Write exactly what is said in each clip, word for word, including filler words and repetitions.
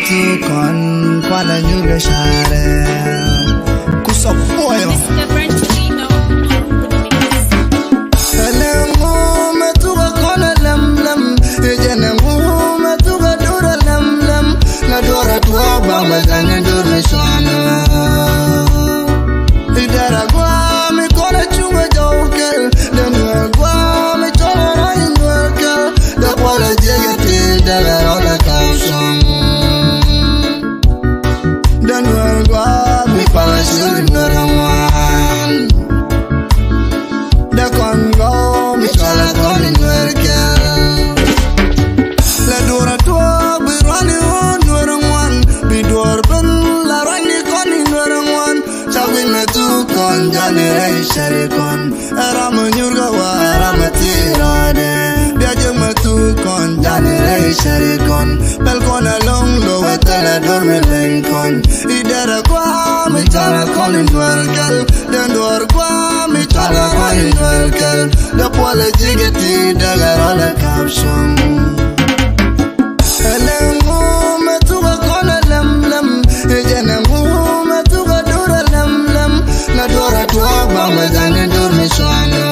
Kɔn kualɛ nyuur kɛ carɛ. Kusɔ puɔyɔ. Ɛlɛ ŋu mɛ thukɛ kɔn ɛ lɛm lɛm. Ɛ jɛn ɛ ŋu mɛ thukɛ dur ɛ lɛm lɛm. Lɛ duɔr ɛ tuɔɔk ba mɛ dhani dur mi cuanɛ. Idara guami kɔn ɛ cuŋ ɛ jɔw kɛl. Dɛ nuɛr guami cɔl ɛ rɔy nuɛr kɛl. Dɛ kuɔl ɛ jiɛk ɛ ti dɛ lɛ rɔl ɛ kap cuŋ. Dɛ nuɛr guami pal ɛ cuŋ nuɛr ɛ ŋuan. Dɛ kɔn gɔw mi cɔl ɛ kɔn nuɛr kɛl. Lɛ duɔr ɛ tuɔɔk bi ruani ɣöö nuɛr ɛ ŋuan. Bi duɔr ben la ruani kɔn nuɛr ɛ ŋuan. Ca wi̱c mɛ thuk kɔn jani rɛy cari kɔn. Ɛ ram mɛ nyur kɛ wa ɛ ram mɛ thil rɔɔdɛ. Bia jek mɛ thuk kɔn jani rɛy cari kɔn. Pɛl kɔn ɛ loŋ lo wɛ thɛl ɛ dor mi leny kɔn. Idara kua mi cɔl ɛ kɔn in duɛl kɛl. Den duɔr kua mi cɔl ɛ kɔn in duɛl kɛl. Dɛ puɔl ɛ jik ɛ ti dɛk ɛ rɔl ɛ kap cuŋ. Ɛlɛ ŋu mɛ thukɛ kɔn ɛ lɛm lɛm. Ɛ jɛn ɛ ŋu mɛ thukɛ dur ɛ lɛm lɛm. Lɛ duɔr ɛ tuɔɔk ba mɛ dhani dur mi cuanɛ.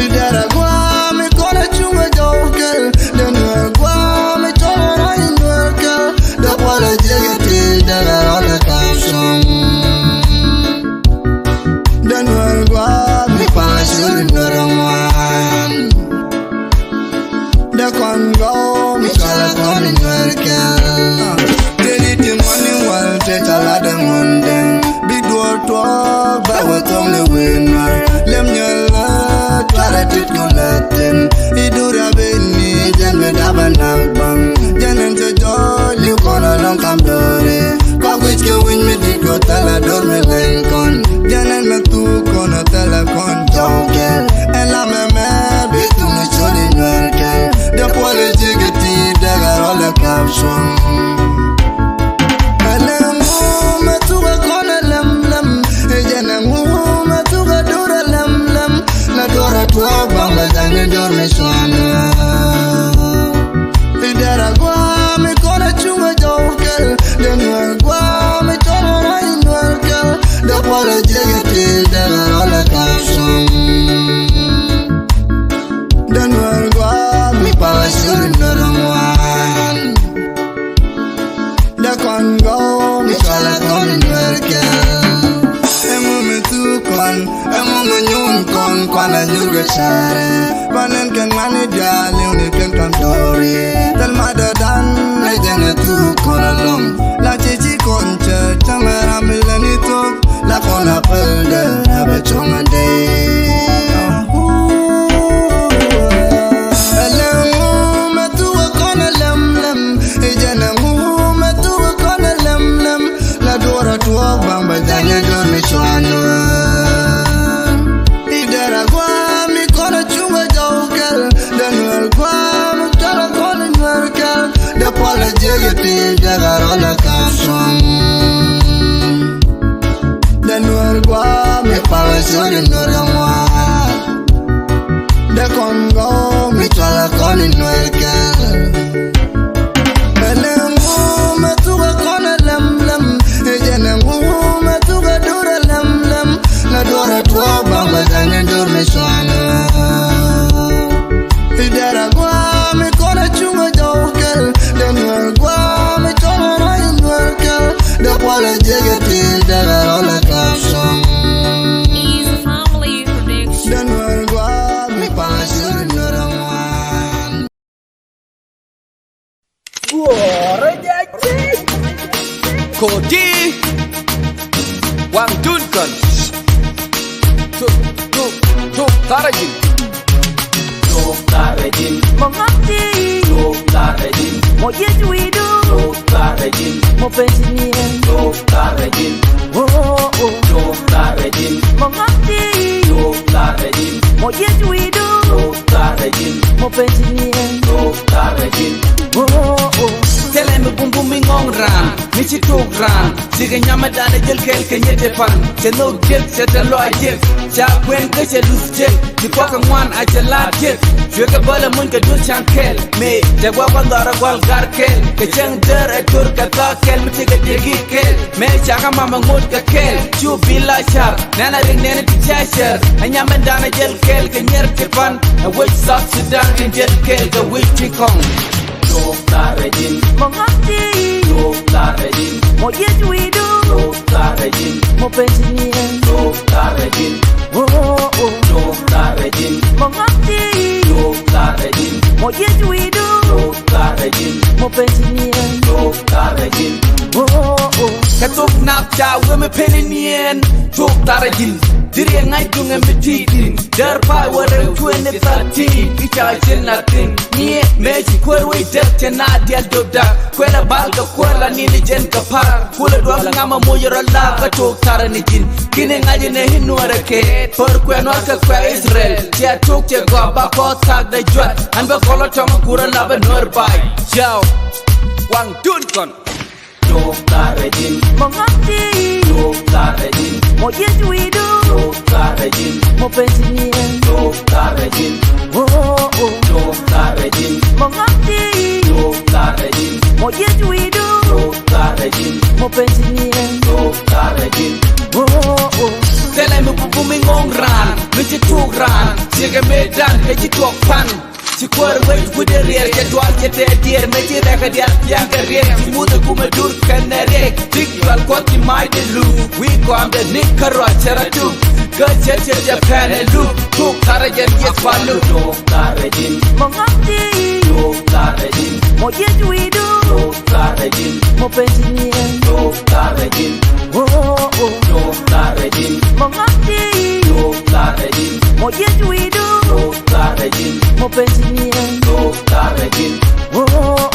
Idara guami kɔn ɛ cuŋ ɛ jɔw kɛl. Dɛ nuɛr guami cɔl ɛ rɔy nuɛr kɛl. Dɛ puɔl ɛ jiɛk ɛ ti dɛk ɛ rɔl ɛ kap cuŋ. Dɛ nuɛr guami pal ɛ cuŋ nuɛr ɛ ŋuan. Dɛ kɔn gɔw mi cɔl ɛ kɔn in nuɛr kɛl. Teni ti ŋuan in wal te ca la dɛ ŋuan dɛŋ. Bi duɔr tuɔɔk bɛ wä thɔŋ ni wen nuɛr. Lem nyɛl la tuarɛ tit kɔn lɛ thin. Iduria ben ni jɛn bi dap ɛ nak baŋ. Jɛn in cɛ jɔɔc liu kɔn ɛ lɔŋ kam dɔɔri. Kɔk wi̱c kɛ wi̱ny mi dit kɔ thɛlɛ dor mi leny kɔn. Jɛn ɛn mɛ thuk kɔn ɛ thɛlɛ kɔn jɔw kɛl. Ɛn la mɛ mɛ bi thuk ni col in nuɛr kɛl. Dɛ puɔl ɛ jik ɛ ti dɛk ɛ rɔl ɛ kap cuɔ̱ŋ. Ɛlɛ ŋu mɛ thuk ɛ kɔn ɛ lɛm lɛm. Ɛ jɛn ɛ ŋu mɛ thuk ɛ dur ɛ lɛm lɛm. Lɛ duɔr ɛ tuɔɔk ba mɛ dhani dur mi cuanɛ. Idara guami kɔn ɛ cuŋ ɛ jɔw kɛl. Dɛ nuɛr guami cɔl ɛ rɔy nuɛr kɛl. Dɛ puɔl ɛ jiɛk ɛ ti dɛk ɛ rɔl ɛ kap cuŋ. Dɛ nuɛr guami pal ɛ cuŋ nuɛr ɛ ŋuan. Dɛ kɔn gɔw mi cɔl ɛ kɔn nuɛr kɛl. Ɛŋu mi thuk kɔn, ɛŋu mi nyuun kɔn, kuan ɛ nyur kɛ carɛ. Ba nɛn kɛn ŋuan i̱ diaal li̱w ni kɛn kam dɔɔri. Thil ma dɔ̱dan ɛ jɛn ɛ thuk kɔn ɛlɔ̱ŋ. La ci ci kɔn cɛ cäŋ ɛ ram ilɛ ni thuk. La kɔn a päl dɛ ɛ bɛ cuɔ̱ŋ ɛ dee. Ɛlɛ ŋu mɛ thuk ɛ kɔn ɛ lɛm lɛm. Ɛ jɛn ɛ ŋu mɛ thuk ɛ kɔn ɛ lɛm lɛm. La duɔr ɛ tuɔɔk baŋ bɛ dhani dur mi cuanɛ. Idara guami kɔn ɛ cuŋ ɛ jɔw kɛl. Dɛ nuɛr guami cɔl ɛ kɔn in nuɛr kɛl. Dɛ puɔl ɛ jiɛk ɛ ti dɛk ɛ rɔl ɛ kap cuɔ̱ŋ. Dɛ nuɛr guami pal ɛ cuŋ nuɛr ɛ ŋuan. Dɛ kɔn gɔw mi cɔl ɛ kɔn in nuɛr kɛl. Ɛlɛ ŋu mɛ thuk ɛ kɔn ɛ lɛm lɛm. Ɛ jɛn ɛ ŋu mɛ thuk ɛ dur ɛ lɛm lɛm. Lɛ duɔr ɛ tuɔɔk ba mɛ dhani dur mi cuanɛ. Idara guami kɔn ɛ cuŋ ɛ jɔw kɛl. Dɛ nuɛr guami cɔl ɛ rɔy nuɛr kɛl. Dɛ puɔl ɛ jiɛk ɛ ti dɛk ɛ rɔl ɛ kap cuɔ̱ŋ. Dɛ nuɛr guami pal ɛ cuŋ nuɛr ɛ ŋuan. Kodi waŋ dun kɔn. Tuk, tuk, tuk tharajin. Tuk tharajin. Mɔ ŋɔk ti. Tuk tharajin. Mɔ yet widu. Tuk tharajin. Mɔ pensi nien. Tuk tharajin. Oh, oh. Tuk tharajin. Mɔ ŋɔk ti. Tuk tharajin. Mɔ yet widu. Tuk tharajin. Mɔ pensi nien. Tuk tharajin. Oh, oh. Thilɛ mi bumbum mi ŋɔ̱ŋ raan mi ci tuuk raan. Cikɛ nyam mi danɛ jäl kɛɛl kɛ nyiet ti pan. Cɛ nhök jek cɛ te lɔaac jek. Ca kuɛn kä cɛ luth jek. Ti kuak kɛ ŋuan a cɛ laat jek. Cuɛ kɛ bälɛ muny kɛ duth ca̱ŋ kɛɛl. Mëë tɛ gua̱a̱k gua̱a̱k dhɔaarɛ gua̱l gar kɛɛl. Kɛ cäŋ däär ɛ to̱r kɛ thaak kɛɛl mi tekɛ dek i̱ kɛɛl. Mëë ca kä mamɛ ŋot kɛ kɛɛl. Cu bi la ca̱r nɛn a rik nɛn ti ca cär. Ɛ nyam mi danɛ jäl kɛɛl kɛ nyier ti pan. Ɛ wec South Sudan tin jäl kɛɛl kɛ wi̱c ti kɔŋ. Tok tharɛ ji̱n. Mɔ ŋa̱th ti. Tok tharɛ ji̱n. Mɔ jiec wi̱i̱du. Tok tharɛ ji̱n. Mɔ pɛn ti niɛn. Tok tharɛ ji̱n. Oh, oh. Tok tharɛ ji̱n. Mɔ ŋa̱th ti. Tok tharɛ ji̱n. Mɔ jiec wi̱i̱du. Tok tharɛ ji̱n. Mɔ pɛn ti niɛn. Tok tharɛ ji̱n. Oh, oh. Kɛ thok nath ca wee mi pɛn niɛn. Tok tharɛ ji̱n. Diri ŋa̱c duŋ ɛ mi ti̱i̱ di̱n. Däär pay wä rɛw twenty thirteen. I̱ ca ji̱n a thi̱n. Niɛ mëë ci kuäär wec däk cɛ na dial döp dak. Kuɛlɛ bal kɛ kuäär la ni̱n i̱ jɛn kɛ pa̱r. Kulɛ duɔ̱k ŋam a moc rɔ laak kä tok tharɛ ni ji̱n. Ki̱n i̱ ŋa̱c inɛ i̱ nuɔrɛ kɛ. Pär kuɛ nuɔr kɛ kuɛ Israel. Cɛ tok cɛ gɔaa ba kɔɔth thaak dɛ juath. An bɛ kɔl ɔ tɔ̱ŋ kurä lapɛ nuɔr bay. Yao. Waŋ dun kɔn. Tok tharɛ ji̱n. Mɔ ŋa̱th ti. Tok tharɛ ji̱n. Mɔ jiec wi̱i̱du. Tok tharɛ ji̱n. Mɔ pɛn ti niɛn. Tok tharɛ ji̱n. Oh, oh. Tok tharɛ ji̱n. Mɔ ŋa̱th ti. Tok tharɛ ji̱n. Mɔ jiec wi̱i̱du. Tok tharɛ ji̱n. Mɔ pɛn ti niɛn. Tok tharɛ ji̱n. Oh, oh. Thilɛ mi bubum mi ŋɔ̱ŋ raan mi ci tuuk raan. Cikɛ mëë dan kɛ ci tuɔk pan. Ci kuäär wec wi̱cdɛ riɛɛr cɛ dual cɛ tɛɛ diɛɛr mëë ci rɛkɛ diaal pia̱a̱ŋ kɛ riɛɛr ci muthɛ kumɛ dur kɛnɛ riɛk. Bik dual kuɔth ci ma̱a̱cdɛ luk wi̱i̱ kɔamdɛ ni kärɔa cɛ rɔ tuk. Kä cɛ cɛ jɛ pɛn ɛ luk tuk tharɛ jɛn yieth pal luk. Tok tharɛ ji̱n. Mɔ ŋa̱th ti. Tok tharɛ ji̱n. Mɔ jiec wi̱i̱du. Tok tharɛ ji̱n. Mɔ pɛn ti niɛn. Tok tharɛ ji̱n. Oh, oh. Tok tharɛ ji̱n. Mɔ ŋa̱th ti. Tok tharɛ ji̱n. Mɔ jiec wi̱i̱du. Tok tharɛ ji̱n. Mɔ pɛn ti niɛn. Tok tharɛ ji̱n. Oh, oh.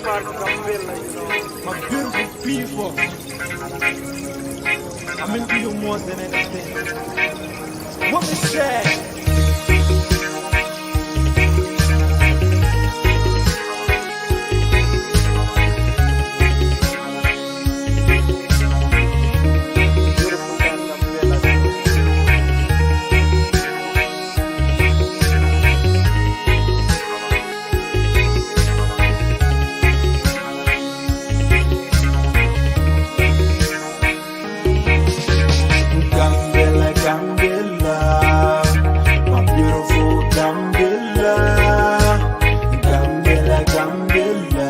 My beautiful people, I'm into you more than anything. What is that? Gambela, Gambela, my beautiful Gambela. Gambela, Gambela,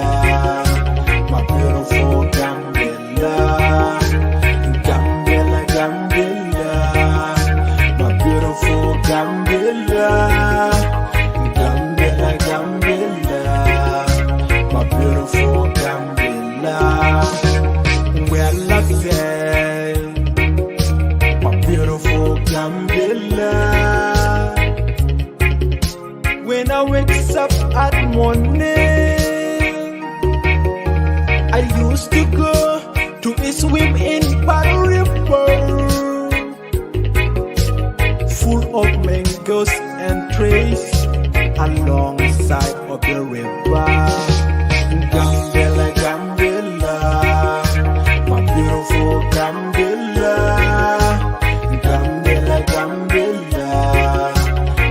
my beautiful Gambela. Gambela, Gambela, my beautiful Gambela. Gambela, Gambela, my beautiful Gambela. Well, I say, my beautiful Gambela. When I wakes up at morning, I used to go to swim in Palu River, full of mangoes and trees alongside of the river. Gambela, Gambela, my beautiful Gambela. Gambela, Gambela,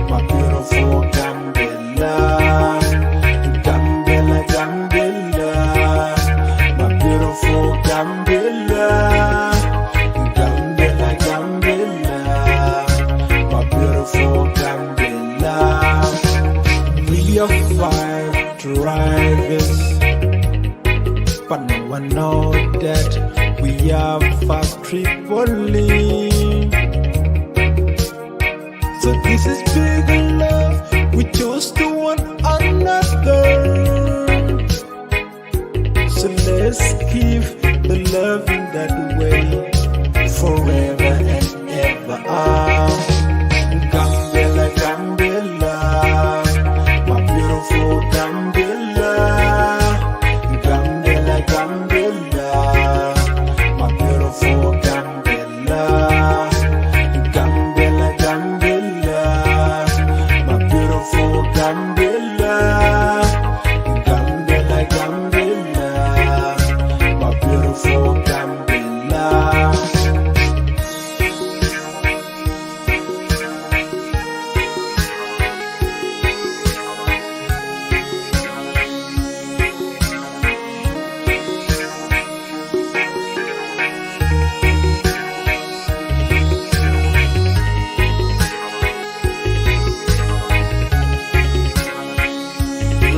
my beautiful Gambela. Gambela, Gambela, my beautiful Gambela. Gambela, Gambela, my beautiful Gambela. We are five drivers, but no one know that we are five Tripoli. So this is big love we chose to one another. So let's keep the love in that way forever and ever. Ah, Gambela, Gambela, my beautiful Gambela. Gambela, Gambela, my beautiful Gambela. Gambela, Gambela, my beautiful Gambela. Gambela, Gambela, my beautiful Gambela.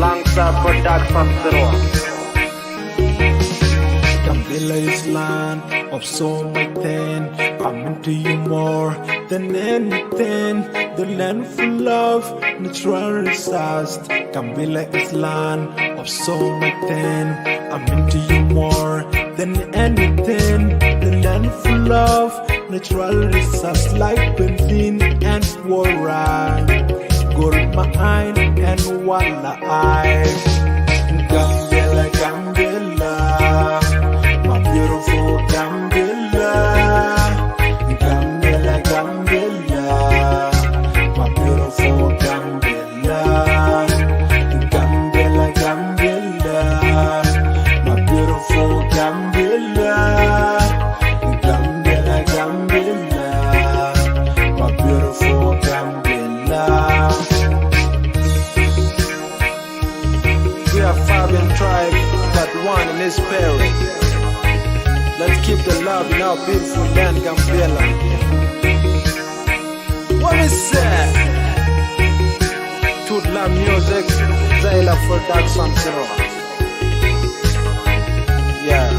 Langsa Production Zero. Gambela is land of so much thing. I'm into you more than anything. The land full of natural resources. Gambela is land of so much thing. I'm into you more than anything. The land full of natural resources like benzene and water, gold mine and walleye. Gambela, Gambela, my beautiful Gambela. Gambela, Gambela, my beautiful Gambela. Gambela, Gambela, my beautiful Gambela. Gambela, Gambela, my beautiful Gambela. We are Fabian tribe, but one in his spirit. Let's keep the love in our beautiful land, Gambela. What is that? Tutla Music, Zaila Production, you know. Yeah.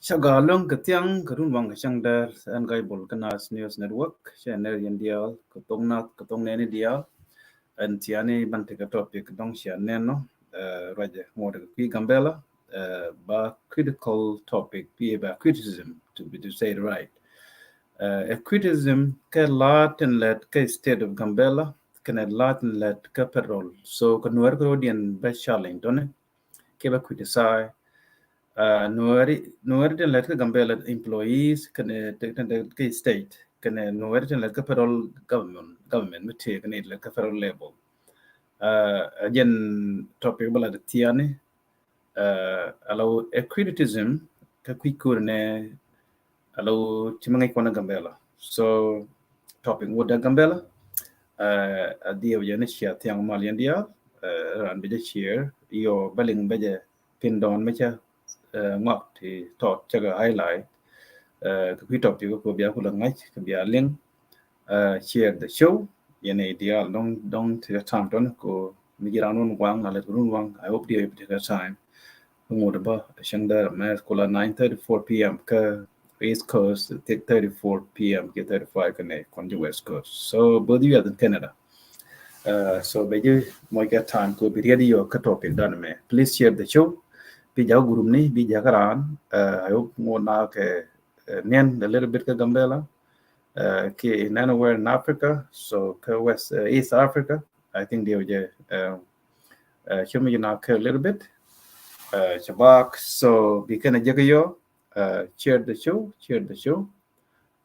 Cä gɔaa ɛlɔ̱ŋ kɛ thiaŋ kɛ runwaŋ kɛ cäŋ däär, ɛn Gaibol kä Naath News Network, cɛ nɛr yɛn diaal kɛ thok Naath kɛ thok nɛɛni diaal. Ɛn thiaani ban tekɛ topic dɔ̱ŋ cia nɛn nɔ, eh, ruacɛ ŋuɔ̱t kɛ kui̱ Gambela, eh, ba critical topic, bi ba criticism, to be, to say it right. Eh, ɛ criticism kɛ la̱a̱t tin lɛt kɛ state of Gambela kɛnɛ la̱a̱t tin lɛt kɛ federal. So kɛ Nuäär kɛ rɔ̱diɛn bä challenge tɔni kɛ bä criticize. Uh, Nuääri, Nuääri tin lɛt kä Gambela employees kɛnɛ tin lɛt kä state kɛnɛ Nuääri tin lɛt kä federal government, government mi tëë kɛnɛ lɛt kä federal level. Uh, jɛn topic bä la di thiani, uh, alo ɛ criticism kä kui̱ kur nɛ alo ti ma ŋäc kɔn Gambela. So topic wut da Gambela, uh, a diɛw jɛ ni cia thiaŋ mal yɛn diaal, uh, ran bɛ jɛ share, yɔ bä liŋ bä jɛ pin dɔɔn mi cä, eh, ŋuak ti tɔt cä kɛ highlight, eh, kɛ kui̱ topic kɛ bia kulɛ ŋa̱c kɛ bia liŋ, eh, share the show. Yɛn i̱ diaal dɔ̱ŋ, dɔ̱ŋ ti kɛ tam tɔn ko mi ji̱ ran wun waŋ a lɛ run waŋ. I hope diɛ ti kɛ time. Ŋut bä cäŋ däär mɛ kula nine thirty four p m kä East Coast, six thirty four p m kɛ thirty five kɛnɛ kɔn ji̱ West Coast. So both U S and Canada. Uh, so bɛ ji̱ mɔc kɛ time ko bi riɛt yɔ kä topic dan mɛ. Please share the show. Bi jakä group ni, bi jakä ran. Uh, I hope ŋot na kɛ, uh, niɛn a little bit kä Gambela. Uh, kɛ in anywhere in Africa. So kä West, uh, East Africa, I think diɛ wä jɛ, uh, uh, show mi na kɛ a little bit. Uh, cɛ bak. So bi kɛn a jɛ kɛ yɔ. Uh, share the show, share the show.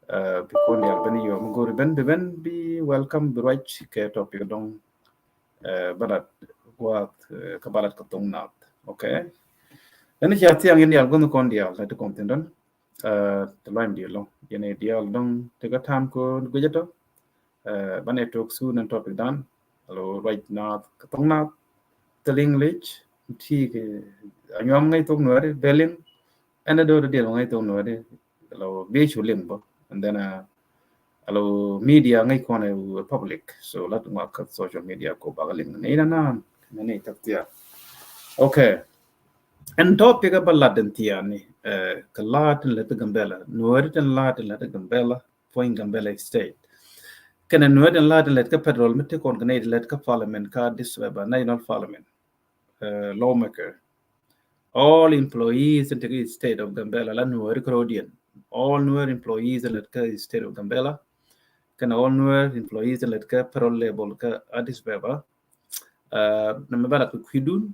Uh, bi kɔn dial ben yɔ mi go̱ri ben, bi ben, bi welcome, bi ruac kɛ topic dɔ̱ŋ, uh, bä lat guath, uh, kä bä lat kä thok Naath. Okay. Ɛn cia thiaŋ yɛn dial gua̱n kɔn dial la ti kɔn thin dɔn. Uh, ti luany dial lɔ yɛn dial dɔ̱ŋ ti kä tam ko guic tɔ. Uh, banɛ tok su nɛn topic dan alo ruac Naath kä thok Naath. Thil English ti kɛ a nyuam ŋäc thok Nuääri bɛ liŋ. Ɛn a do̱r diɛl ŋäc thok Nuääri alo bi cu liŋ bä. And then, uh, alo media ŋäc kɔn ɛ public. So lat ŋuak kä social media ko bak liŋ ni na nan ni ni tak tia. Okay. Ɛn topic a bä lat den tia ni, eh, kɛ la̱a̱t tin lät kä Gambela, Nuääri tin la̱a̱t tin lät kä Gambela, puɔ̱ny Gambela State. Kɛnɛ Nuääri tin la̱a̱t tin lät kä federal mi ti kɔn kɛ nɛy tin lät kä parliament kä Addis Ababa National Parliament, uh, lawmaker. All employees in the state of Gambela la Nuääri kɛ rɔ̱diɛn. All Nuer employees in the state of Gambela. Kɛnɛ all Nuer employees in the federal level kä Addis Ababa. Uh, nɛ mɛ bä la kɛ kui̱dun,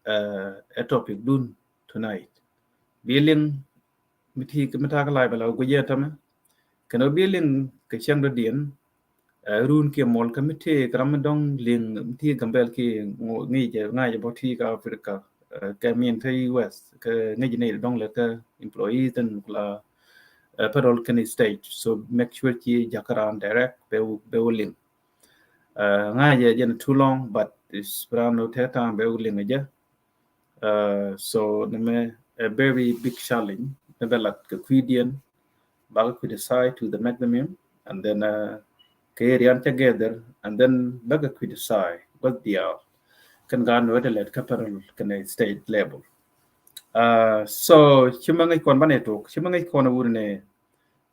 uh, ɛ topic dun tonight. Bi liŋ mi ti mi ta̱a̱ kä live bɛ la guic yɛ tämɛ. Kɛn ɔ bi liŋ kɛ cäŋ dɔ̱diɛn, eh, run kiɛ muɔl kä mi tëë kɛ ram mi dɔ̱ŋ liŋ mi ti Gambel kiɛ ŋi̱i̱c ŋa̱c bɔ ti kä Africa, eh, kɛ min te U S kɛ ŋi̱i̱c ni dɔ̱ŋ lɛ kä employees and kula, eh, federal kɛn state. So make sure ci jakä ran direct bɛ wä liŋ. Eh, ŋa̱c jɛ jɛn too long, but it's ran no te ta̱a̱ bɛ wä liŋ jɛ. Uh, so nɛ mɛ a very big challenge. Nɛ bɛ lat kɛ kui̱diɛn, bakɛ criticize to the maximum, and then, uh, kɛ rian cɛ gather, and then bakɛ criticize gua̱th diaal kɛn gaat Nuer ti lɛt kä federal kɛnɛ state level. Uh, so ci mɛ ŋäc kɔn banɛ tok, ci mɛ ŋäc kɔn wur ni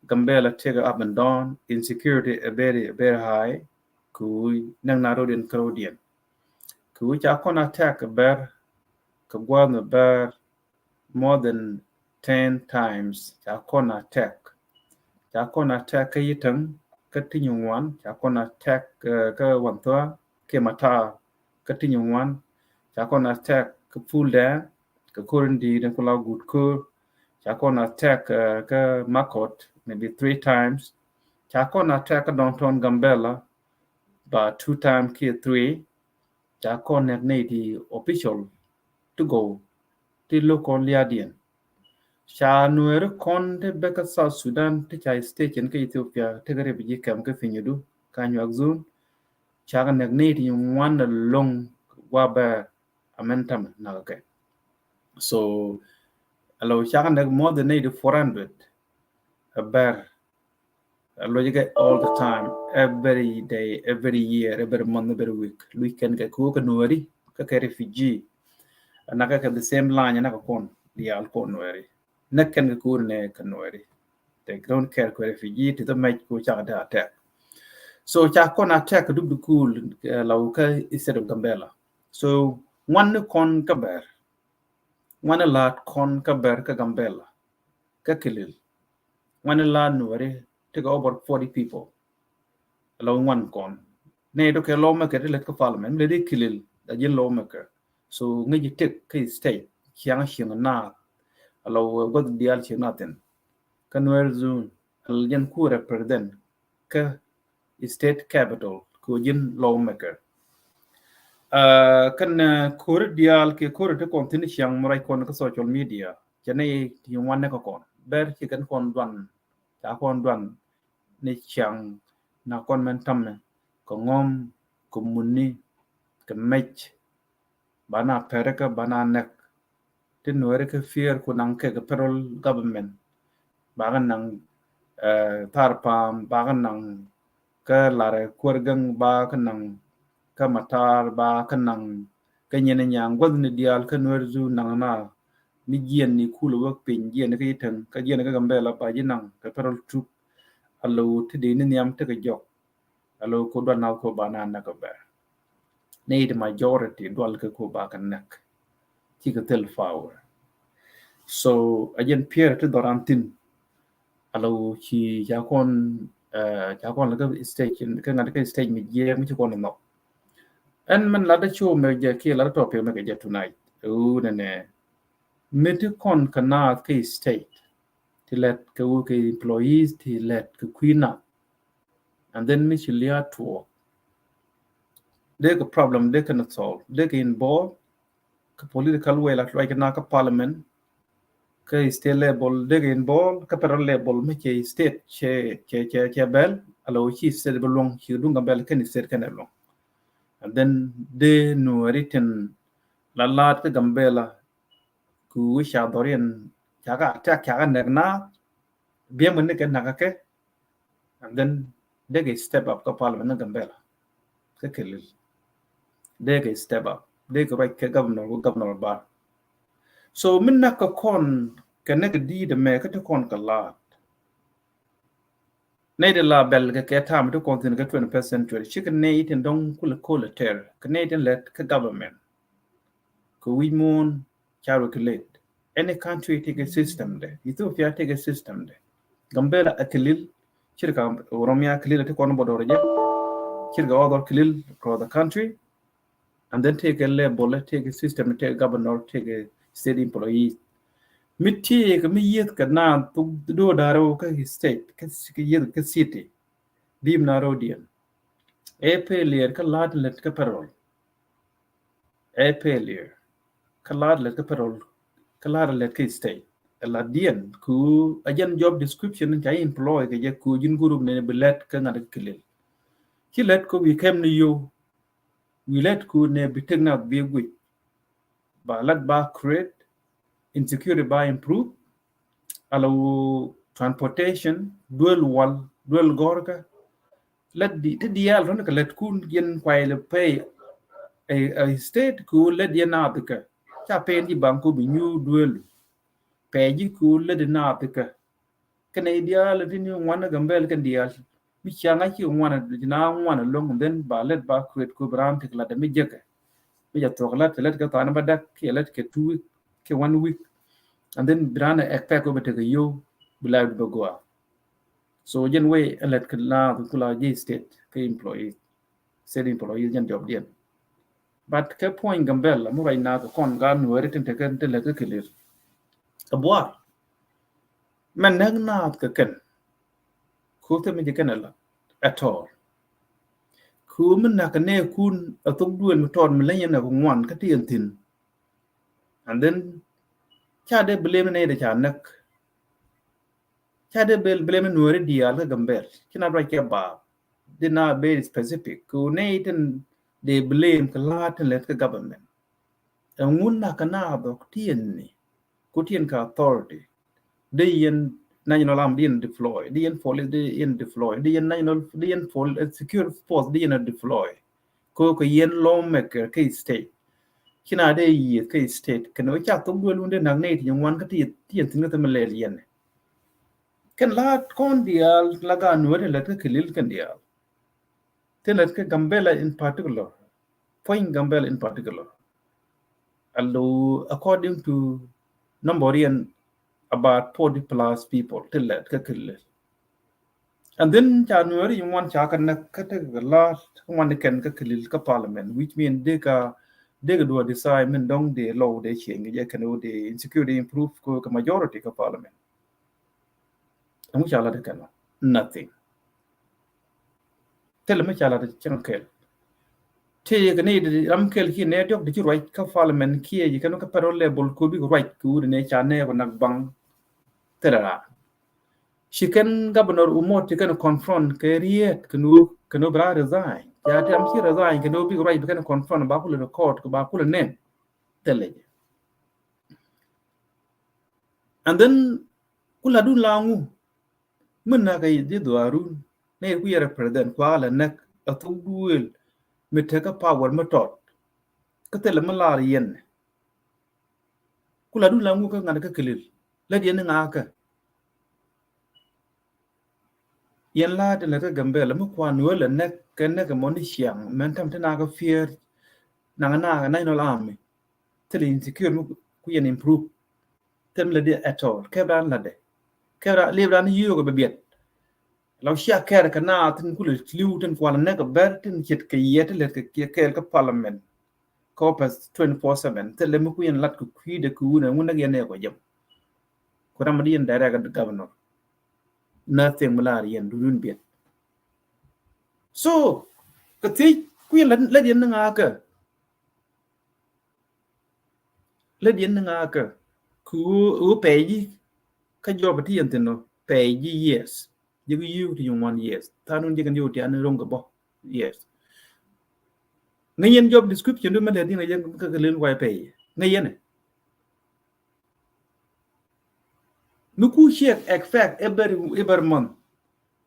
Gambela take up and down, insecurity a very, very high. Ku nɛŋ na rɔ̱diɛn kä rɔ̱diɛn. Ku ca kɔn attack bɛr kɛ gua̱a̱th mi bɛr more than ten times. Ca kɔn attack. Ca kɔn attack kä Yitäŋ kä ti nyin ŋuan. Ca kɔn attack, uh, kä Wanthua kiɛ Matar kä ti nyin ŋuan. Ca kɔn attack kä Puldɛɛ kɛ ko̱r in di̱i̱t in kula guut ko̱r. Ca kɔn attack, uh, kä Makot maybe three times. Ca kɔn attack kä downtown Gambela ba two time kiɛ three. Ca kɔn nɛk nɛy ti official ti gɔw ti local lia̱a̱diɛn. Ca Nuɛri kɔn ti bɛ kä South Sudan ti ca station kä Ethiopia ti kä refugee camp kä Pinyudu kä Anyuak zone. Ca kɛ nɛk nɛy ti ŋuan ɛlɔ̱ŋ gua̱a̱ bɛr amɛn tamɛ nak kɛ. So alo ca kɛ nɛk more than nɛy ti four hundred a bɛr. Ɛ lɔcɛ kɛ all the time, every day, every year, every month, every week. Luc kɛn kɛ kɛ wä kɛ Nuɛri kä kɛ refugee. Ɛ nak kɛ kɛ the same line ɛ nak kɛ kɔn diaal kɔn Nuɛri. näk kɛn kɛ ko̱r nɛ kɛ Nuɛri. They don't care kɛ refugee ti the mɛc ko cak dee attack. So ca kɔn attack kɛ dup di kuul, eh, la wä kä state of Gambela. So ŋuan ni kɔn kä Bɛr, ŋuan ni laat kɔn kä Bɛr kä Gambela, kä Kilil. Ŋuan ni laat Nuɛri, tekɛ over forty people. Ala ŋuan kɔn. Nɛ dɔkɛ lawmaker ti lät kä parliament, mi lät i̱ Kilil, a ji̱n lawmaker. So ŋäc i̱ tek kä state, ciaŋ cieŋ naath. Ala wä gua̱th diaal cieŋ naath thi̱n. Kä Nuer zone, ala ji̱n ku represent kä state capital, ku ji̱n lawmaker. Ah, kɛn, eh, ko̱ri diaal kɛ ko̱ri ti kɔn thi̱n ciaŋ mi ruac kɔn kä social media. Cɛ ni ti ŋuan ni kä kɔn. Bɛr ci kɛn kɔn duan. Ca kɔn duan ni ciaŋ na kɔn mɛn tamɛ kɛ ŋɔm, kɛ muni, kɛ mɛc. Ba na pɛrikä, ba na nɛk. Ti Nuɛri kä fear ku naŋ kɛ kɛ federal government. Ba kɛ naŋ, eh, Tharpam, ba kɛ naŋ kä Larɛ Kuäär Gäŋ, ba kɛ naŋ kä Matar, ba kɛ naŋ kä Nyinɛ Nyaŋ, gua̱thni diaal kä Nuɛr zone naŋ na. Mi jiɛn ni kulɛ wä piny, jiɛn kä Itäŋ, kä jiɛn kä Gambela, ba ji̱ naŋ kɛ federal troop. Alo ti dee ni nhiam tekɛ jɔk. Alo ko dual na ko ba na nɛk kɛ Bɛr. Ni the majority dual kɛ ko ba kɛ nɛk. Cikɛ thil power. So a jɛn fear ti dhɔran thi̱n. Alo ci ca kɔn, eh, ca kɔn lɛ kä stage, kä ŋa̱t kä stage mi jiɛk mi ci kɔn nhɔk. Ɛn mɛn lat dee show mɛ jɛ kiɛ lat dee topic mɛ kɛ jɛ tonight. Ɛ wu nɛnɛ. Mi ti kɔn kɛ naath kä state. Ti lɛt kɛ wu kɛ employees, ti lɛt kɛ kui̱ naath. And then mi ci lia̱a̱ tuɔɔk. Dee kɛ problem, dee kɛ ni solve, dee kɛ involve kä political way, la ruac kɛ na kä parliament, kä state level, dee kɛ involve kä federal level, mi cɛ state cɛ, cɛ, cɛ, cɛ bɛl, ala wä ci state bi luɔ̱ŋ, ci duŋ Gambela kɛn state kɛn luɔ̱ŋ. And then dee Nuɛri tin la laat kä Gambela, ku wi̱c ca dhɔriɛn, ca kɛ attack, ca kɛ nɛk na, biɛmɛ ni kɛ nakä kɛ, and then dee kɛ step up kä parliament ni Gambela. Kä Kilil. Dee kɛ step up. Dee kɛ ruac kɛ governor, ku governor ba. So mi nak kɛ kɔn kɛ nɛk di̱i̱t ɛmɛ kä ti kɔn kɛ laat. Nɛy ti la bɛl kɛ kɛ tam ti kɔn thi̱n kä twenty-first century. Cikɛ nɛy tin dɔ̱ŋ kulɛ kolɛ tɛr. Kɛ nɛy tin lɛt kä government. Kɛ wi̱c muɔ̱ɔ̱n ca rɔ kɛ lɛt. Any country tekɛ system dɛ. Ethiopia tekɛ system dɛ. Gambela a Kilil. Cirka Oromia Kilil ti kɔn bɔ dɔr jɛ. Cirka other Kilil across the country. And then tekɛ level, tekɛ system, tekɛ governor, tekɛ state employees. Mi tekɛ mi yieth kɛ na thuk do daro kä state, kä, kä yieth kä city. Bim na rodian. Ɛ failure kä laat lɛt kä federal. Ɛ failure kä laat lɛt kä federal, kä laat lɛt kä state. Ɛ la diɛn ku a jɛn job description ca employ kɛ jɛ ku ji̱n group ni bi lɛt kä ŋa̱t kä Kilil. Ci lɛt ku bi kɛm ni yo. Wi̱i̱ lät ku nɛ bi tek na bi guic. Ba lät ba create, insecurity ba improve. Ala wä transportation, duel wal, duel gɔrkä. Lät di, ti diaal tɔni kɛ lät kun yɛn kuay lɛ pay. A, a state ku lät yɛn na bikɛ. Ca pay ni bank ku bi nyu duel. Pay ji ku lät na bikɛ. Kɛnɛ diaal ti ni ŋuan Gambela kɛn diaal. Mi ciaŋ a ci ŋuan, na ŋuan loŋ, and then ba lät ba create ku bi raan tek lat mi jekɛ. Mi ja thuɔk lat, lät kɛ than ba dak, kiɛ lät kɛ two week, kiɛ one week. And then bi raan expect ku bi tek a yo, bi la bi gua. So jɛn way a lät kɛ la ku la ji̱ state kɛ employees. State employees jɛn job diɛn. But kɛ point Gambela, mi ruac na kɛ kɔn ga Nuɛri tin tekɛ tin lät kɛ Kilil. Kɛ buar. Mɛn näk naath kɛ kɛn. Ku thil mi ci kɛn ala at all. Ku mi nak nɛ kun a thok duel mi tɔɔt mi leny nɛ ku ŋuan kä ti ɛn thin. And then ca dee blame nɛ de ca näk. Ca dee bel blame Nuɛri diaal kä Gambela. Ci na ruac kɛ ba. Di na very specific. Ku nɛ itin de blame kɛ laat tin lɛt kä government. Ɛŋun na kɛ na dhɔk ti ɛn ni. Ku ti ɛn kɛ authority. Di yɛn national army di yɛn deploy, di yɛn police di yɛn deploy, di yɛn national, di yɛn pol-, eh, security force di yɛn deploy. Ko kɛ yɛn lawmaker kɛ state. Ci na dee yiëth kä state kɛn wä ca thok duel wun dee nak nɛy ti jɛ ŋuan kä ti ti yɛn thi̱n kä thɛmɛ lɛl yɛn. Kɛn la kɔn diaal la ga nuɔ̱t lät kä Kilil kɛn diaal. Ti lät kä Gambela in particular. Puɔ̱ny Gambela in particular. Alo according to number yɛn about forty plus people ti lät kä Kilil. And then ca nuɔri yi ŋuan ca kä näk kä tek kä la ŋuan kɛn kä Kilil kä parliament, which mean dee ka dee ka dua decide min dɔŋ dee lɔw dee change jɛ kɛn wä dee insecurity improve ko kä majority kä parliament. Ɛŋu ca la dee kɛn wä? Nothing. Thilɛ mi ca la dee cɛŋ kɛl. Ti yɛ kɛ ni ram kɛl kiɛ nɛ diɔk di ci ruac kä parliament kiɛ yi kɛn kä federal level ko bi ruac ko wut ni ca nɛ ko nak baŋ. Thilɛ ra. Ci kɛn Governor Omoti kɛn confront kɛ riet kɛn wä kɛn wä bra resign. Ca ti am ci resign kɛn wä big right kɛn confront ba kulɛ record kɛ ba kulɛ nɛn. Thilɛ jɛ. And then kula dun la ŋu. Min na kɛ yi di dhuarun. Nɛ ku yɛ represent kua la nɛk a thuk duel. Mi tekɛ power mi tɔt. Kä thilɛ mi lar yɛn. Kula dun la ŋu kä ŋa̱n kä Kilil. Lät yɛn ni ŋa̱ kä. Yɛn la ti lät kä Gambela mi kuan wä la nɛk kɛ nɛk mɔ ni ciaŋ mɛn tam ti na kä fier. Naŋ na kä National Army. Thil insecure mi ku yɛn improve. Thil mi la di at all. Kɛp ran la de. Kɛp ran lip ran yio̱k bɛ biɛt. Law cia kɛr kɛ na thin kulɛ liw tin kual nɛk bɛr tin cit kɛ yɛ ti lät kɛ kɛɛl kä parliament. Kä office twenty four seven thilɛ mi ku yɛn lat kɛ kui̱dɛ kɛ wunɛ ŋun näk yɛn nɛ kɔ jɛm. Ku ram di yɛn direct governor. Nothing mi lar yɛn dudun biɛt. So kɛ thiec ku yɛn lät yɛn ni ŋa̱ kɛ. Lät yɛn ni ŋa̱ kɛ kɛ ɣöö pɛy ji̱ kä jɔp ti yɛn thin nɔ pɛy ji̱ yes. Ji̱ kɛ yi̱w ti yɛn one yes than wun ji̱ kɛn yio̱w ti an ro̱ŋ kɛ bä yes. Ŋäc yɛn job description du mɛ lät yɛn ŋäc yɛn kä kɛ lin way pɛy ŋäc yɛn ɛ. Mi ku check expect every every month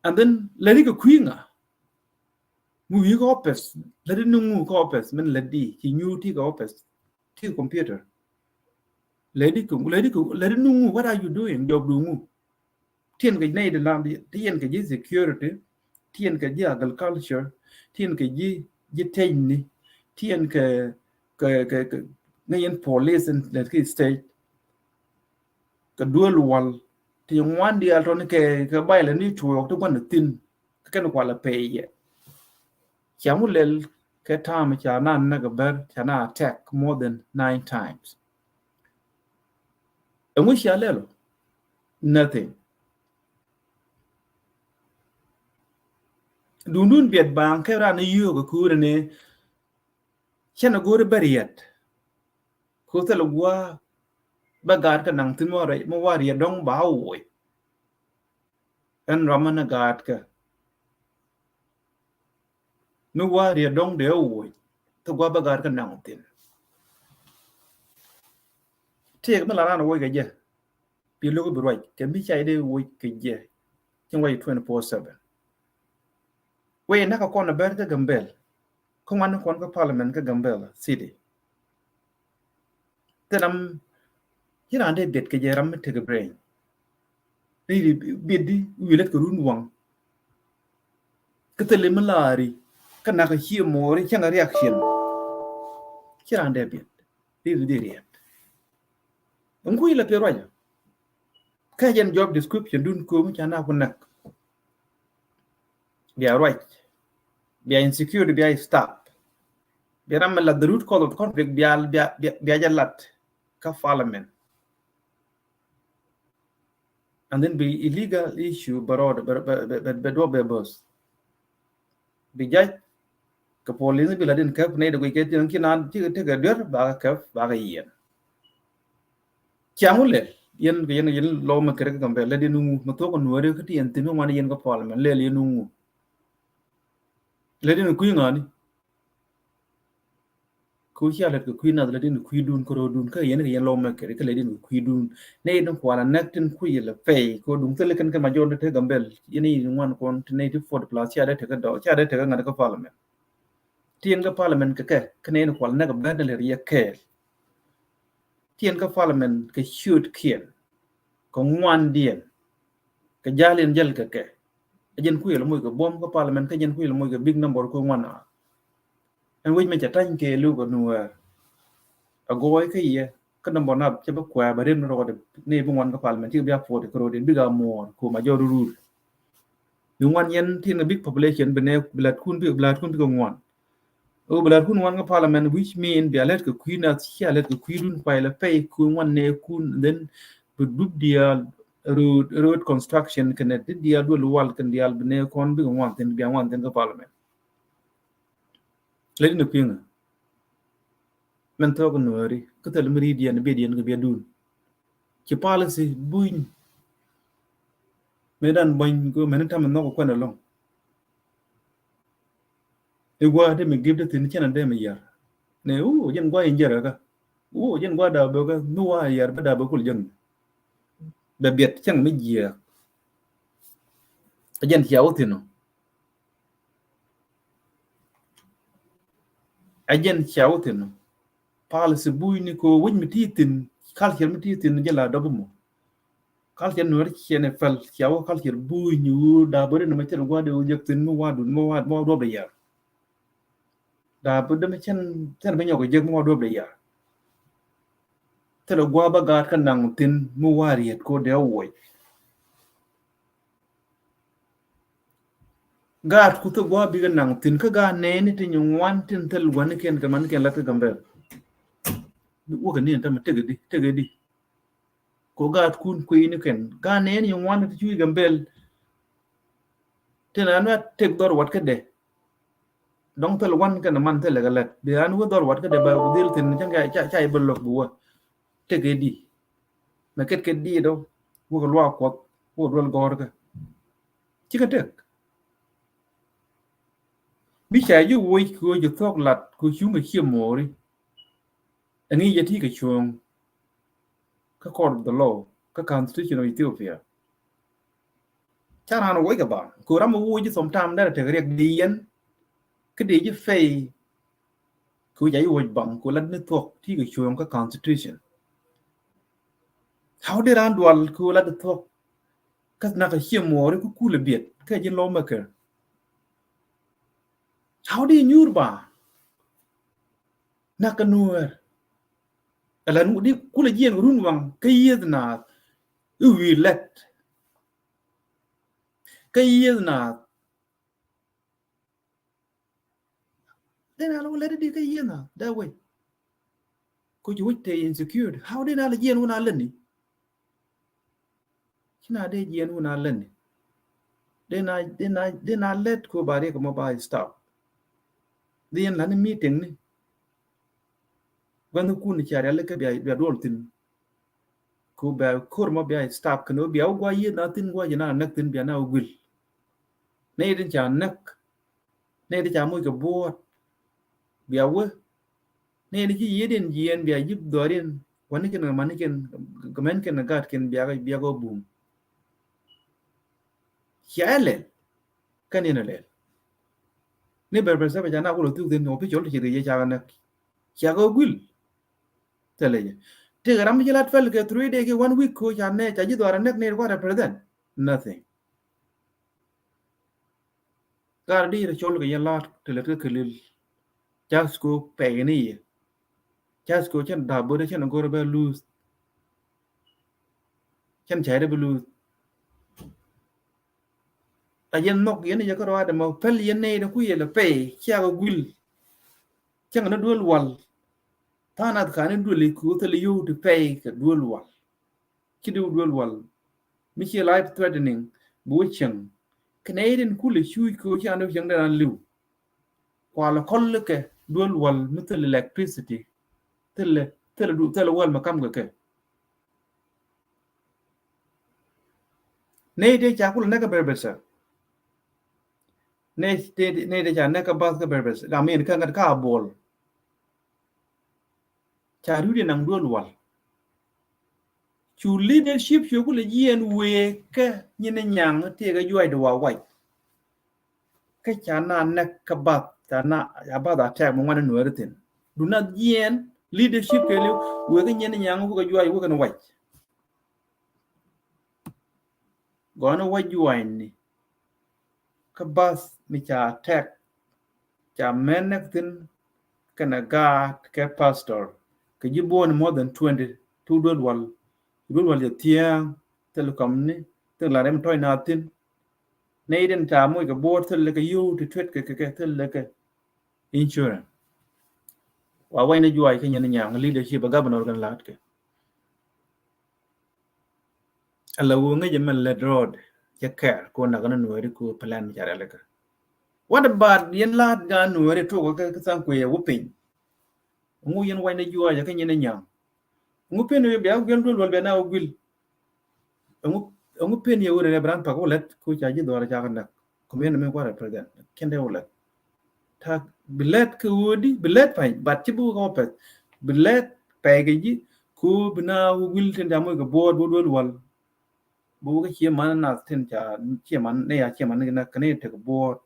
and then lät kɛ kui̱ ŋa̱. Ŋu wi̱i̱ kä office lät ni ŋu kä office min lät di ci nyuur ti kä office ti computer. Lät di kä lät di kä lät ni ŋu, what are you doing? Job du ŋu? Ti yɛn kɛ nɛy di lam ti yɛn kɛ ji̱ security, ti yɛn kɛ ji̱ agriculture, ti yɛn kɛ ji̱ ji̱ tecni, ti yɛn kɛ kɛ kɛ kɛ ŋäc yɛn police in lät ki state. Kɛ duel wal ti ŋuan diaal tɔni kɛ kɛ bay lɛ ni tuɔɔk ti guan thin kɛ kɛn kual a pɛy yɛ. Ca mu lɛl kɛ tam ca na näk bɛr ca na attack more than nine times. Ɛŋu cia lɛl ɔ? Nothing. Dundun biɛt baŋ kɛ ran ni yio̱k kɛ kuuri ni cɛn a go̱o̱ri bɛ riɛt. Ku thil gua̱a̱ bä gaat kä naŋ thi̱n mɔ rɛy mɔ wa riɛt dɔ̱ŋ ba woc. Ɛn ramä ni gaat kä mi wa riɛt dɔ̱ŋ dee woc. Thil gua̱a̱ bä gaat kä naŋ thi̱n. Tëëk mi la raan woc kɛ jɛ. Bi lo̱k bi ruac kɛ mi ca idee woc kɛ jɛ. Cin wac twenty four seven. Wee nak kɔn a bɛr kä Gambel. Kä ŋuan kɔn kä parliament kä Gambel city. Thil ram ci raan dee biɛt kɛ jɛ ram mi tekɛ brain. Ri biɛt di wi̱i̱ lät kɛ run waŋ. Kä thil mi laari kä nak cie moori cäŋ reaction. Ci raan dee biɛt. Ri ri di riɛt. Ŋuc la piɛ ruac. Kä jɛn job description dun komi ca na ku näk. Bia ruac. Bia insecurity bia stop. Bia ram la the root cause of the conflict bia bia bia jɛ lat kä parliament. And then bi illegal issue bɛ rɔɔd bɛ duɔp bɛ bös. Bi jac kɛ police bi la din käp nɛy de guic kɛ tin ki naan ci tekɛ duer bakɛ käp bakɛ yiɛn. Ciaŋ wä lɛl yɛn kɛ yɛn yɛn lɔw mɛ kɛrɛ kɛ Gambel lɛ din ŋu mɛ thok nuɔri kä ti yɛn thin ŋuan yɛn kɛ parliament lɛl yɛn ŋu. Lɛ din kui̱ ŋa̱ni. Ku cia lät kɛ kui̱ nath lät in kui̱dun kä ro̱dun kä yɛn kɛ yɛn lɔw mɛ kɛrɛ kä lät in kui̱dun. Nɛ yɛn kuala näk tin kui̱ lɛ pɛy ko duŋ thil kɛn kɛ ma jɔn te Gambel yɛn in ŋuan kɔn ti nɛ ti forty plus cia dee tekɛ dɔɔk cia dee tekɛ ŋa̱t kä parliament. Ti yɛn kä parliament kɛ kɛ kä nɛ yɛn kuala näk bɛn lɛ riɛ kɛɛl. tiɛn kä parliament kɛ ciötkiɛn kɛ ŋuandiɛn kɛ jal in jäl kɛ kɛ. A jɛn kui̱ lɛ moc kɛ buɔ̱m kä parliament kä jɛn kui̱ lɛ moc kɛ big number kɛ ŋuan a. Ɛn wec mɛ cɛ tany kɛ liw kɛ Nuɛɛr. A gɔɔy kä yɛ kä number nap cɛ bä kuɛ bä rin rɔɔdɛ ni bi ŋuan kä parliament ci bia forty kɛ rɔɔdɛ bik a muɔɔr ku majority rule. Bi ŋuan yɛn tin a big population bi nɛ bi latkun bik bi latkun bik a ŋuan. Ɣöö bɛ latkun wan kä parliament, which mean bia lät kɛ kui̱ nath cia lät kɛ kui̱dun kuay lɛ pɛy kui̱ wan nɛ kun, then bi dup diaal road, road construction kɛnɛ di diaal duel wal kɛn diaal bi nɛ kɔn bikɛ wan thin bia wan thin kä parliament. Lät in kui̱ŋä mɛn thɔk Nuɛɛri kä thil mi ri diɛn bi diɛn kɛ bia dun. Ci policy buny mɛ dan buny kɛ mɛn tam nhɔk kuɛn alɔŋ. I̱ gua̱a̱ dee mi gip dee thi̱n cɛn a dee mi yar. Nɛ wu jɛn gua̱a̱ in jɛrɛ kä wu jɛn gua̱a̱ daa bɛ kä mi wa yar bɛ daa bɛ kul jɛn. Bɛ biɛt cɛn mi jiɛɛk. A jɛn cia wä thi̱n ɔ. A jɛn cia wä thi̱n ɔ. Policy buy ni ko wec mi ti thi̱n, culture mi ti thi̱n jɛ la dɔp mɔ. Culture Nuɛɛr ciɛ ni pɛl cia wä culture buy ni wu daa bä ri ni ma cɛ gua̱a̱ dee wä jek thi̱n mi wa dun mi wa duɔp dee yar. Daa bä dee mi cɛn cɛn mi nyɔk jek mi wa duɔp dee yar. Thilɛ gua̱a̱ bä gaat kä naŋ thi̱n mi wa riet ko dee wuɔc. Gaat ku thil gua̱a̱ bikɛ naŋ thi̱n kä gaat nɛɛni ti nyi ŋuan tin thil gua̱nikiɛn kɛ manikiɛn lat kä Gambɛl. Wäkɛ ni ɛn tämɛ tekɛ di tekɛ di. Ko gaat kun kui̱nikiɛn gaat nɛɛni nyi ŋuan ti cuc Gambɛl. Tin an wä tek dhɔr wat kädɛ. Dɔŋ thil wan kɛn man thil lɛ kɛ lɛt bi an wä dhɔr wat kädɛ ba dhil thi̱n cä ca ca i̱ bä lo̱k bi wä. Tekɛ di. Mɛ ket ket di dɔ wäkɛ luaak kuɔth wäkɛ duel gɔ̱rkä. Cikɛ tek. Bi ca ji̱ woc kɛ ɣöö ji̱ thuɔ̱k lat kɛ cuŋ kɛ ciɛ mo̱o̱ri. Ɛŋi̱ jɛ ti kɛ cuŋ kä court of the law kä constitution of Ethiopia. Ca raan woc kɛ baŋ kɛ ram woc ji̱ sometime derɛ tek riɛk di yɛn kä di ji̱ pay. Kɛ wi̱c a ji̱ woc baŋ kɛ lat ni thuɔ̱k ti kɛ cuŋ kä constitution. How di raan dual kɛ lat di thuɔ̱k. Kä nak a ciɛ muɔɔri ku kulɛ biɛt kä ji̱ lawmaker. How di nyuur ba nak a nuɛɛr. Ala nu di kulɛ jiɛn run waŋ kä yieth naath. I̱ wi̱i̱ lɛt kä yieth naath. Then a lɛ wä lɛt di kä yieth naath that way. Ko ci wec te insecurity how di na lɛ jiɛn wun a lɛni. Ci na dee jiɛn wun a lɛni. Dee na dee na dee na lɛt ko ba riɛk mɔ ba stop. Dee yɛn lani meeting ni. Gua̱n kun ca riali kä bia bia duɔl thin. Ku bɛ kor mɔ bia stop kɛn wä bia wä gua yieth na thin gua jɛ na näk thin bia na wä guil. Nɛ yet in ca näk. Nɛ ti ca moc kɛ buɔ̱ɔ̱t bia wä. Nɛ ti ci yiet in jiɛɛn bia ji̱ dhɔriɛn wani kɛn kɛ mani kɛn kɛ mɛn kɛn kɛ gat kɛn bia kɛ bia kɛ bum. Cia ɛ lɛl kɛn in ɛ lɛl. Ni bɛr bɛr sɛbɛ ca na kulɛ thuk thin kɛ mɔ pi cɔl ti ci ri yɛ ca kɛ näk. Cia kɛ guil. Thilɛ jɛ ti kɛ ram mi ci lat pɛl kɛ three day kɛ one week ko ca nɛ ca ji̱ dhɔr ɛ näk ni ri kua represent nothing. Gat di rɛ cɔl kɛ yɛn la̱t ti lät kä kɛ lil. Ca̱th ko pɛy ni yɛ. Ca̱th ko cɛn da̱a̱ bödä cɛn go̱rä bɛ luth. Cɛn cay dɛ bi luth. A yɛn nhɔk yɛn yɛ kä rɔadɛ mɔ päl yɛn nɛy dɛ ku yɛ lɛ pɛy ciak a guil. Cɛn ni duel wal. Tha̱a̱ŋ nath ka̱n ni duel i̱ ku thil yio̱w ti pɛy kɛ duel wal. Ci diw duel wal mi ci life threatening bi wä cieŋ. Kɛ nɛy tin kulɛ cuuc kɛ wä ci an dee cieŋ dee ran liw. Kualɛ kɔl kɛ duel wal mi thil electricity. Thil thil du thil wal mi kam kɛ kɛ. Nɛy dee ca kulɛ näk kɛ bɛrbɛr sɛ. Nɛy dee nɛy dee ca näk kɛ bath kɛ bɛrbɛr sɛ. Lam in kä ŋät ka a buɔl. Ca ri̱wdiɛn naŋ duel wal. Cu leadership cu kulɛ jiɛɛn wëë kä nyin ni nyaŋ tëëkɛ juacdɛ wa wac. Kä ca na näk kä bath ca na a bath a tɛk mi ŋuan ni nueeri thi̱n. Duŋ na jiɛɛn Leadership kɛɛliw, wek kɛ Nyin Nyaŋ, wek kɛ Juac, wek kɛn wac. Gɔ̱a̱n wac Juac ni kä bath mi ca tɛk, ca mɛn nɛk thi̱n kɛnɛ gaat kɛ pastor, kɛ ji̱ buɔ̱n more than twenty, tu duel wal, duel wal jɛ thia̱a̱ŋ, thil kɔm ni, thil la rɛm tɔ̱c na thi̱n. Nɛy den ca moc kɛ buɔ̱ɔ̱t, thil lɛ kɛ yio̱w ti tuet kɛ kɛ kɛ, thil lɛ kɛ insurance. Wa wac ni Juac kä Nyin Nyaŋ leadership a governor kɛn la̱t kɛ. Ala wä ŋäc mɛn lät rɔɔd cɛ kɛɛr ko nak ni Nuɛri ko plan mi ca rɛl kɛ. What about yɛn la̱t gan Nuɛri tok kɛ kɛ tha̱a̱ŋ kuɛ wä piny? Ŋu yɛn wac ni Juac kä Nyin Nyaŋ? Ŋu pen yɛ bia guil duel wal bia na wä guil? Ŋu, ŋu pen yɛ wä rɛ bran pak wä lät ko ca ji̱ dhɔr ca kɛ nak. Community mi kuarɛ president kɛn dee wä lät. Ta bi lät kɛ wä di, bi lät pany, but ci bi wä kɛ wä pɛth. Bi lät pɛy kɛ ji̱ ko bi na wä guil tin ca moc kɛ buɔɔt wä duel wal. Bi wä kɛ cie man nath tin ca cie man ni ya cie man ni kɛ ni tek buɔɔt.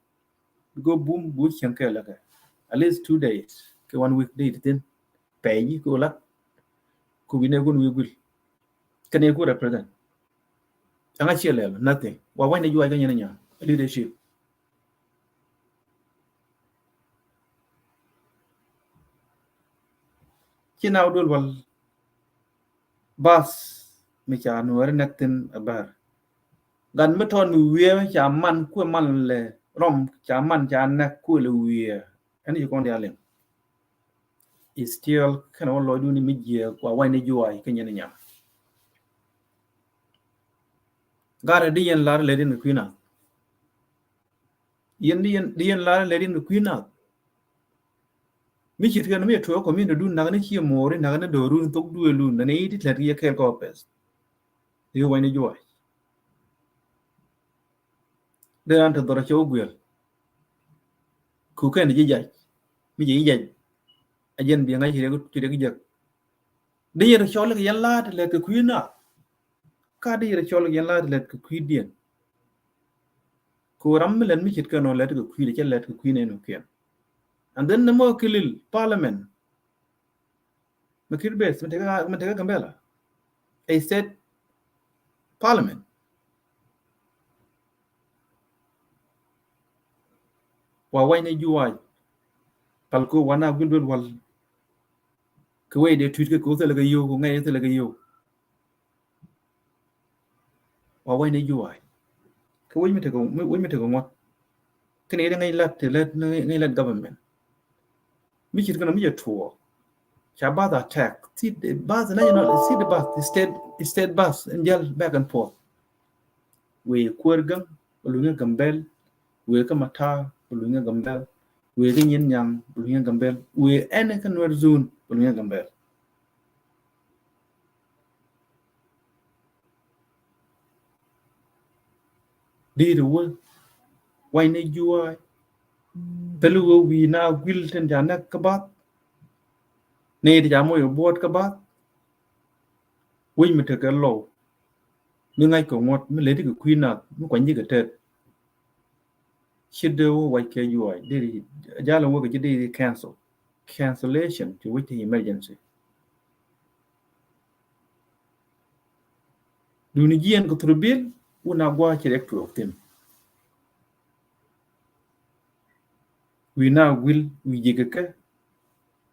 Bi go bum bu cieŋ kɛ lɛ kɛ at least two days kɛ one week day ti thin. Pɛy ji̱ ko lat. Ku bi ne kun wi̱i̱ guil. Kɛn yɛ ku represent. Ɛŋa ciɛ lɛl, nothing. Wa wac ni Juac kä Nyin Nyaŋ leadership. Ci na wä duel wal bath mi ca Nuɛri nɛk thi̱n a bär. Gat mi tɔt mi wiee mi ca man kuɛ man lɛ rɔm ca man ca nɛk kuɛ lɛ wiee. Ɛn ci kɔn diaal liŋ. Is still kɛn wä lɔcdun mi jiɛɛk wa wac ni Juac kä Nyin Nyaŋ. Gat di yɛn lar lɛ din kɛ kui̱ nath. Yɛn di yɛn, di yɛn lar lɛ din kɛ kui̱ nath. Mi cit kɛn mi tuɔɔk community dun nak ni cie mo̱o̱ri nak ni do̱run thok duelun na ni iti lät yɛ kɛɛl kɛ office. Di wac ni Juac. Dee ran te dhɔr a cɛ wä guiɛl. Ku kɛn ji̱ jac mi ji̱ jac. A jɛn bi ŋa̱c ci riɛk ci riɛk jek. Dee yɛn cɔl kɛ yɛn la̱a̱t lɛt kɛ kui̱ nath. Ka dee yɛn cɔl kɛ yɛn la̱a̱t lɛt kɛ kui̱diɛn. Ku ram mi lɛt mi ce̱tkɛ nɔ lɛt kɛ kui̱ dee cɛ lɛt kɛ kui̱ nɛn kiɛn. And then nɛ mɔ kilil parliament. Mɛ kir bes mɛ tekɛ mɛ tekɛ Gambela. A state parliament. Wa wac ni Juac. Pal ko wana guil duel wal. Kɛ wec dee tui̱t kɛ ko thilɛ kɛ yio̱w ko ŋɛc thilɛ kɛ yio̱w. Wa wac ni Juac. Kɛ wec mi tekɛ wec mi tekɛ ŋuɔ̱t. Kɛn i̱ ŋäc lat ti lät ŋäc lat government. Mi ce̱tkɛ nɔ mi jɛ tuɔɔk. Ca bath attack. Thi bath national, thi bath state, state bath in jal back and forth. Wee kuäär Gäŋ, bɛ lunyä Gambel. Wee kä Matar, bɛ lunyä Gambel. Wee kä Nyin Nyaŋ, bɛ lunyä Gambel. Wee ɛn kä Nuer zone, bɛ lunyä Gambel. Di̱i̱t wä wac ni Juac. Thil wä wi̱i̱ na guil tin ca näk kä bath. Ni ti ca moc buɔt kä bath. Wec mi tekɛ lɔw mi ŋa̱c kɛ ŋuɔ̱t mi leti kɛ kui̱ nath mi kuany ji̱ kɛ tet. Ci dee wä wac kɛ Juac dee ri jal wä kɛ ji̱ dee ri cancel. Cancellation ci wec ti emergency. Duni jiɛn kɛ thurbil wun a gua̱a̱ ci rɛk tuɔɔk thi̱n. Wi̱i̱ na guil wi̱i̱ ji̱ kɛ kɛ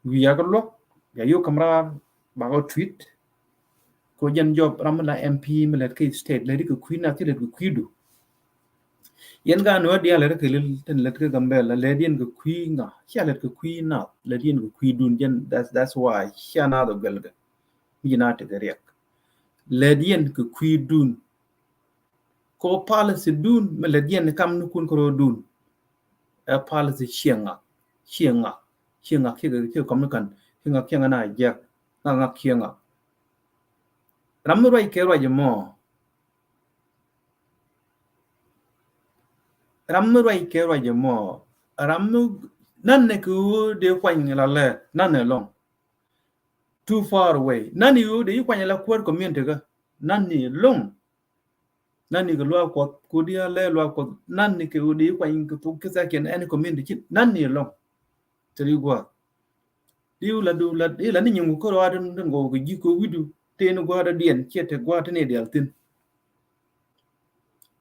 wi̱i̱ a kɛ luɔk ya yio̱w ka̱m raar bakɔ tui̱t. Ko jɛn jɔp ram mi la M P mi lɛt kä state lɛt kɛ kui̱ na thi lɛt kɛ kui̱ du. Yɛn ka nuɛ diaal lɛt kɛ lil tin lɛt kɛ Gambela lɛt yɛn kɛ kui̱ ŋa cia lɛt kɛ kui̱ na lɛt yɛn kɛ kui̱ dun jɛn. That's, that's why cia na dhɔ guɛl kɛ mi jɛ na tekɛ riɛk. Lɛt yɛn kɛ kui̱ dun. Ko policy dun mi lɛt yɛn kam ni kun kɛ rɔ dun. Ɛ policy cieŋa cieŋa cieŋa kiɛ kiɛ kɔm ni kan cieŋa cieŋa na jɛk ŋa ŋa cieŋa. Ram mi ruac kɛ ruac mɔ. Ram mi ruac kɛ ruac mɔ. Ram mi nan ni kɛ wä dee kuany la lɛ nan ni lɔŋ. Too far away. Nan ni wä dee kuany la kuäär community kä nan ni lɔŋ. Nan ni kɛ luaak kuɔth kodi a lɛ luaak kuɔth nan ni kɛ wä dee kuany kɛ thuk kɛ thakiɛn ɛn community ci nan ni lɔŋ. Teri gua̱a̱th. Di wula di wula di la ni nyingu koro a tin tin go ki jiko widu tin gwa da dien che te gwa tin dial tin.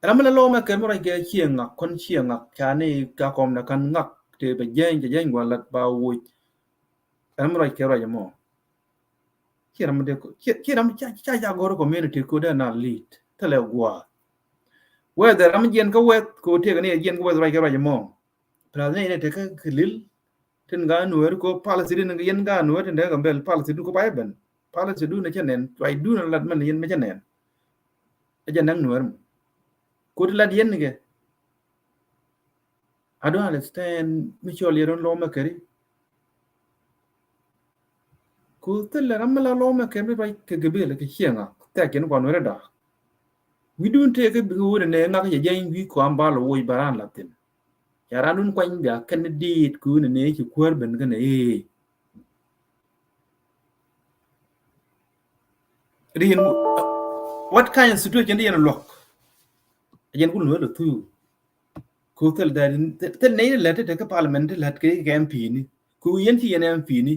Ram la lo me ken mo ra ke chieng ak kon chieng ak cha ni ka kom na kan ngak te be jen je jen gwa lat ba wo. Ram ra ke ra mo. Chi ram de ko chi ram cha cha ja goro community ko da na lead te le gwa. Whether ram jen ka wet ko te ni jen ko wet ra ke ra mo. Plus ni ne te ka kilil tin ga nuer ko policy din yen ga nuer tin de ga bel policy du ko bai ben policy du ne chenen wai du ne lat man yen me chenen. A ja nang nuer mu ko ti lat yen ke. I don't understand mi chol yeron lo me keri. Ku thil ram la lo me ken bi bai ke gabil ke chienga. Te ken kwa nuer da. Wi dun te ke bi wure ne ngak ye jeng wi ko am balo wo baran latin. Ya ran dun kwany bia ken dit ku ne ne chi kwer ben ken e. Rin what kind of situation yen lock? Yen ku nuer tu. Ku thil da thil ne le te ke parliament le ke ke M P ni. Ku yen ti yen M P ni.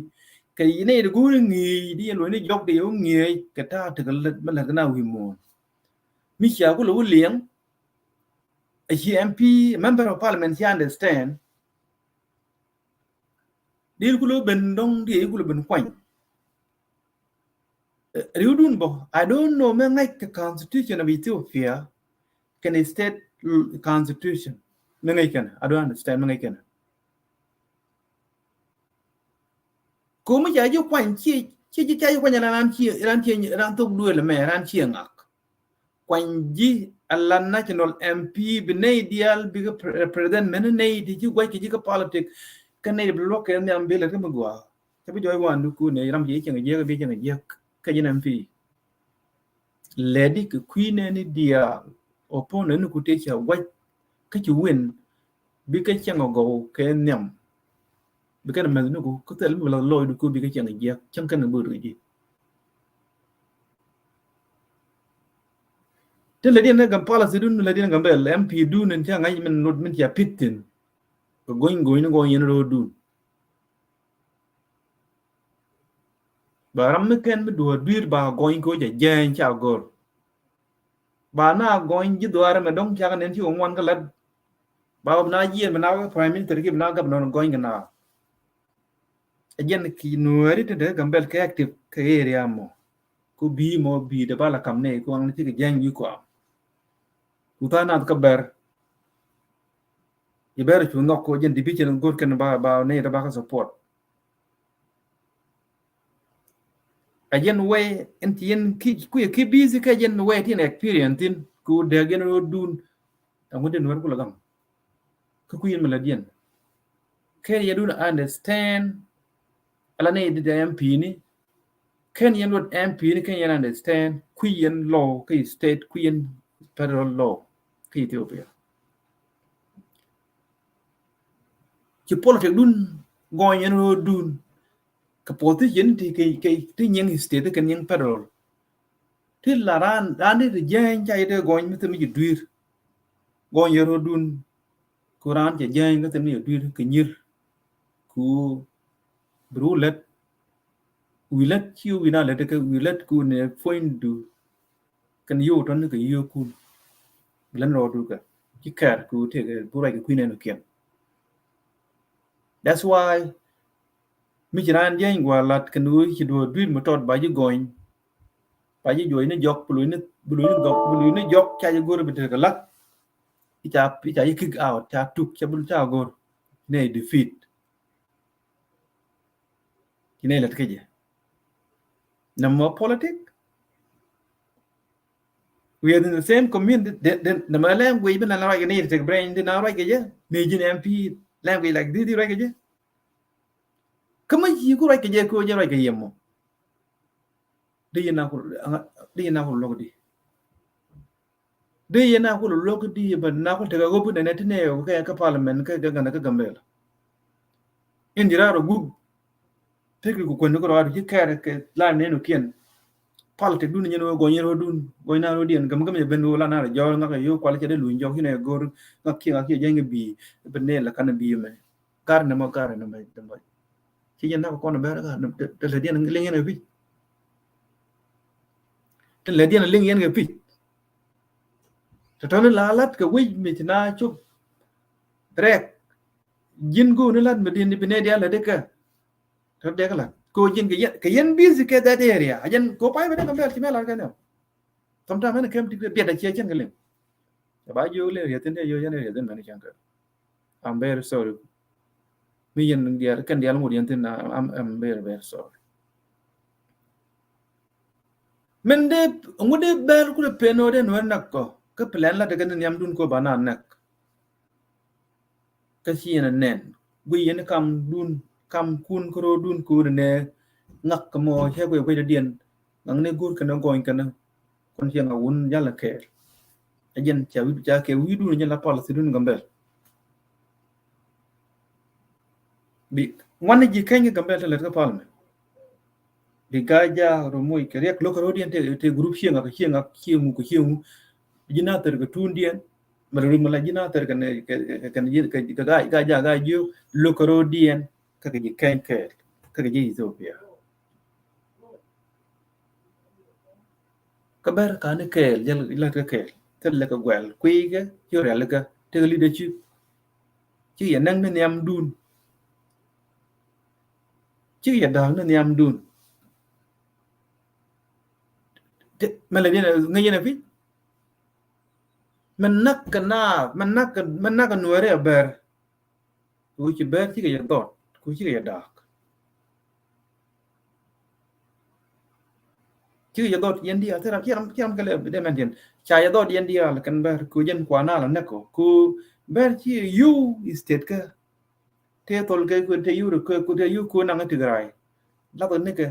Ke ne de gu ni di yen lo ni jok de yo ni ke ta te ke le ma le na wi mo. Mi cha ku lo lieng. A chi M P member of parliament chi understand. Dil ku lo ben dong di ku lo ben kwany. Riwdun bɔ I don't know me ŋa̱c kɛ constitution of Ethiopia kɛn state constitution me ŋa̱c kɛn. I don't understand me ŋa̱c kɛn. Komi ca ji̱ kuany ci ci ci ca ji̱ kuany ran ci ran ci ran thok duel mɛ ran ci ŋak. Kuany ji̱ ala national M P bi nɛy diaal bikɛ represent mɛn nɛy ti ci guac kɛ ji̱ kä politic. Kä nɛy bi luɔk kɛ nhiam bi lɛ kä mi gua ca bi jɔɔc wan du kun nɛy ram ci cieŋ jiɛk bi cieŋ jiɛk kä ji̱ M P. Lɛdi kɛ kui̱ nɛni diaal opponent ni ku tëë ca guac kä ci win. Bikɛ cieŋ gɔw kɛ nhiam. Bikɛ mɛth ni ku kä thil mi bi la lɔɔc du ku bikɛ cieŋ jiɛk cieŋ kɛn bä rui̱ ji̱. Tin lɛ diɛn ni gam policy dun lɛ diɛn gam bɛl M P dun in ca ŋa̱c min not min ca pit thin. Kɛ go̱ny go̱ny ni gɔny yɛn ro̱o̱ dun. Ba ram mi kɛn mi duɔ̱ɔ̱r dui̱r ba gɔny ko jɛ jɛny ca gɔr. Ba na gɔny ji̱ dhuaar mɛ dɔ̱ŋ ca kɛ nɛn ci kɛ ŋuan kä lat. Ba na jiɛn mi na prime minister ki mi na governor gɔny kɛ na. Ɛ jɛn ki nuɛɛri ti dee gambɛl kɛ active kɛ area mɔ. Ku bi mɔ bi de bala kam ne ku aŋ ni ti kɛ jɛny wi kua. Ku tha nath kä bɛr. Yi bɛr cu nhɔk ko jɛn division go̱r kɛn ba ba ne de ba ka support. A jɛn wɛ in ti yɛn ki ku yɛ ki busy kɛ jɛn wɛ ti yɛn experience in ku dee jɛn ro dun. Aŋu din wɛr ku la gam. Kä kui̱ yɛn mi la diɛn kɛn yɛn dun understand. Ala ni di M P ni kɛn yɛn luɔt M P ni kɛn yɛn understand kui̱ yɛn law kä state kui̱ yɛn federal law kä Ethiopia. Ci politic dun gɔny yɛn ro̱o̱ dun kɛ position ti kɛ ti nyiŋ state kɛ nyiŋ federal. Ti la ran ran di ti jɛny ca yet gɔny mi thim ci duir. Gɔny yɛ rɔ dun ku ran cɛ jɛny mi thim ci duir kɛ nyir. Ku bru lɛt wi lɛt ci wi na lɛt kɛ wi lɛt ku ne point du. Kɛn yio̱w tɔn ni kɛ yio̱w kun. Bi lɛn rɔ du kɛ ci kɛr ku tëëkɛ bu ruac kɛ kui̱ nɛn kiɛn. That's why mi ci raan jiɛny gua̱a̱r lat kɛn wee ci duɔ̱ɔ̱r dui̱r mi tɔt ba ji̱ gɔny. Ba ji̱ juɔc ni jɔk bi luc ni bi luc ni jɔk bi luc ni jɔk ca ji̱ go̱r bi tekɛ lak. Ica ica ji̱ kick out ca tuk ca bi ca go̱r. Nɛ defeat. Ci nɛ lät kä jɛ. Nɛ mɔ politic. We are in the same community. Nɛ mɔ language bi na ruac kɛ ni tek brain di na ruac kɛ jɛ. Mi ji̱n M P language like this di ruac kɛ jɛ. Kä ma ci ku ruac kɛ jɛ ko jɛ ruac kɛ yɛ mɔ. Di yɛ na ku di yɛ na ku lok di. Di yɛ na ku lok di yɛ ba na ku tekɛ wop nɛ nɛ ti nɛ kɛ kɛ parliament kɛ kɛ gana kɛ Gambela. In di raro gup. Pek di ku kwen ko raro ci kɛr kɛ la nɛ no kiɛn. Politic dun nyɛ no gɔny ro dun gɔny na ro diɛn gam gam yɛ ben wo la na ro jɔr ŋa kɛ yo kwal cɛ de luny jɔk hinɛ gor ŋa kiɛ ŋa kiɛ jɛ ŋa bi ben ne la kan bi mɛ. Gar nɛ mɔ gar nɛ mɛ. Ci jɛn nak kɔn bɛr ka te lɛ diɛn liŋ yɛn kɛ pi̱c. Te lɛ diɛn liŋ yɛn kɛ pi̱c. Te tɔni la lat kɛ wec mi ci na cop rɛk. Ji̱n go̱o̱ni lat mi diɛn di bi nɛ dial lɛ dikɛ. Te dek lat ko ji̱n kɛ yɛn, kɛ yɛn busy kɛ that area. A jɛn ko pay bɛ dek kɛ bɛl ci mɛ lat kɛ nɛ. Sometimes ɛn kɛm ti biɛt a ciɛ cɛn kɛ liŋ. Ba jiök lɛ riɛthin dee jiök yɛn riɛthin mɛn cɛn kɛ. I'm very sorry. Mi yɛn diɛl kɛn diɛl ŋut yɛn thin, I'm, I'm very, very sorry. Min dee ŋut dee bɛl ku dee pen ɔ dee nuɛr nak kɔ kä plan la dee kɛ ni nhiam dun ko ba na nak. Kä ci yɛn ɛ nɛn guiy yɛn kamdun, kamkun kä ro̱o̱dun ko̱o̱dɛ nɛ ŋak kɛ mɔ cɛ guiy guiy dɔ̱diɛn. Ŋa̱ŋ ni go̱o̱r kɛn ɛ gɔny kɛn ɛ kɔn ciɛ ŋa̱ wun jal ɛ kɛɛl. Ɛ jɛn ca wi̱i̱ ca kɛ wi̱i̱dun ɛ jɛn la policy dun Gambɛl. Bi ŋuan ni ji̱ keny kɛ Gambɛl te lät kä parliament. Bi Gaa-jaak rɔ moc kɛ riɛk lo̱k kɛ ro̱diɛn te, te group cieŋ ak cieŋ ak cieŋ ŋu kɛ cieŋ ŋu. Ji̱ na thɛr kɛ tuundiɛn mɛ rɔ rim la ji̱ na thɛr kɛ kɛ kɛ Gaa-jaak Gaa-jiök lo̱k kɛ ro̱diɛn. Kä kɛ ji̱ keny kɛɛl kä kɛ ji̱ Ethiopia. Kä bɛr kani kɛɛl jɛ lät kä kɛɛl thil lɛ kɛ guɛl kui̱ kɛ ci rialikä tekɛ leadership. Ci yɛ näk ni nhiamdun. Ci yɛ da̱a̱k ni nhiamdun. Mɛ lɛ diɛn ŋäc yɛn ɛ pi̱c. Mɛ näk kɛ naath, mɛ näk kɛ, mɛ näk kɛ nuɛri ɛ bɛr. Ku ci bɛr cikɛ yɛ dhɔt, ku cikɛ yɛ da̱a̱k. Cikɛ yɛ dhɔt yɛn diaal, thil ram, thil ram, thil ram kɛ lɛ dee mɛn diɛn. Ca yɛ dhɔt yɛn diaal kɛn bɛr, ku jɛn kuan na la näk kɔ, ku bɛr ci yio̱w state kä. Tëë thol kɛ ku tëë yio̱w rɛ kɛ ku tëë yio̱w ku naŋ Tigray. Lath nikɛ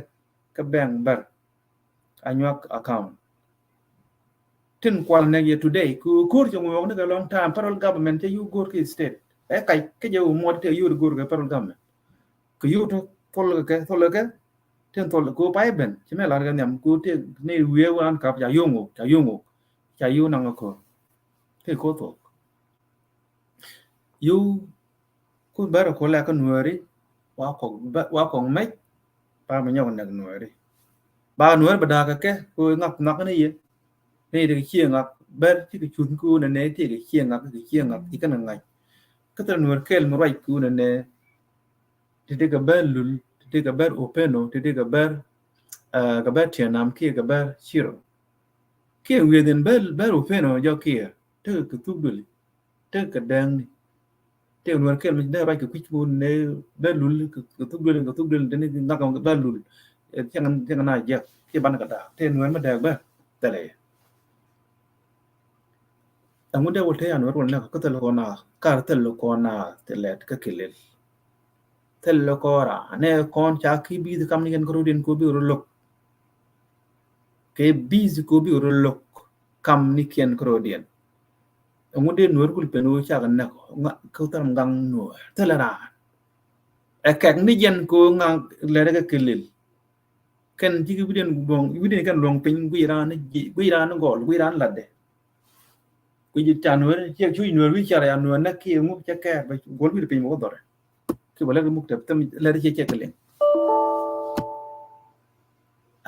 kɛ bank bɛr. Anyuak account. Tin kual nɛk yɛ today ku ko̱r cɛ ŋuɔk nikɛ long time federal government cɛ yio̱w go̱r kɛ state. Ɛ kac kɛ jɛ wä muɔt tëë yio̱w go̱r kɛ federal government. Kɛ yio̱w tɔ thol kɛ thol kɛ tin thol ku pay ben ci mɛ lar kɛ nhiam ku tëë ni wiee wan kap ca yio̱w ŋok ca yio̱w ŋok ca yio̱w naŋ kɛ ko̱r. Tëë ko̱r thok. Yio̱w ku bɛr ku lɛ kä nuääri wa kɔk, wa kɔk mɛc. Ba mi nyɔk nɛk nuääri ba nuääri ba da̱a̱k kɛ kɛ ku ŋak ŋak ni yɛ. Ni ti kɛ cie ŋak bɛr ti kɛ cuth ku nɛ nɛ ti kɛ cie ŋak kɛ cie ŋak ti kɛn ŋa̱c. Kä thil nuäär kɛl mi ruac ku nɛ nɛ ti ti kɛ bɛr lul ti ti kɛ bɛr openo ti ti kɛ bɛr kɛ bɛr tiɛnam kiɛ kɛ bɛr ciro. Kiɛ wiethin bɛr openo jɔ kiɛ ti kɛ thuk duli. Tekɛ kɛ dɛŋni. Tekɛ nuɛr kɛl mi dee ruac kɛ kui̱c mun ne dee lul kɛ thuk duel kɛ thuk duel dee ni ŋak kɛ dee lul. Cɛŋ cɛŋ na jiɛk ci ban kɛ daak tekɛ nuɛr mi dɛɛk bɛ thɛlɛ. Ɛŋu dee wä te ya nuɛr wä nɛk kä thɛl kɔn na kar thɛl kɔn na thɛlɛt kä kilil. Thil lɛ kɔra nɛ kɔn ca ki bi̱i̱th kam ni kɛn kä rodiɛn ko bi ro lok. Kɛ bi̱i̱th ko bi ro lok kam ni kɛn kä rodiɛn. Ɛŋu dee nuɔr kul pen wä cak nɛ kɔ ŋa kä thil gaŋ nuɔr thil raan. Ɛ kɛk ni jɛn ko ŋa lɛrɛ kɛ kelil. Kɛn ji̱ ki wi̱diɛn luɔ̱ŋ wi̱diɛn kɛn luɔ̱ŋ piny guiy raan ni ji̱ guiy raan ni gɔl guiy raan latdɛ. Kui̱ ji̱ ca nueeri ciɛ cuc nueeri wi̱i̱ car ya nueeri näk kiɛ ŋuk cɛ kɛɛr bɛ guɔl wi̱i̱ piny bɛ wä dhɔrɛ. Kiɛ bɛ lɛr muk tɛp thɛm lɛr ciɛ ciɛ kɛ liŋ.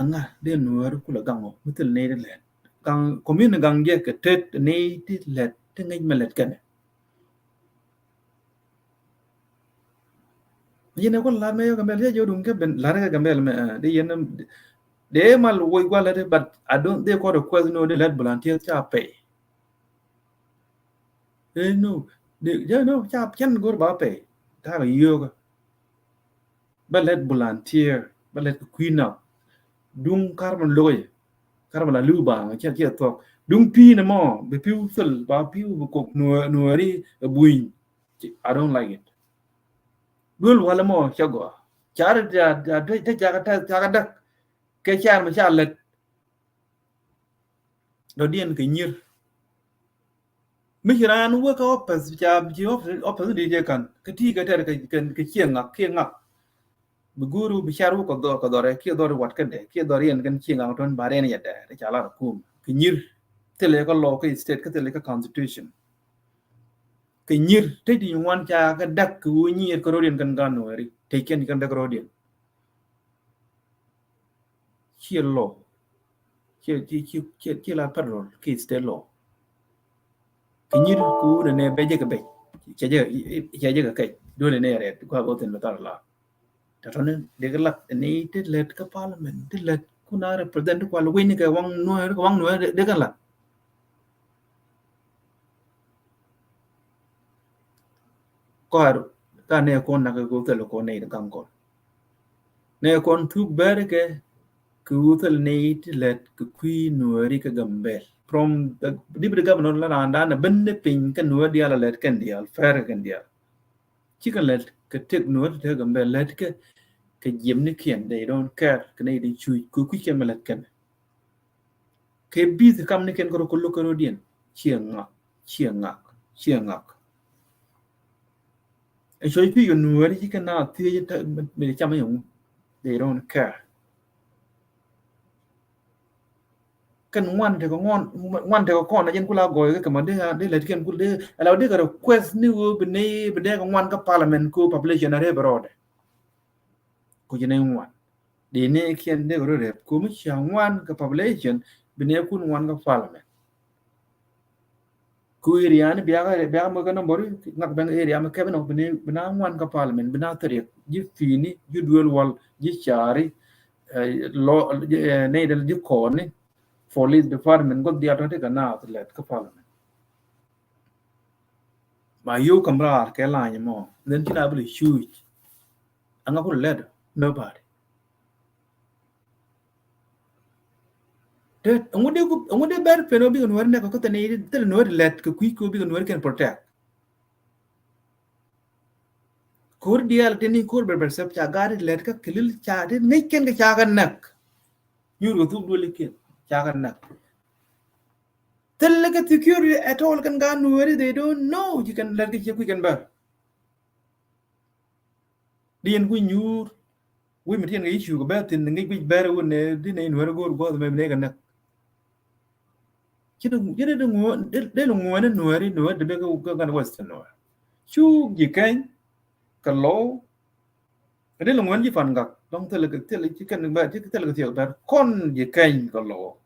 Aŋa dee nueeri kulɛ gaŋ ɔ mi thil nɛy ti lɛt gaŋ kɔmini gaŋ jɛ kɛ tet nɛy ti lɛt ti ŋäc mɛ lɛt kɛnɛ. Yɛn ɛ kɔ lar mɛ yɔ Gambɛl yɛ jɛ duŋ kɛ ben lar kɛ Gambɛl mɛ dee yɛn dee mal woc gual lɛ dee but I don't dee kɔ request no dee lɛt volunteer ca pay. Ɛ no dee jɛ no ca cɛn go̱r ba pay ta̱a̱ kɛ yio̱kä. Bä lɛt volunteer bä lɛt kɛ kui̱ nak duŋ kar mɛ lo̱k yɛ kar mɛ la li̱w baaŋ cɛ cɛ thuɔk duŋ pi̱i̱n ɛmɔ bi pi̱w thil ba pi̱w bi kok nuɔɔri ɛ buny. I don't like it. Duel walɛ mɔ cɛ gɔaa car te cakɛ te cakɛ däk. Kɛ car mi ca lät dɔ̱diɛn kɛ nyir. Mi ci raan wä kä office ca ci office di jɛ kan kä ti kɛ tɛr kɛ cieŋ ŋak kiɛ ŋak. Bi guur bi car wä kɛ dhɔr kɛ dhɔr kiɛ dhɔr wat kɛ dɛ kiɛ dhɔr yɛn kɛn cieŋ ŋak tɔn ba rɛn yɛ dɛ te ca lar kum kɛ nyir. Thilɛ kä law kä state kä thilɛ kä constitution. Kɛ nyir te di ŋuan ca kɛ dak kɛ wä nyier kɛ rodiɛn kɛn gan nuɛri. Tëë kiɛn kɛn däk rɔɔdiɛn. Ciɛ law. Ciɛ, ciɛ, ciɛ, ciɛ, ciɛ la federal ki state law. Kɛ nyir ku nɛ nɛ bɛ jɛ kɛ bɛ. Cɛ jɛ, cɛ jɛ kɛ kɛc. Duɔl nɛ rɛt. Kua bä thin bɛ thar la. Tɛ tɔni dek lat ni ti lät kä parliament, ti lät ku na represent kua lɛ wec ni kɛ waŋ nuɛɛr, kɛ waŋ nuɛɛr dek lat. Kɔr ka nɛ kɔn nak kɛ thil kɔn nɛ gaŋ kɔn. Nɛ kɔn thuk bɛr kɛ kɛ thil nɛ ti lät kɛ kui̱ nuɛɛri kɛ Gambɛl. From the deputy governor la randa nɛ ben ni piny kɛ nuɛɛr dial a lät kɛn dial, fɛr kɛn dial. Cikɛ lät kɛ tek nuɔ̱t te Gambɛl lät kɛ, kɛ jiɛm ni kiɛn, they don't care kɛ nɛ di cuc kɛ kui̱ kɛn mɛ lät kɛn. Kɛ bi̱th kam ni kɛn kɛ rɔ kɛ lo̱k kɛ rɔ diɛn. Ciɛ ŋak, ciɛ ŋak, ciɛ ŋak. Ɛ cuɔ̱c pi̱ yɔ nuɔ̱t cikɛ na thiec mi cam yɛ ŋu. They don't care. Kɛn ŋuan tekɛ ŋuan, ŋuan tekɛ kɔn a jɛn kula gɔɔy kɛ kɛ ma dee, dee lät kɛn kul dee, ala dee kɛ request ni wee bi ni, bi dee kɛ ŋuan kä parliament ko population a rep rɔɔdɛ. Ko jɛ ni ŋuan. Dee ni kiɛn dee kɛ rep ko mi cia ŋuan kɛ population, bi ni kun ŋuan kɛ parliament. Ku area ni biakä, biakä mɛ kɛ number, ŋak ben area mɛ kɛ bi nɔ, bi ni, bi na ŋuan kä parliament, bi na thiriɛk, ji̱ fi̱i̱ni, ji̱ duel wal, ji̱ caari, eh, lɔ, eh, nɛy dɛl ji̱ kɔɔni, police department, goth diaal tɔ̱ ti kɛ naath lɛt kä parliament. Ma yio̱w käm raar kɛ lany mɔ, then ci na bi lɛ cuuc. Aŋa ku lɛ lɛt, nobody. Te, ɛŋu dee, ɛŋu dee bɛr pen ɔ bikɛ nuɔ̱ɔ̱ri nɛk ɔ kä thil ni, thil nuɔ̱ɔ̱ri lɛt kɛ kui̱ kɛ ɔ bikɛ nuɔ̱ɔ̱ri kɛn protect. Ko̱r diaal ti ni ko̱r bɛr bɛr sɛp ca gaat ti lɛt kä kilil ca ti ŋäc kɛn kɛ ca kɛ näk. Nyuur kɛ thuk duɔli kiɛn ca kɛ näk. Thil kɛ security at all kɛn gaat nuɔ̱ɔ̱ri, they don't know ci kɛn lɛt kɛ ciɛ kui̱ kɛn bär. Diɛn ku nyuur wi̱i̱ mi tiɛn kɛ issue kɛ bɛr thin ŋic guic bɛr wun ni di nɛy nuɛr go̱o̱r guɔth mɛ bi nɛy kɛ näk. Ci di, ci di, di ŋuɔ̱n, di, di ŋuɔ̱n ni nuɛri, nuɛri di bek kɛ gan western nuɛr. Cu ji̱ kɛny kɛ low. Di ŋuɔ̱n ji̱ Pan Gak dɔŋ thil kɛ, thil ci kɛn bɛr, ci thil kɛ thiek bɛr kɔn ji̱ kɛny kɛ low.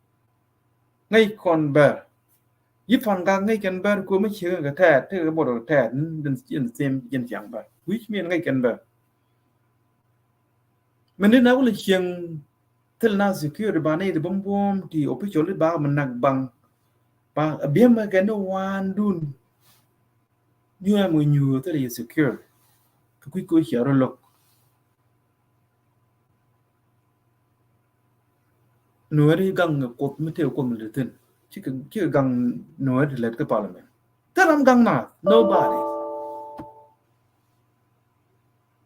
Ŋäc kɔn bɛr. Ji̱ Pan Gak ŋäc kɛn bɛr kuɔ mi ciek kɛ tɛɛt, tekɛ bot kɛ tɛɛt, ni din, din thim, din thiaŋ bɛr. Which mean ŋäc kɛn bɛr. Min di na wulɛ cieŋ thil na security ba ni di buɔ̱m buɔ̱m ti official di ba mi nak baŋ. Ba biɛm kɛ ni wan dun. Nyuɛ mi nyuɛ thil yɛ secure. Kɛ kui̱ ko̱ cia rɔ lo̱k. Nuɛri gaŋ kuoth mi tëë kuoth mi lɛ thi̱n. Cikɛ, cikɛ gaŋ nuɛri ti lɛt kä parliament. Thil ram gaŋ naath, nobody.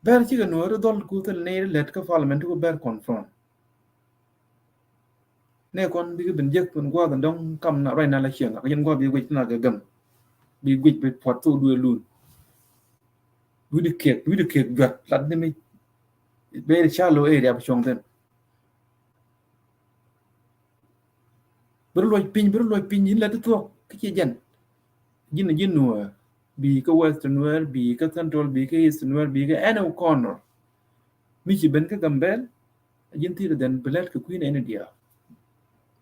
Bɛr cikɛ nuɛri dhɔl ku thil ni lɛt kä parliament ti ku bɛr confront. Nɛ kɔn bikɛ ben jek ben guath dɔŋ kam na ruac na la cieŋ ak jɛn guath bi guic na kɛ gem. Bi guic bi puɔt thok duee lun. Wi̱di kek, wi̱di kek juat lat ni mi. Beri ca lo area bi cuɔŋ thin. Bi ru luɔc piny, bi ru luɔc piny, in la ti thuɔk ki ci jɛn. Ji̱n, ji̱n Nuɛr, bi kä West Nuɛr, bi kä Central, bi kä East Nuɛr, bi kä any corner. Mi ci ben kä Gambɛl, ji̱n thil dhen bi lɛt kɛ kui̱ nɛy ni diaal.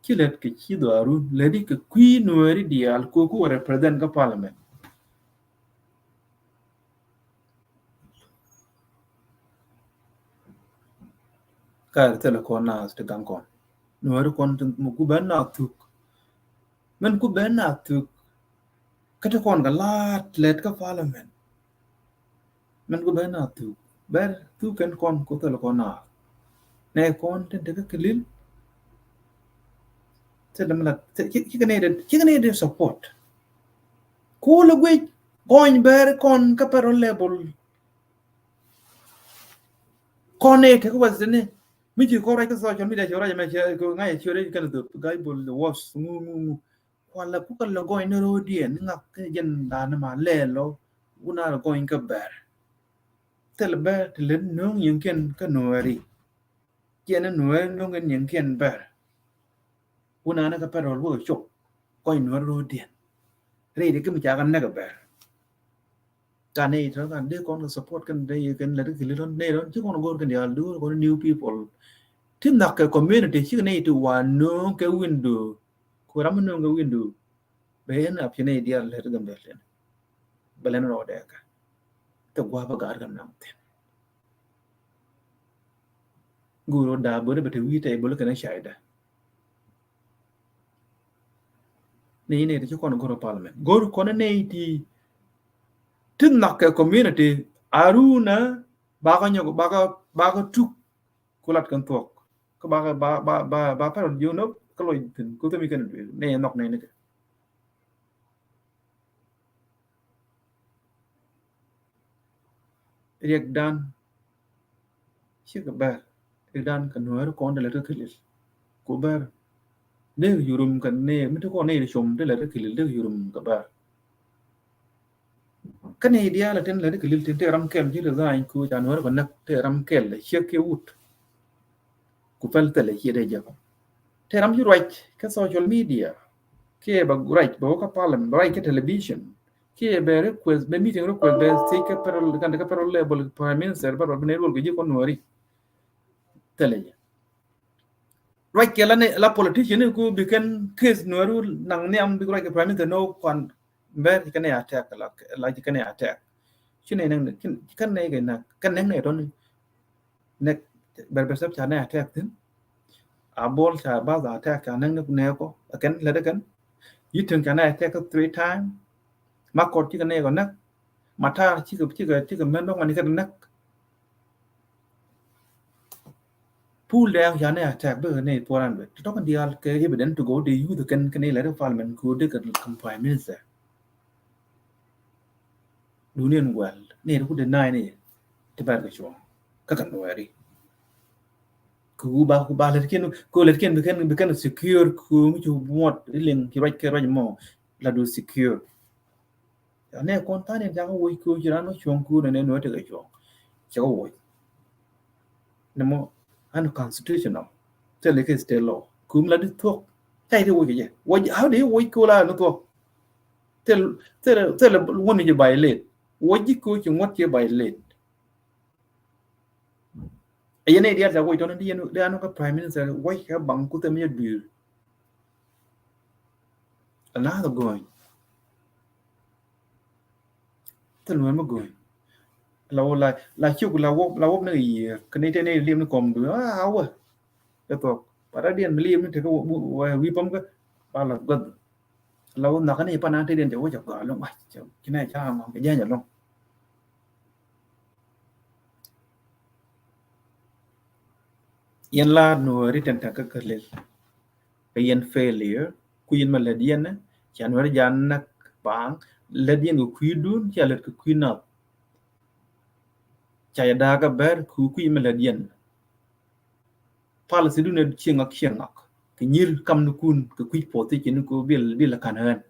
Ci lɛt kɛ ci dhɔaarun, lɛt kɛ kui̱ Nuɛri diaal, ku ku represent kä parliament. Kar thilɛ kɔn naath ti gaŋ kɔn. Nuɛri kɔn ti mi ku ben naath thuk. Min ku ben naath thuk. Kä ti kɔn kɛ la̱a̱t lɛt kä parliament. Min ku ben naath thuk. Bɛr thuk kɛn kɔn ku thilɛ kɔn naath. Nɛ kɔn tin ti kä kilil. Thilɛ mi la, ci, ci, ci kɛ nɛy dee, ci kɛ nɛy dee support. Ku lɛ guic gɔny bɛr kɔn kä federal level. Kɔn ni tek western ni mi ci kɔn ruac kä social media ci ruac mɛ ci ŋa̱c ci ruac kɛn thop guy bol the worst ŋu ŋu ŋu. Kualɛ kukɛ lɛ gɔny ni ro̱o̱diɛn ni ŋak kɛ jɛn da̱a̱n ni ma lɛɛl lɔ wun a lɛ gɔny kä bɛr. Thil bɛr ti lɛ no̱o̱ŋ yieŋkiɛn kä Nuɛri. Ciɛ ni Nuɛri no̱o̱ŋ kɛn yieŋkiɛn bɛr. Wun a ni kä federal wä cop gɔny Nuɛri ro̱o̱diɛn. Rɛy di kä mi ca kɛ näk bɛr. Ka nɛy tɔ̱ kan dee kɔn kɛ support kɛn dee kɛn lɛ ti kili tɔ̱ nɛy tɔ̱ ci kɔn go̱r kɛn diaal duur kɔn new people. Ti nhɔk kɛ community cikɛ nɛy ti wa nööŋ kɛ window. Ku ram mi nööŋ kɛ window. Bɛ yɛn a piɛ nɛy diaal lɛ ti Gambɛl thin. Bɛ lɛn rɔɔdɛ kɛ. Te gua̱a̱p a ga̱a̱r kɛ nam thin. Go̱o̱r ɔ daa böri bɛ te wi̱i̱ tɛy böli kɛn a caydɛ. Ni nɛy ti ci kɔn go̱r ɔ parliament. Go̱o̱r kɔn nɛy ti ti nhɔk kɛ community aruna bakɔ nyɔk bakɔ bakɔ tuk ku lat kɛn thuɔk. Kä bakɔ ba ba ba ba pɛrɛ ji̱ nɔ kä lɔc thin ku themi kɛn duëëk nɛy nhɔk nɛy ni kɛ. Riɛkdan cikɛ bär, riɛkdan kɛ Nuääri kɔn ti lät kä kilil. Ku bär dee kɛ yurum kɛ nɛy mi ti kɔn nɛy ti com ti lät kä kilil dee kɛ yurum kɛ bär. Kä nɛy diaal tin lät kä kilil tin tëë ram kɛl ci resign ku ca Nuääri kɛ näk tëë ram kɛl ciek kiɛ wut. Ku pɛl thilɛ ciɛ dee jɛ kɔ. Tëë ram ci ruac kä social media kiɛ bɛ ruac bɛ wä kä parliament bɛ ruac kä television kiɛ bɛ request bɛ meeting request bɛ thiec kä federal kan kä federal level prime minister bɛ ruac bɛ nɛy ruɔl kɛ ji̱ kɔn Nuääri. Thilɛ jɛ. Ruac kɛ la ni la politician ni ku bi kɛn case Nuääri naŋ nhiam bi ruac kɛ prime minister ni wä kuan. Mbɛr ci kɛn ɛ attack la la ci kɛn ɛ attack. Ci nɛ nɛ kɛn nɛ kɛ na kɛn nɛ nɛ tɔni. Nɛ bɛr bɛr sɛp ca nɛ attack thin. A bol ca ba za attack ca nɛ nɛ kɔ a kɛn lɛ de kɛn. Yi tin ca nɛ attack three time. Ma kɔt ci kɛn nɛ kɔ nɛ. Ma tar ci kɛ ci kɛ ci kɛ mɛn dɔŋ ma ni kɛ nɛ. Pul dɛ ca nɛ attack bikɛ nɛ four hundred ti tɔk diaal kɛ evident ti go̱o̱r dee youth kɛn kɛn ilɛ ri parliament kɛ wä dee kɛ kam prime minister. Duniɛn guɛl nɛ ri ku deny ni ti bɛr kɛ cuɔ̱ŋ kä kɛ Nuääri. Kɛ wä ba ku ba lɛt kiɛn kɛ lɛt kiɛn bi kɛn bi kɛn secure kɛ wä mi cu muɔt iliŋ ci ruac kɛ ruac mɔ la du secure. Anɛ kɔn tha̱a̱ŋ in jakä woc köö ci raan wä cuɔ̱ŋ köö nɛ nɛ nuɛ tekɛ cuɔ̱ŋ. Cɛ kɛ woc. Nɛ mɔ unconstitutional. Thilɛ kɛ state law. Kum la di thuɔ̱k. Ca ite woc kɛ jɛ. Woc, how do you woc köö la ni thuɔ̱k? Thil, thil, thil wun ni jɛ violate. Woc ji̱ köö ci ŋuɔ̱t ci violate. Ɛ yɛn ɛ diaal ca woc tɔn di yɛn di anɔ kä prime minister woc kɛ baŋ kuthɛ mi jɛ dui̱r. Another going. Thil Nuɛr mi go̱o̱ny. La wä la la cuk la wä la wä ni yiëë kɛ ni tɛ ni liɛm ni kɔm du a wä. Kɛ thuɔk ba ra diɛn mi liɛm ni tekɛ wä wi̱i̱ pam kä ba la guäth. La wä nhɔkä ni pan a te diɛn cɛ wä cɛ gɔaa loŋ wa cɛ ci nɛ ca ŋɔŋ kɛ jɛn cɛ loŋ. Yɛn la Nuɛri tɛn tɛn kä kä lel. Kɛ yɛn failure kui̱ yɛn ma lät yɛn ca Nuɛri ja näk baaŋ lät yɛn kɛ kui̱ dun ca lät kɛ kui̱ nath. Ca yɛ da̱a̱k kɛ bɛr ku kui̱ yɛn ma lät yɛn. Policy dun ɛ cieŋ ŋak cieŋ ŋak kɛ nyir kam ni kun kɛ kui̱ puɔth thiec ni ku bil bil kan ɣän.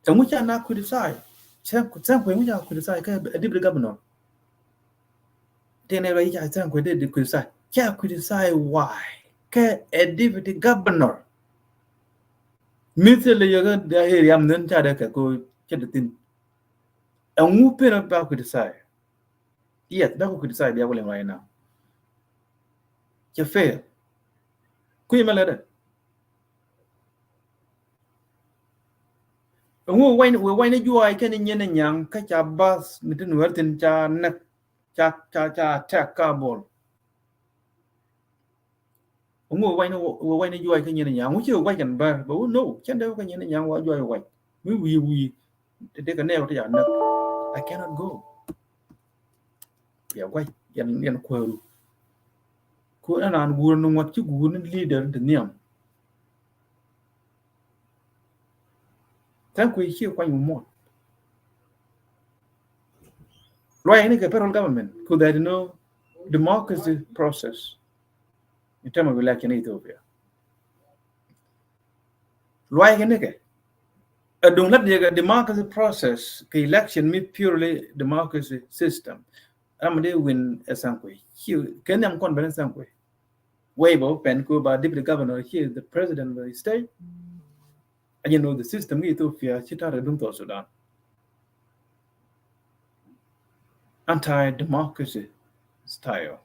Ɛŋu ca na criticize? Cɛ cɛ kuɛ ŋu ca criticize kɛ a deputy governor. Tɛn ɛ rɔ yi ca cɛ kuɛ de criticize. Ca criticize why? Kɛ a deputy governor. Mi thil yɛ kɛ area mi nen ca de kɛ ko cɛ de thin. Ɛŋu pen ba criticize? Yes, bɛ ku criticize bia ku liŋ right now. Cɛ fail. Kui̱ mɛ lɛ dɛ. Ŋu wɛn wɛ wɛn juay kɛn nyin nyaŋ kä ca bath mi tin wɛr tin ca näk ca ca ca attack ka bol. Ŋu wɛ wɛn wɛ wɛn juay kɛ nyin nyaŋ ŋu ci wɛ kɛn bär bɛ wu no cɛn dɛ kɛ nyin nyaŋ wa juay wɛ mi wi wi. Te dee kɛ nɛɛk ti ca näk. I cannot go. Ya guac yɛn yɛn kuääru. Ku ɛn raan guur ni ŋuɔ̱t ci guur ni leader ti nhiam. Thank you ci kuany mumot. Luay ni kɛ federal government ku there is no democracy process in term of election in Ethiopia. Luay kɛ ni kɛ a duŋ lat yɛ kɛ democracy process kɛ election mi purely democracy system. Ram dee win ɛ Sankui ci kɛ nhiam kɔn ben ɛ Sankui. Wei bɛ wä pɛn ku ba deputy governor ci the president of the state. A jɛ know the system kɛ Ethiopia ci tar kɛ duŋ South Sudan. anti-democracy style.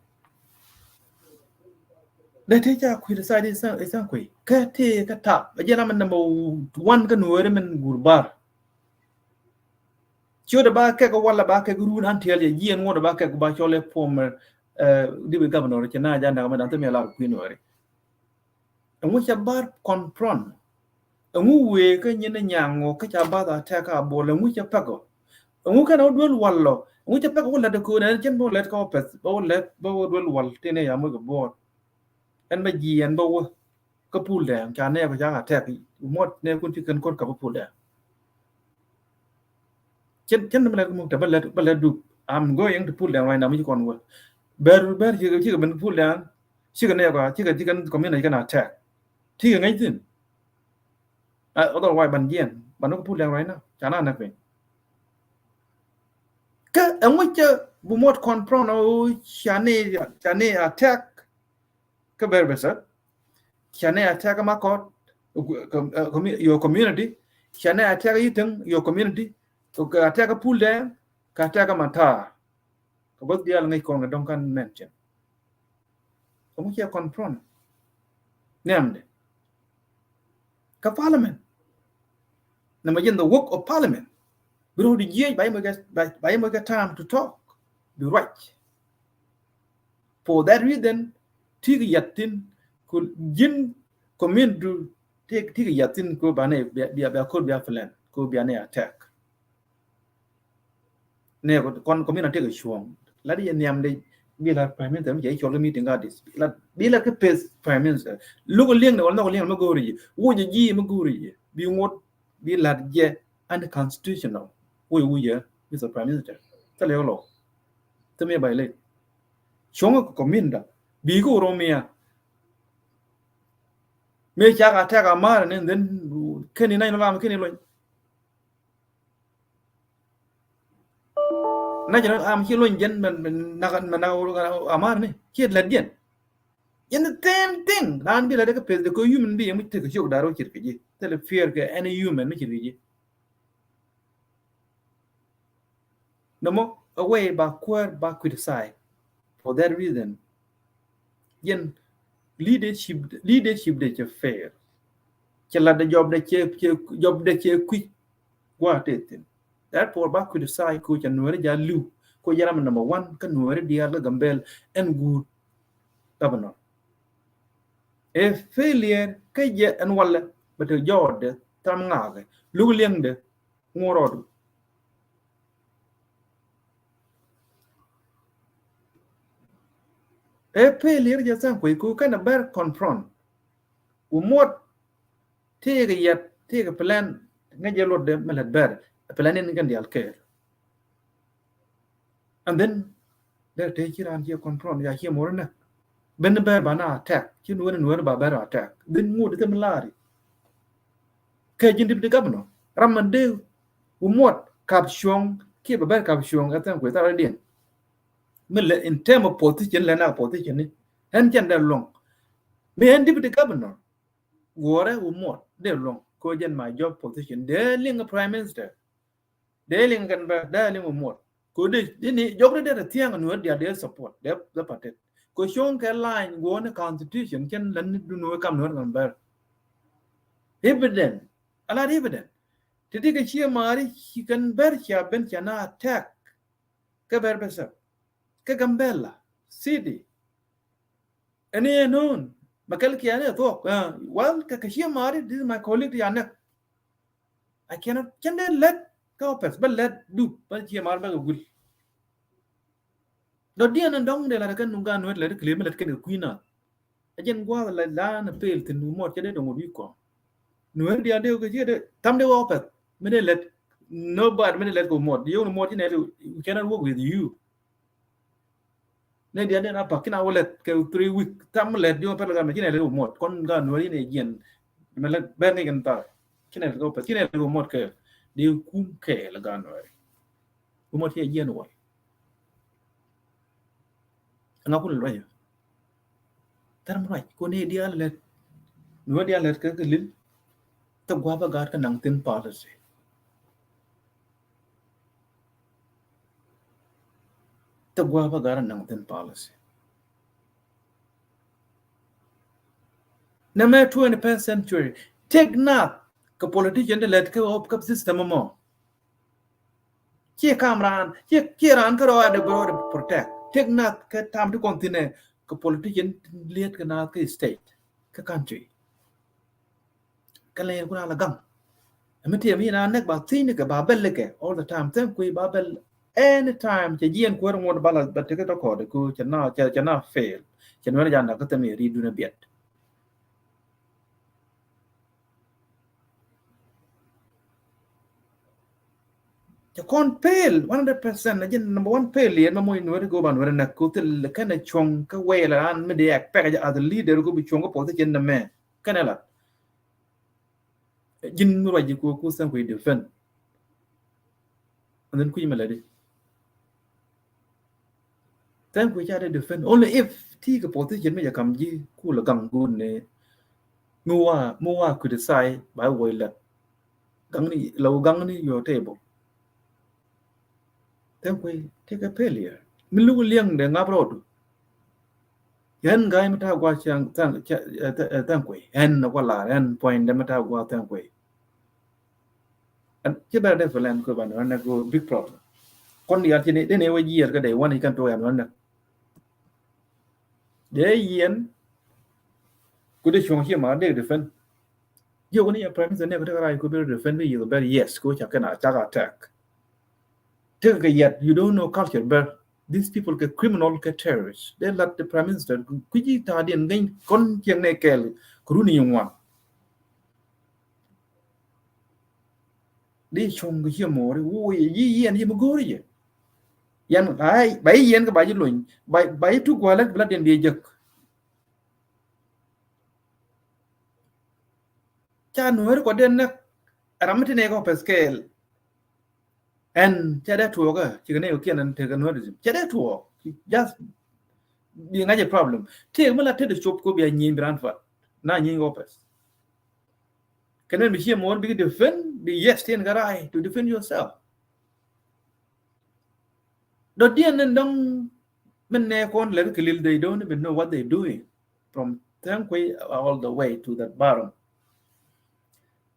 Dee tëë ca kui̱ side is an kui̱ kä tëë kä tap a jɛn amɛ number one kä Nuɛɛri min gur bar. Ciötdɛ ba kɛk walɛ ba kɛk run an tiɛl jɛ jiɛn ŋuɔ̱t ba kɛk ba cɔl ɛ former, eh, deputy governor cɛ na janda mɛ dan thim yɛ lar kui̱ Nuɛɛri. Ɛŋu ca bar confront? Ɛŋu wëë kä nyin ni nyaŋ ŋɔ kä ca bath attack a bol? Ɛŋu ca pɛk ɔ? Ɛŋu kɛn ɔ duel wal lɔ? Ɛŋu ca pɛk ɔ lät ɛ köön ɛn cɛn bä ɔ lät kä ɔ pɛth bä ɔ lät bä ɔ duel wal tëë nɛ ya moc kɛ buɔɔt? Ɛn bä ji̱ ɛn bä wä kä Pul Dɛŋ ca nɛ kɔ ca attack muɔt nɛ kun ci kɛn kɔr kap Pul Dɛŋ. Cɛn cɛn mi lɛt muk tɛ bä lɛt bä lɛt du. I'm going to Pul Dɛŋ right now mi ci kɔn wä. Bɛr bɛr ci ci kɛ ben Pul Dɛŋ. Cikɛ nɛ kɔ cikɛ cikɛ community kɛn attack. Cikɛ ŋäc thin. Otherwise ban jiɛn ban ni kɔ Pul Dɛŋ right now ca na nɛk piny. Kä ɛŋu cɛ bu muɔt confront ɔ ca ni ca ni attack. Kä Bɛr Bɛsɛ ca ni attack ma kɔt, uh, com- uh, commu- your community. Ca ni attack Yitäŋ, your community. Kɛ attack Pul Dɛŋ kɛ attack Matar. Kɛ both diaal ŋäc kɔn kɛ dɔŋ kan mention. Kɛ mu cɛ confront nɛmdɛ kä parliament. Nɛ ma jɛn the work of parliament. Bi rɔ di jiɛc ba yɛ mɛ kɛ ba yɛ mɛ kɛ time to talk. Bi ruac. For that reason, ti kɛ yat thin ku ji̱n community ti ti kɛ yat thin ku banɛ bia bia kor bia plan ku bia nɛ attack. Nɛ kɔn community kɛ cuɔ̱ŋ lat yɛ niam de bi lat prime minister mi cɛ cɔl kɛ meeting ka dis lat bi lat kɛ pes prime minister. Luk liŋ de wal nok liŋ mi go̱o̱ri ji wuc ji mi go̱o̱ri ji bi ŋot bi lat jɛ unconstitutional. Wuc wuc jɛ Mister Prime Minister thilɛ lɔ. Thimɛ bay lɛ cuɔ̱ŋ kɛ community bi kɛ Oromia. Mëë cak attack Amara ni then keni nany lam keni lony. National am ci lony jɛn mɛ nak mɛ nak Amara ni ci lät jɛn. Jɛn the same thing. Ran bi lät kɛ peth de kɛ human being mi tekɛ ciok daro cir kɛ ji. Thilɛ fear kɛ any human mi cir kɛ ji. Nɔmɔ a way ba kuäär ba criticize. For that reason, yɛn leadership leadership de cɛ fair. Cɛ lat de job de cɛ cɛ job de cɛ kui̱. Gua te thin. Therefore ba criticize ko cɛ Nuɛri ja liw ko jɛ ram number one kä Nuɛri diaal kä Gambel ɛn guur governor. Ɛ failure kä jɛ ɛn walɛ bɛ te jɔɔtdɛ tam ŋaakɛ luk liɛŋdɛ ŋuɔrɔɔdu. Ɛ pee lier jɛ thaŋ kuec ku kɛn a bɛr confront. Wu muɔt tëëkɛ yɛt tëëkɛ plan ŋäc jɛ luɔtdɛ mi lät bɛr plan in kɛn dial kɛɛr. And then dee te ci raan ci confront ya ci muɔr inɛ. Ben bɛr ba na attack ci nuɔr nuɔr ba bɛr attack. Then ŋut item lari kɛ jin deputy governor ram man dee wu muɔt kap cuɔŋ kiɛ ba bɛr kap cuɔŋ ɛ thɛn kuɛ thar diɛn. Mi lɛ in term of position lɛ na position ni ɛn jɛn dee luɔŋ. Mi ɛn deputy governor guɔrɛ wu muɔt dee luɔŋ ko jɛn ma job position dee liŋ prime minister. Dee liŋ kɛn bɛ dee liŋ wu muɔt. Ko dee ini jɔk dee dee thiaŋ nuɔr dial dee support dee dee patet. Ko cuɔŋ kɛ line guɔni constitution cɛn lɛn ni dun wee kam nuɔr kɛn bɛr. Evident ala evident. Ti ti kɛ cie mari ci kɛn bɛr cia ben cia na attack. Kɛ bɛr bɛ sɛp kɛ Gambela city. Ɛn i̱ ɛn ɣän mɛ kɛl kiɛn i̱ thuɔk. Wal kɛ kɛ ciɛ maari, this is my colleague ti ya nɛk. I cannot cɛn dee lɛt kä office bä lɛt dup bä ciɛ maari bä kɛ guil. Dɔ̱diɛn ɛn dɔ̱ŋ dee lat kɛn nuŋ gan nuet lɛt kɛ lëë mi lɛt kɛn kɛ kui̱ na. A jɛn gua̱a̱th la la na pel thin wu muɔt cɛ dee dɔ̱ŋ wä wi̱i̱ kɔn. Nuet diaal dee kɛ ciɛ dee tham dee wä office mi dee lɛt. Nobody mi dee lɛt kɛ wu muɔt. Yio̱w ni muɔt ci nɛt, we cannot work with you. Nɛ diaal den a pak kin a wä lɛt kɛ three week. Tham lɛt diɔ̱ŋ pɛl gam ci nɛ lɛt wä muɔt kɔn ga nuɔr in ɛ jiɛn. Mɛ lɛt bɛr ni kɛn thar ci nɛ lɛt wä pɛl ci nɛ lɛt wä muɔt kɛ di kum kɛ lɛ ga nuɔr. Wä muɔt ci ɛ jiɛn wä. Ɛŋa kun luɔyɛ. Thar mi ruac kun ni diaal lɛt. Nuɔr diaal lɛt kɛ kɛ lil. Thɛ gua̱a̱p a gaat kɛ naŋ thin policy. Thil gua̱a̱th bä gat ɛ naŋ thi̱n policy. Nɛmɛ twenty-first century. Tëk naath kɛ politician ti lät kä ɣɔp kä system ɛmɔ. Ciɛ kam raan, ciɛ, ciɛ raan kä rɔɔdɛ bɛ rɔɔdɛ protect. Tëk naath kɛ tam ti kɔn thi̱n ɛ kɛ politician ti lät kɛ naath kä state, kä country. Kä lɛ yɛn kun a la gaŋ. Ɛmi tiɛm yɛn a näk ba thi̱n kɛ ba bɛl kɛ all the time. Thank you ba bɛl anytime. Cɛ jiɛn kuäär ŋuɔt ba la ba tekɛ tɔkɔt ku cɛ na, cɛ, cɛ na fail. Cɛ nuɛn jan na kä thɛm yɛ ri dun a biɛt. Cɛ kɔn fail one hundred percent. Na jin number one fail yɛn ma moc nuɛri go̱o̱r ba nuɛri näk ku thil kɛn a cuɔ̱ŋ kä wɛɛl an mi di expect as a leader ku bi cuɔ̱ŋ kä position nɛmɛ. Kɛn a la. Ji̱n mi ruac ji̱ ku ku thank you defend. And then kui̱ mi lɛ di. Thank you ca di defend. Only if ti kɛ position mi jɛ kam ji̱ ku lɛ gaŋ go̱o̱r ni. Mi wa, mi wa criticize ba wä lɛ. Gaŋ ni, lɛ wä gaŋ ni your table. Thank you, take a failure. Mi luk liɛŋ dɛ ŋap rɔɔdu. Ɛn ga̱a̱c mi ta̱a̱ gua̱a̱ cäŋ, thank, cä, ɛ, th-, ɛ, thank you. Ɛn na kua lar, ɛn point dɛ mi ta̱a̱ gua̱a̱ thank you. Ɛn ci bɛr dɛ fɛlɛn kɛ ban, ɛn na go big problem. Kɔn yal ci ni, dee ni wä jiɛɛr kä dee wani kɛn tuɔ yan wani. Dee yɛn, ku dee cuɔ̱ŋ ci ma dee defend. Jiök ni ya prime minister ni ku tekɛ ray ku bɛ defend bi yik bɛr yes ku ca kɛn a cak attack. Tekɛ kɛ yat, you don't know culture bɛr. These people kɛ criminal kɛ terrorist. They let the prime minister ku ji̱ ta̱a̱diɛn gɛny kɔn cieŋ nɛ kɛɛl ku runi yi ŋuan. Di cuŋ kɛ ciɛ mo̱o̱ri wo̱o̱ yɛ yi yɛn yi mi go̱o̱ri yɛ. Yɛn ba yi yɛn kɛ ba yi lony ba yi tuk gua̱lɛ bi la diɛn bi jek. Ca nuääri kɔ den näk ram mi ti nɛy kɔ pɛth kɛɛl. Ɛn cɛ dee tuɔɔkä cikɛ nɛy kɔ kiɛn ɛn tekɛ nuääri cɛ dee tuɔɔk. Just bi ŋa̱c ɛ problem. Tëëk mi la tetdɛ cop kɔ bia nyieny bi ran fat na nyieny kɔ pɛth. Kɛ nɛn bi ciɛ muɔ̱ɔ̱n bikɛ defend bi yes tin kɛ right to defend yourself. Dɔ̱diɛn ni dɔ̱ŋ min nɛ kɔn lɛr kɛ lil, they don't even know what they doing from Thank you all the way to the bottom.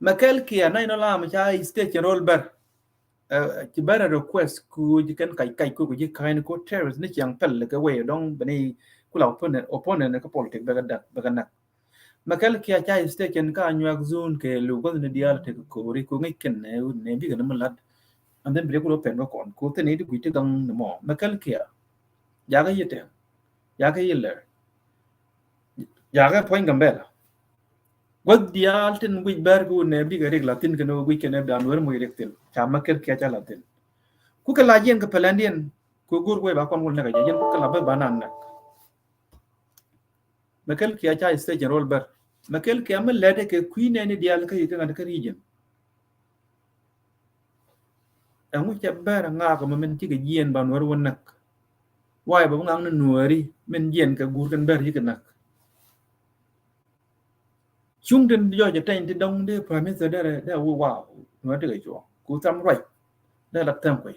Mɛ kɛl kiɛ na inɔ lam ca station roll bɛr. Ci bɛr a request ku ji̱ kɛn kac kac ku ji̱ ka̱ny ku terrorist ni ciaŋ pɛl kɛ way dɔ̱ŋ bɛ ni kula opponent, opponent kɛ politic bɛ kɛ dak bɛ kɛ nak. Mɛ kɛl kiɛ ca station ka nyuak zone kɛ lu gua̱th ni diaal tek ko̱ri ku ŋic kɛn nɛ wut nɛ bikɛ ni mi lat. And then bi dee ku lɔ pɛn kä kɔn ku thini di gui̱c ti gaŋ ni mɔ mɛ kɛl kiɛ. Jakä yi tɛm jakä yi lɛr. Jakä puɔ̱ny Gambɛla. Gua̱th diaal tin guic bɛr ki wun nɛ bikɛ rik la thin kɛn wä guic kɛn ɛ dan wär muc rik thin ca mɛ kɛl kiɛ ca la thin. Ku kɛ la jiɛn kɛ pɛlɛndiɛn ku go̱r wee ba kɔn wul nɛk a jɛ jiɛn ku kɛ la bä ba nan nɛk. Mɛ kɛl kiɛ ca station roll bɛr mɛ kɛl kiɛ mi lɛt kɛ kui̱ nɛni diaal kä yi kä ŋa̱t kä region. Ɛŋu cɛ bɛr ŋaak mɛ min cikɛ jiɛn ba nuɛr wä näk. Why ba bi ŋaak ni nuɛri min jiɛn kɛ guur kɛn bɛr yikɛ näk. Cuŋ tin jɔc tɛny ti dɔŋ di prime minister derɛ dɛ wi wow nuɛr ti kɛ cuɔ ku tham ruac dɛ la thank you.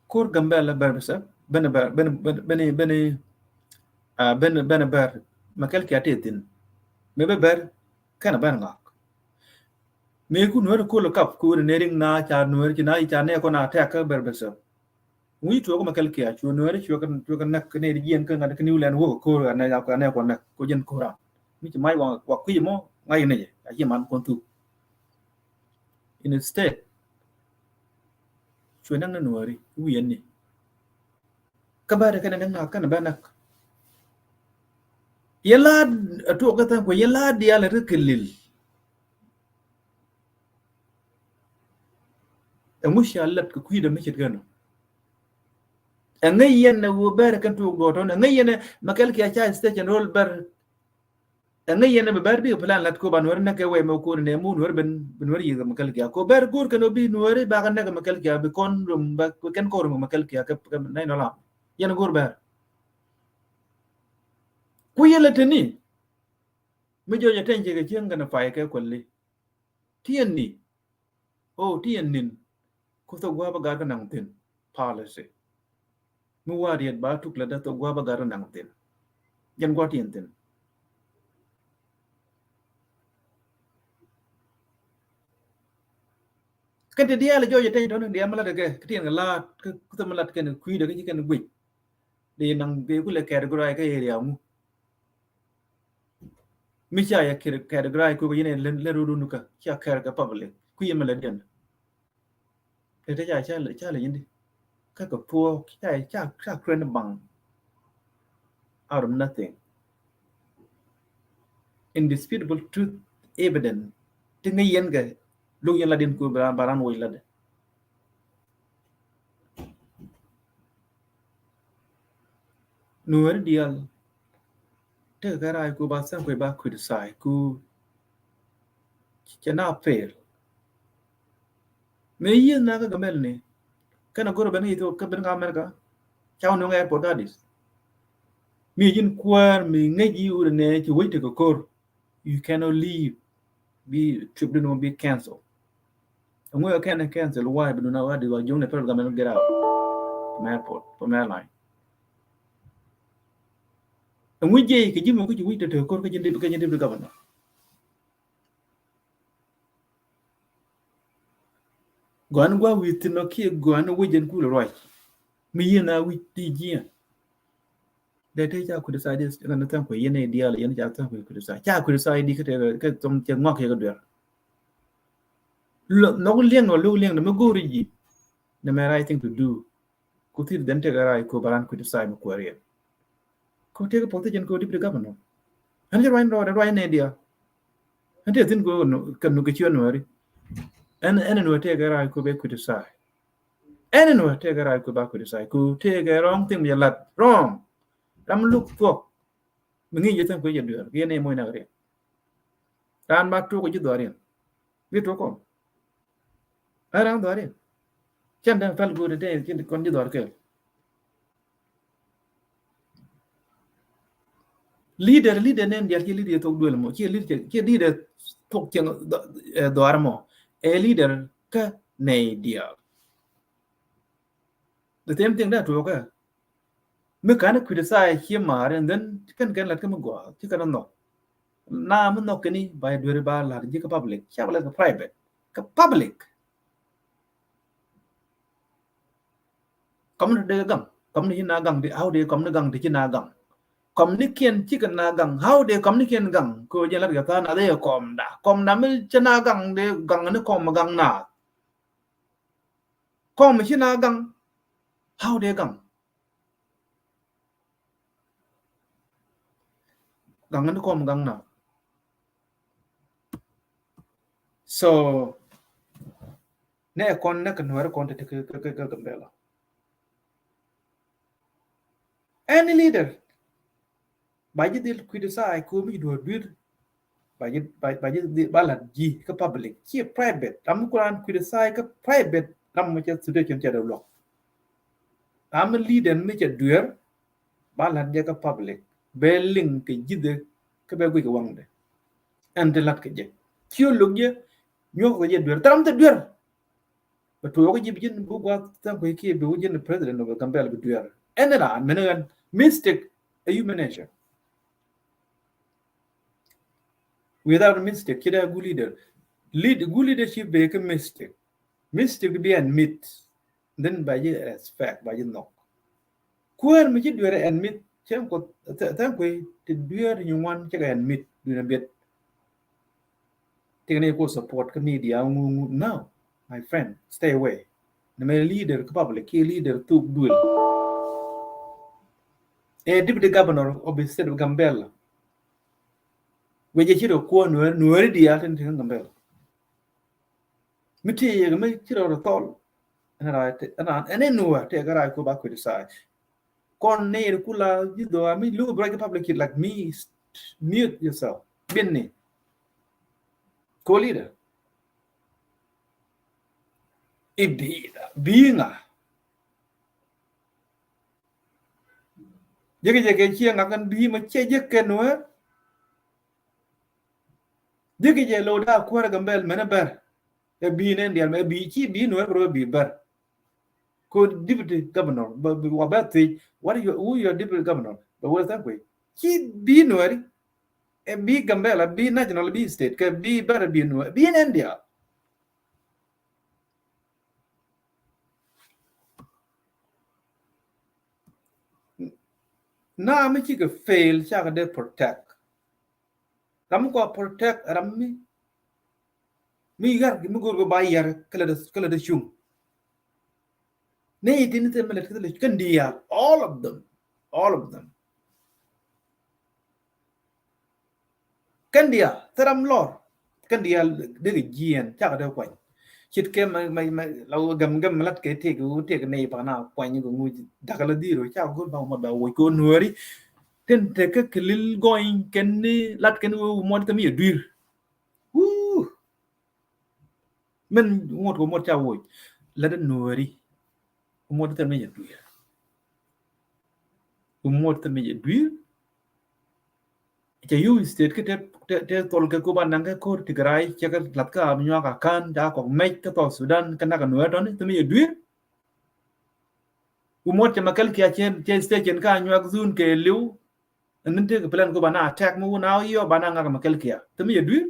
Kur Gambɛla bɛr bɛ sɛ bɛn bɛr bɛn bɛn bɛn bɛn bɛr mɛ kɛl kiɛ ti thin mɛ bɛ bɛr kɛn bɛn ŋak. Mɛ ku nuɛr kul kap ku ni riŋ na ca nuɛr ci na ca nɛ kɔn a tɛk kɛ bɛr bɛ sɛ. Ŋuci tuɔk mɛ kɛl kiɛ cu nuɛr cuɛ kɛ näk kɛ nɛ di jiɛn kɛ ŋa̱t kɛ New Land wok kur anɛ anɛ kɔn näk ko jɛn kuran. Mi ci mac wa kui̱ mɔ ŋa̱c ni jɛ a ci man kɔn thuk. Instead cuɛ näk ni nuääri wi̱i̱ ɛn ni. Kä bä ri kɛn ɛ näk na kɛn ɛ bä näk. Yɛ la̱a̱t ɛ tuɔɔk kä tha̱a̱ŋ kuɛ yɛ la̱a̱t diaal ɛ ri kɛ lil. Ɛŋu cia lät kɛ kui̱dɛ mi ce̱tkɛ nɔ. Ɛŋä yɛn ɛ wä bɛr kɛn tuɔɔk duɔ̱ɔ̱tɔn ɛŋä yɛn ɛ mɛ kɛl kiɛ ca station roll bɛr. Ɛŋä yɛn ɛ bɛ bɛr bikɛ plan lat ko ba nuɛri näk kɛ wɛy mɛ ko̱ri nɛ mu nuɛri ben bi nuɛri yiëth kɛ mɛ kɛl kiɛ ko bɛr go̱o̱r kɛn ɔ bi nuɛri bakɛ näk kɛ mɛ kɛl kiɛ bi kɔn rum bɛ kɛn kɔn rum kɛ mɛ kɛl kiɛ kɛ nɛy nɔ lam. Yɛn ɛ go̱o̱r bɛr. Ku yɛl ɛ teni mi jɔc ɛ tɛny cɛ kɛ cieŋ kɛn ɛ pay kɛ kuɛli. Ti yɛn ni o ti yɛn nin. Ku thok gua̱a̱p a gat kä naŋ thi̱n policy. Mi wa̱a̱ riet ba tuk lɛ dee thok gua̱a̱p a gat kä naŋ thi̱n. Jɛn gua̱a̱p tin thi̱n. Kɛn ti diaal jɔɔc tɛny tɔni diaal mi lat kɛ kä tin kɛ laat kä kuth mi lat kɛn kui̱dɛ kä ci kɛn guic. Di naŋ di kulɛ kɛɛr guray kä area ŋu. Mi ca yɛ kɛɛr guray ku kɛ yɛn lɛ rudun kä ca kɛɛr kɛ public ku yɛ mi lɛ diɛn. Tete ca ca ca lɛ yindi. Kä kɛ puɔ ca ca ca kren baŋ. Out of nothing. Indisputable truth evident. Ti ŋäc yɛn kɛ luk yɛn la din ku baran baran woi la de. Nuɔri dial. Tekɛ kɛ rac ku ba thɛn ku ba criticize ku cɛ na fail. Mëë yieth na kä Gambɛl ni kɛn a go̱r ben kä Ethiopia kä ben kä America. Ca wä nuŋ airport Addis. Mi ji̱n kuäär mi ŋäc yi wut nɛ ci wec tekɛ ko̱r. You cannot leave. Bi trip dun wä bi cancel. Ɛŋu yɛ kɛn cancel why bi dun a wä di wä joŋ ni federal government get out from airport from airline. Ɛŋu jiɛc kɛ ji̱ mɔ kä ji̱ wi̱c tɔ̱tɔ̱ ko̱r kä ji̱ deputy governor. Gɔan gua̱a̱ wi̱i̱ thi̱n ɔ kiɛ gɔan wi̱c jɛn kulɛ ruac mi yieen a wi̱c ti jiɛn. Dee te ca criticize ran ni tha̱a̱ŋ kuɛ yɛn ɛ diaal yɛn ca tha̱a̱ŋ kuɛ criticize ca criticize di kä te kä thom cɛ ŋɔak yɛ kä duer. Nhɔk liɛŋ ɔ lo̱k liɛŋ ni mi go̱o̱ri ji̱ ni mɛ right thing to do. Ku thil den tekɛ rac ku baran criticize mi kuäär. Ku tekɛ position ku deputy governor. Ɛn ci ruany rɔɔdɛ ruany nɛ diaal. Ɛn tekɛ thin ku kɛ nu kɛ ciö nuɛri. Ɛn ɛn nuɛ tekɛ rac ku bɛ criticize. Ɛn nuɛ tekɛ rac ku ba criticize ku tekɛ wrong thing mi jɛ lat wrong. Ram luk thuɔk. Mi ŋi̱i̱c jɛ thin ku jɛ duer kɛ yɛn ɛ moc nak riɛk. Ran ma tuk ji̱ dhuariɛn. Bi tuk kɔn. Ɛ ran dhuariɛn. Cɛn den pɛl go̱o̱ri te cin kɔn ji̱ dhuar kɛɛl. Leader leader nɛn dial ci leader thok duel mɔ ci leader ci leader thok cieŋ dhuar mɔ. Ɛ leader kä nɛy dial. The same thing that tuɔkä. Mi kan criticize ci maar and then kɛn kɛn lat kä mi gɔaa ci kɛn nhɔk. Na mi nhɔk kɛn ba dueri ba lat ji̱ kä public ca ba lat kä private kä public. Kɔm ni dee gaŋ kɔm ni ci na gaŋ di how dee kɔm ni gaŋ di ci na gaŋ. Kɔm ni kiɛn ci kɛ na gaŋ how dee kɔm ni kiɛn gaŋ ko jɛn lat kɛ tha̱a̱n na dee kɔm da kɔm da mi ci na gaŋ dee gaŋ ni kɔm gaŋ na. Kɔm ci na gaŋ how dee gaŋ. Gaŋ ni kɔm gaŋ na. So nɛ kɔn nɛ kɛ nuɛri kɔn te te kɛ kɛ kɛ Gambɛla. Any leader ba ji̱ dhil criticize ko mi duɔ̱ɔ̱r dui̱r. Ba ji̱ ba ji̱ dhil ba lat ji̱ kä public ci private ram mi kuran criticize kä private ram mi cɛ situation cɛ dee luɔk. Ram mi leader mi cɛ duer ba lat jɛ kä public bɛ liŋ kɛ ji̱dhe kä bɛ guic kɛ waŋdɛ. Ɛn ti lat kɛ jɛ ci lok jɛ nyuɔk kɛ jɛ duer thɛram thɛ duer. Bɛ tuɔɔk ji̱ bi ji̱n bi gua̱th tha̱a̱ŋ kuec kiɛ bi wä ji̱n president of Gambɛla bi duer. Ɛn ɛ raan mɛn ɣän mistake a human nature. Without mistake ci dee good leader. Lead, good leadership bee kä mistake. Mistake bi admit. Then ba ji̱ respect ba ji̱ nhɔk. Kuäär mi ci duer admit cɛn kuɔth tha̱a̱ŋ kuec ti duer nyi ŋuan cɛ kɛ admit duer biet. Tëkɛ ni ku support kä media ŋu ŋu. No, my friend, stay away. Ni mɛ leader kä public kiɛ leader thuk duel. Ɛ deputy governor of the state of Gambela. Wecɛ ci rɔ kuɔ nuɛri diaal tin tin Gambela. Mi ti yɛ mi ci rɔ rɔ thɔl. Ɛn ra ɛn ra ɛn nuɛr tëkɛ ra ku ba criticize. Kɔn ni ri kula ji̱ dhɔa mi lu bra ji̱ public kid like me, mute yourself. Bin ni ko leader. Ibi da bi ŋa. Jeki jeki cie ŋa kan bi ma cie jeki nuɛr. Jeki jɛ lo da kuɛr Gambɛl mɛn bɛr. Ɛ bi nɛn dial mɛ bi ci bi nuɛr bro bi bɛr. Ko deputy governor bɛ wa bɛ thiec, what your, who your deputy governor? Bɛ wä thank you. Ci bi nuɛri ɛ bi Gambela bi national bi state kɛ bi bɛr bi nuɛr bi nɛn dial. Na mi cikɛ fail cakɛ dee protect. Ram mi kua protect ram mi mi yar mi go̱r ba yar kɛ lɛ dee cuŋ. Ni iti ni te mi lɛ kɛ lɛ kɛn diaal, all of them, all of them. Kɛn diaal thil ram lɔr kɛn diaal dee kɛ jiɛn cakɛ dee kuany. Cit kɛ mɛ mɛ mɛ la wä gɛm gɛm mɛ lat kɛ tëk wä tëk nɛy pa na kuany kɛ ŋuc dak la dhir wä cakɛ go̱r ba wä mɔt ba wä kɛ wä nuɛri. Tin te kɛ kɛ lil gɔny kɛn ni lat kɛn wä wä mɔt kɛ mi yɛ duir. Wuu. Min ŋuɔt kɛ wä mɔt ca wä lɛ dee nuɛri. Wä mɔt kɛ mi yɛ duir. Wä mɔt kɛ mi yɛ duir. Cɛ yuu state kä te te te thol kɛ ku ba naŋ kɛ ko̱r Tigray cɛ kɛ lath kä am nyuak a kan ca kɔk mec kä South Sudan kä nak a nuɛ tɔni thimi yɛ duir. Ku muɔt cɛ ma kɛl kia cɛ cɛ station ka nyuak zun kɛ liw. Ɛn nin te kɛ plan ku ba na attack mi wun a yɔ ba na ŋak ma kɛl kia thimi yɛ duir.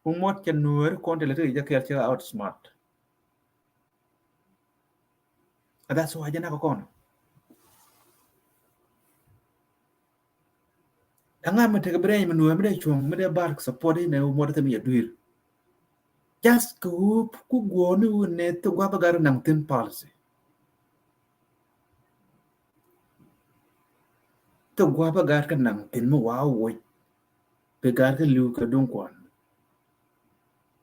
Umot cɛ nuɔri kɔn te lɛ te jɛ kɛɛl cɛ outsmart. And that's why jɛ nak kɔn. Ɛŋa mi tekɛ bi rɛny mi nuɔri mi dee cuɔ̱ŋ mi dee bar support inɛ umot te mi yɛ duir. Just kɛ wup ku guɔni wun nɛ thok guap a gar naŋ thin policy. Thok guap a gar kɛ naŋ thin mi wa woc. Bi gar kɛ liw kɛ duŋ kuan.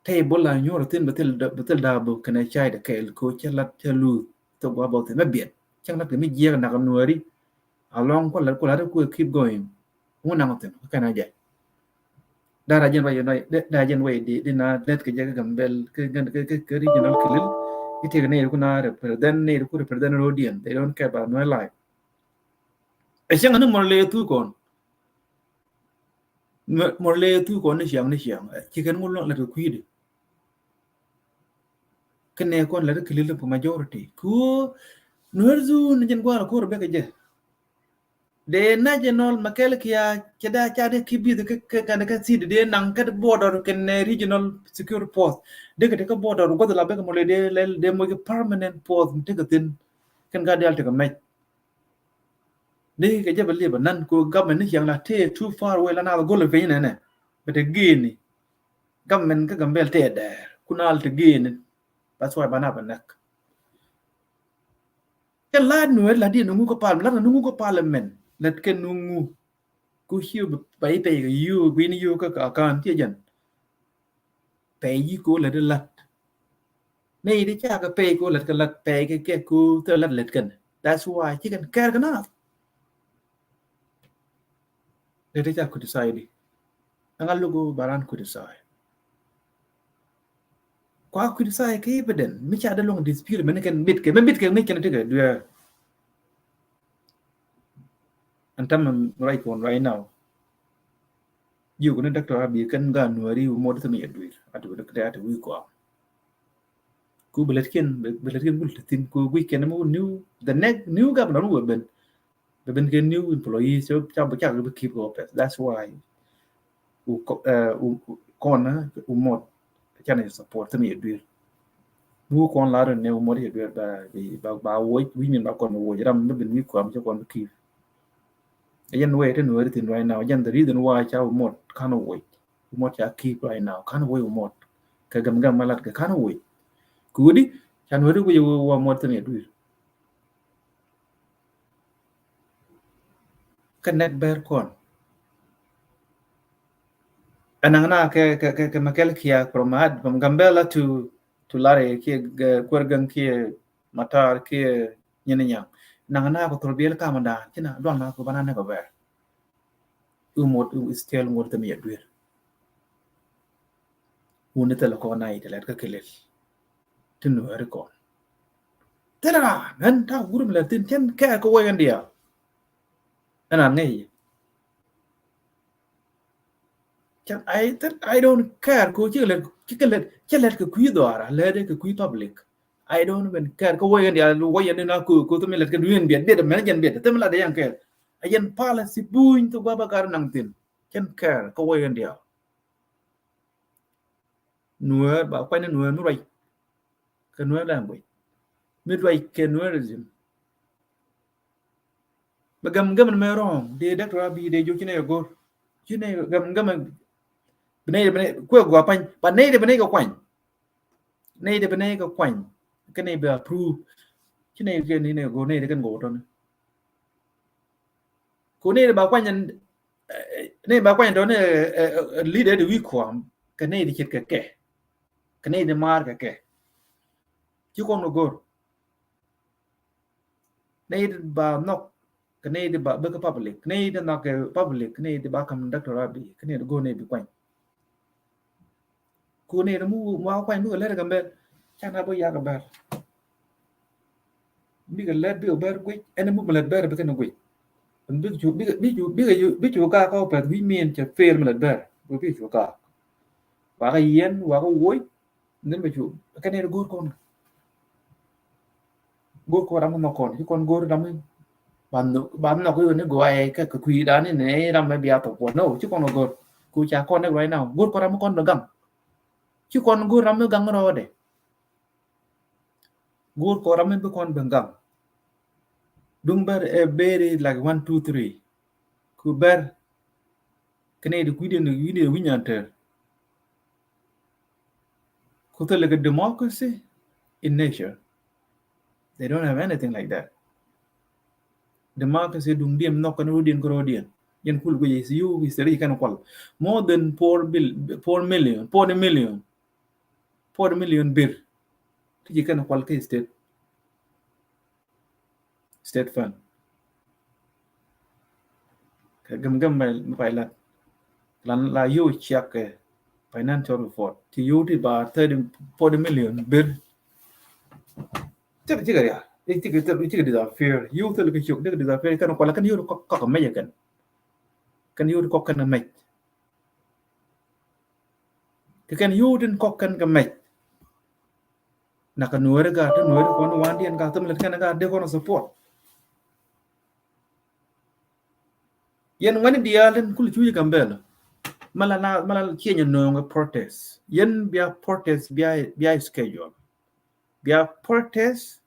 Tɛy bol la nyuɔr thin bi thil da bi thil da bi kɛnɛ cay de kɛɛl ko cɛ lat cɛ luth thok guap a thin mi biɛt. Cɛ lat kɛ mi jiɛk nak nuɔri. Alɔŋ ku lat ku lat ku keep going. Ŋu naŋ thin kɛnɛ jɛ. Dara jɛn ruac in ruac dara jɛn ruac di di na lɛt kɛ jɛ kɛ Gambel kɛ kɛ kɛ regional kilil. Itek nɛy di ku na represent nɛy di ku represent rodiɛn, they don't care about Nuer life. Ɛ cäŋ ni mɔr lɛ thu kɔn. Mɔr lɛ thu kɔn ni ciaŋ ni ciaŋ ci kɛn ŋu lɔŋ lɛt kɛ kui̱di. Kɛ nɛ kɔn lɛt kilil ni majority ku Nuer zun ni jɛn gua̱a̱r kor bɛ kɛ jɛ. Dee national ma kɛl kia cɛ daa ca dee ki bith kɛ kɛ kɛ kɛ city dee naŋ kɛ border kɛ nɛ regional security force dee kɛ tekɛ border guath la bɛ kɛ mɔlɛ dee lɛl dee moc kɛ permanent force mi tekɛ thin kɛn ka dial tekɛ mɛc. Dee kɛ jɛ bɛ liep a nan ko government ni ciaŋ la tee too far away la na la gol piny nɛnɛ bɛ te geni government kä Gambel tee dɛɛr ku na la te geni. That's why ba na bɛ nɛk. Kɛ la̱t nuɛɛr la̱t diɛ nuŋu kä pal la̱t nuŋu kä pal mɛn lät kɛ nuŋu. Ku ciö ba i̱ pɛy kɛ yio guini yio kä ka kan tiɛ jɛn. Pɛy yi ko lät la̱t. Nɛ yi di ca kɛ pɛy ko lät kɛ la̱t pɛy kɛ kɛ ko thil la̱t lät kɛn. That's why ci kɛn kɛɛr kɛ na. Lät ca criticize di. Ɛŋa logo baran criticize. Kua criticize kɛ evident mi ca de lɔŋ dispute mɛn kɛn bit kɛ mɛ bit kɛ mi kɛn ti kɛ duɛ. Ɛn tam right one right now. Jiök ni doctor Abiy kɛn ga nuɛri wä mɔt thimi yɛ duir ati wä dɔkta ati wi̱i̱ kɔam. Ku bɛ lät kiɛn bɛ lät kiɛn gul ti thin ku wi̱i̱ kɛn mi wä new the next new governor wä ben. Bɛ ben kɛ new employees cɛ ca bɛ cak bɛ keep kɛ office. That's why u kɔn u mɔt canɛ support thimi yɛ duir. Mu kɔn lar ni u mɔt yɛ duir ba ba ba woc wi̱i̱ min ba kɔn woc ram mi ben wi̱i̱ kɔam cɛ kɔn bɛ keep. Yɛn wee ti nuɛri thin right now yɛn the reason why ca u mɔt kan woc u mɔt ca keep right now kan woc u mɔt kɛ gam gam ma lat kɛ kan woc. Ku wudi ca nuɛri woc wa mɔt thimi yɛ duir. Kä nɛk bɛr kɔn ɛnaŋ na kɛ kɛ kɛ kɛ mɛ kɛl kia from ad from Gambela to to Lare kiɛ kuɛr gäŋ kiɛ Matar kiɛ nyini nyaŋ. Ɛnaŋ na kɛ thor biɛl kama dan ci na duaŋ na kɛ bana nɛk bɛr. U mot u still mot thimi yɛ duir. Wuni thilɛ kɔn na itɛ lɛt kä kilil. Ti nuɛri kɔn thilɛ raan ɛn tak gurum lɛ thin cɛn kɛ kɛ wɛk ɛn diaal. Ɛn an ŋäc yɛ Can I, I don't care. Ko ci lɛt, ci lɛt, ci lɛt kɛ kui̱ dhɔaara, lɛt kɛ kui̱ public. I don't even care. Ko wä yɛn diaal, wä yɛn ni na ko, ko thimi lɛt kɛ duyen biɛt, biɛt mɛn jɛn biɛt, thimi la de yɛn care. A yɛn policy buny to gua ba gar naŋ thin. Can care ko wä yɛn diaal. Nuɛɛr ba kuany ni Nuɛɛr mi ruac kɛ Nuɛɛr language, mi ruac kɛ Nuɛɛrism. Bɛ gam gam mɛ wrong. Dee Doctor Abiy dee jiök ci nɛy kɛ go̱r. Ci nɛy gam gam, bi nɛy, bi nɛy kuɛ gua pany, ba nɛy dee bi nɛy kɛ kuany. Nɛy dee bi nɛy kɛ kuany. Kɛ nɛy bi approve. Ci nɛy kɛ ni nɛy kɛ go̱r, nɛy dee kɛn go̱r tɔni. Ko nɛy dee ba kuany, eh, nɛy ba kuany tɔni, eh, eh, eh, leader dee wi̱i̱ kuam. Kɛ nɛy dee ce̱tkɛ kɛ. Kɛ nɛy dee maar kɛ kɛ. Ci kɔn kɛ go̱r. Nɛy dee ba nhɔk, kɛ nɛy dee ba bek public, kɛ nɛy dee nhɔk kɛ public, kɛ nɛy dee ba kam Doctor Abiy, kɛ nɛy dee go̱r nɛy bi kuany. Ko nɛy dee mu, mu a kuany bikɛ lɛt kɛ Gambɛl, can a bä yak kɛ bɛr. Bikɛ lɛt bikɛ bɛr guic, ɛn mu mi lɛt bɛr bikɛ ni guic. Bikɛ cu, bikɛ, bikɛ cu, bikɛ cu, bikɛ cu gak kä pɛth wi̱i̱ min cɛ fail mi lɛt bɛr, bikɛ cu gak. Wakä yɛn, wakä woc, Ni mɛ cu kɛn ni go̱r kɔn. Go̱r kɔn ram mi nhɔk kɔn. Ci kɔn go̱r ram mi ba nhɔk, ba nhɔk ni gɔaa kɛ, kɛ kui̱ dan ni ni ram mi bia thok kuɔn. No, ci kɔn go̱r. Ku ca kɔn ni right now. Go̱r kɔn ram mi kɔn bɛ gaŋ. Ci kɔn go̱r ram mi gaŋ rɔɔdɛ. Go̱r kɔn ram mi bi kɔn bɛ gaŋ. Duŋ bɛr, eh, bɛri like one, two, three. Ku bɛr. Kɛ nɛy di kui̱diɛn, kui̱diɛn wi̱ny an tɛr. Ku thilɛ kɛ democracy in nature. They don't have anything like that. Democracy duŋdiɛn nhɔk kɛn rɔdiɛn kɛ rɔdiɛn. Yɛn kul guic is you, is the rich kɛn kual. More than four bill, four million, forty million. Forty million bir. Ti ci kɛn kual kɛ state. State fund. Kɛ gem gem mɛ pay lat. Lan la yow ciak kɛ financial report. Ti yow ti ba thirty, forty million bir. Ti ci kɛ ria. Ti ci kɛ, ti ci kɛ disappear. Yow thil kɛ ciok, ti kɛ disappear. Kɛn kual kɛn yow kɔk, kɔk mɛ kɛn. Kɛn yow kɔk kɛn mɛ. Kɛ kɛn yow tin kɔk kɛn kɛ mɛ. Nak kɛ Nuɛri gaat, ti Nuɛri kɔn wandiɛn gaat, thim lät kɛn gaat, dee kɔn support. Yɛn ŋuɛni diaal tin kul cuc Gambɛl. Mala na, mala cieny nööŋ protest. Yɛn bia protest, bia, bia schedule. Bia protest,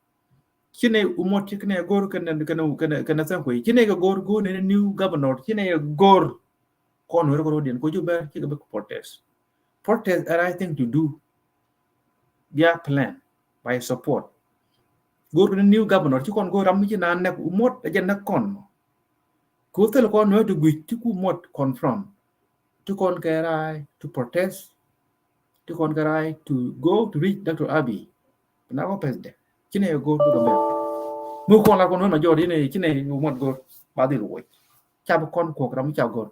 ci nɛ umot ci kɛn go̱r kɛn, kɛn, kɛn, kɛn thɛn kuɛ. Ci nɛ kɛ go̱r, go̱r ni new governor, ci nɛ go̱r. Kɔn Nuɛri kɛ rɔdiɛn, ko ju bɛr, ci kɛ bɛ protest. Protest a right thing to do. Bia plan, by support. Go̱r kɛ ni new governor, ci kɔn go̱r ram mi ci na nɛk umot, a jɛ nɛk kɔn. Ko thil kɔn Nuɛri ti guic, ti ku umot confront. Ti kɔn kɛ right to protest. Ti kɔn kɛ right to go to reach Doctor Abiy. Na kɔ president. Ci nɛ go̱r kɛ mɛ. Mu kɔn la kɔn Nuɛri ma jɔr, ci nɛ umot go̱r. Ba dhil woc. Ca bi kɔn kuɔk ram ca go̱r.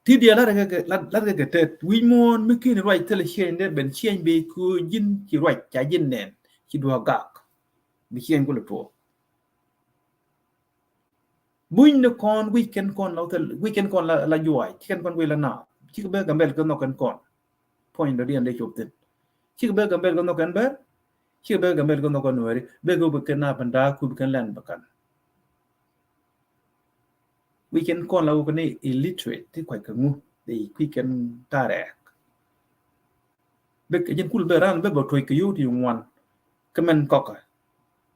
Ti diɛ lat kɛ, lat, lat kɛ tet. Wi̱c muɔ̱ɔ̱n mi ki̱n ruac thilɛ cieny dee ben cieny bi ku ji̱n ci ruac ca ji̱n nɛn ci duɔ gak. Bi cieny kulɛ tuɔ. Buny ni kɔn wi̱c kɛn kɔn la thil, wi̱c kɛn kɔn la, la juac, ci kɛn kɔn wi̱c la na. Cikɛ bɛ Gambɛl kɛ nhɔk kɛn kɔn. Puɔ̱ny dɔ diɛn dee cop thin. Cikɛ bɛ Gambɛl kɛ nhɔk kɛn bɛr. Cikɛ bɛ Gambɛl kɛ nhɔk kɛn Nuɛri. Bɛ kɛ wä bi kɛn na bɛ ndaa ku bi kɛn lɛn bɛ kan. Wi̱c kɛn kɔn la wä kɛ ni illiterate ti kuac kɛ ŋu. Dee kui̱ kɛn tarɛk. Bɛ kɛ ji̱n kul bɛ ran bɛ bɛ tuɔc kɛ yio̱w ti ŋuan. Kɛ mɛn kɔkä.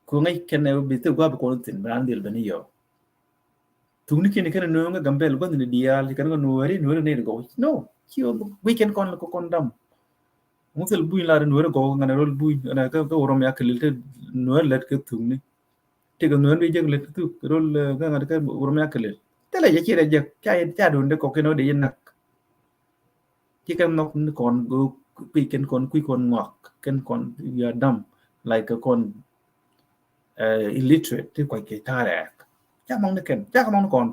Ku ŋäc kɛn ɛ bi thil gua̱a̱p kɔn thin bɛ ran dhil bɛ ni yio̱w. Thukni kiɛn kɛn nööŋ kɛ Gambɛl gua̱n ni diaal kɛn kɛ Nuɛri, Nuɛri ni gɔw. No, ci wi̱c kɛn kɔn kɛ kɔn dam. Ŋu thil buny la Nuɛri gɔw ŋan rol buny ŋan kɛ, kɛ Oromia kɛ lil te Nuɛri lɛt kɛ thukni. Ti kɛ Nuɛri bi jek lɛt kɛ thuk rol, eh, ŋan kɛ Oromia kɛ lil. Thilɛ jɛ ci rɛ jek ca, ca dun de kɔk kɛn wä de yɛ nak. Ci kɛn nhɔk ni kɔn go̱o̱k kui̱ kɛn kɔn kui̱ kɔn ŋɔak kɛn kɔn ya dam like kɔn, eh, illiterate ti kuac kɛ tarɛk. Ca mɔŋ ni kɛn, ca kɛ mɔŋ ni kɔn.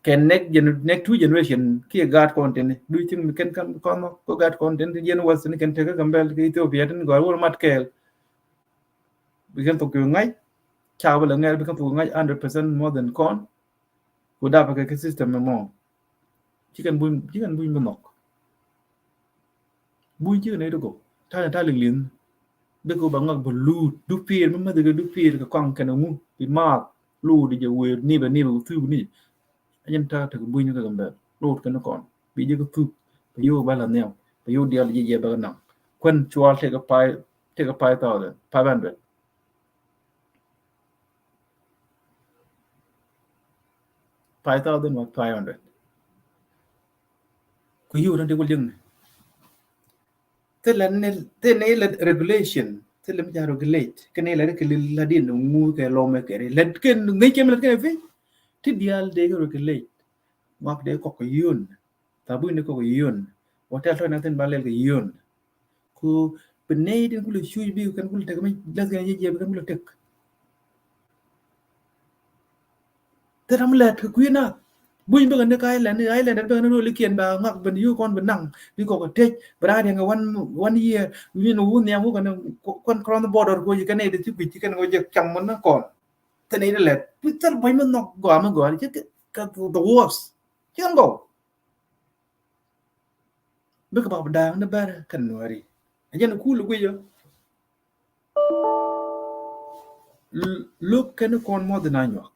Kɛn next gen-, next two generation kiɛ gaat kɔn tini. Do you think mi kɛn kɛn kɔn nhɔk kɛ gaat kɔn tini ti jɛn west ni kɛn tekɛ Gambɛl kɛ Ethiopia tini gɔal wur mat kɛɛl. Bi kɛn thok kɛ ŋa̱c, ca bi lɛ ŋɛr bi kɛn thok kɛ ŋa̱c hundred percent more than kɔn. Ku dapɛ kɛ kɛ system mɛ mɔ. Ci kɛn buny, ci kɛn buny bi nhɔk. Buny ci kɛn nɛy ti gɔw. Ta̱a̱ ni ta̱a̱ liŋ liŋ. Bikɛ ba ŋak bä luut. Dupiir mi mäthi kɛ dupiir kɛ kɔaŋ kɛn ŋu. Bi maak luut jɛ wëë ni bɛ ni bɛ thuk ni. A jɛn ta̱a̱ tekɛ buny ni kɛ Gambɛl. Luut kɛn kɔn. Bi jɛ kɛ thuk. Bɛ yio̱w bä la nhiam. Bɛ yio̱w diaal jɛ jɛ bä kɛ naŋ. Kuɛn cual tekɛ five, tekɛ five thousand, five hundred. Five thousand or five hundred. Ku yio̱w na di wä liŋ ni. Thilɛ ni, thilɛ ni lɛ regulation, thilɛ mi ca regulate. Kɛ ni lɛ ri kɛ li la di ni ŋu kɛ lɔmɛ kɛ ri. Lɛ kɛ ni kɛ mi lɛ kɛ ni fi. Ti diaal dee kɛ regulate. Ŋɔak dee kɔk kɛ yio̱n. Thabuny ni kɔk kɛ yio̱n. Wä tɛl tɔ̱ ni thin ba lɛl kɛ yio̱n. Ku bi nɛy din kulɛ cuc bi kɛn kulɛ tek mi läth kɛn jiɛp kɛn kulɛ tek. Thil ram lät kɛ kui̱ na. Buny bikɛ ni ka island, island bikɛ ni rolikiɛn ba ŋak ben yio̱w kɔn bi naŋ bi kɔk kɛ tec bi raa diɛŋ kɛ one, one year. Wini ni wun nhiam wukɛ ni kuan cross border kuɔ ci kɛn nɛy di ci guic ci kɛn kɔ jek cam mɔ ni kɔn. Thil nɛy di lät bi thil buny mi nhɔk gɔaa mi gɔaa ci kɛ the worst. Ci kɛn gɔw. Bikɛ bak bi da̱a̱ŋ ni bɛr kɛn Nuääri. A jɛn kul guic ɔ. L-, lo̱k kɛn kɔn muɔth in a nyuak.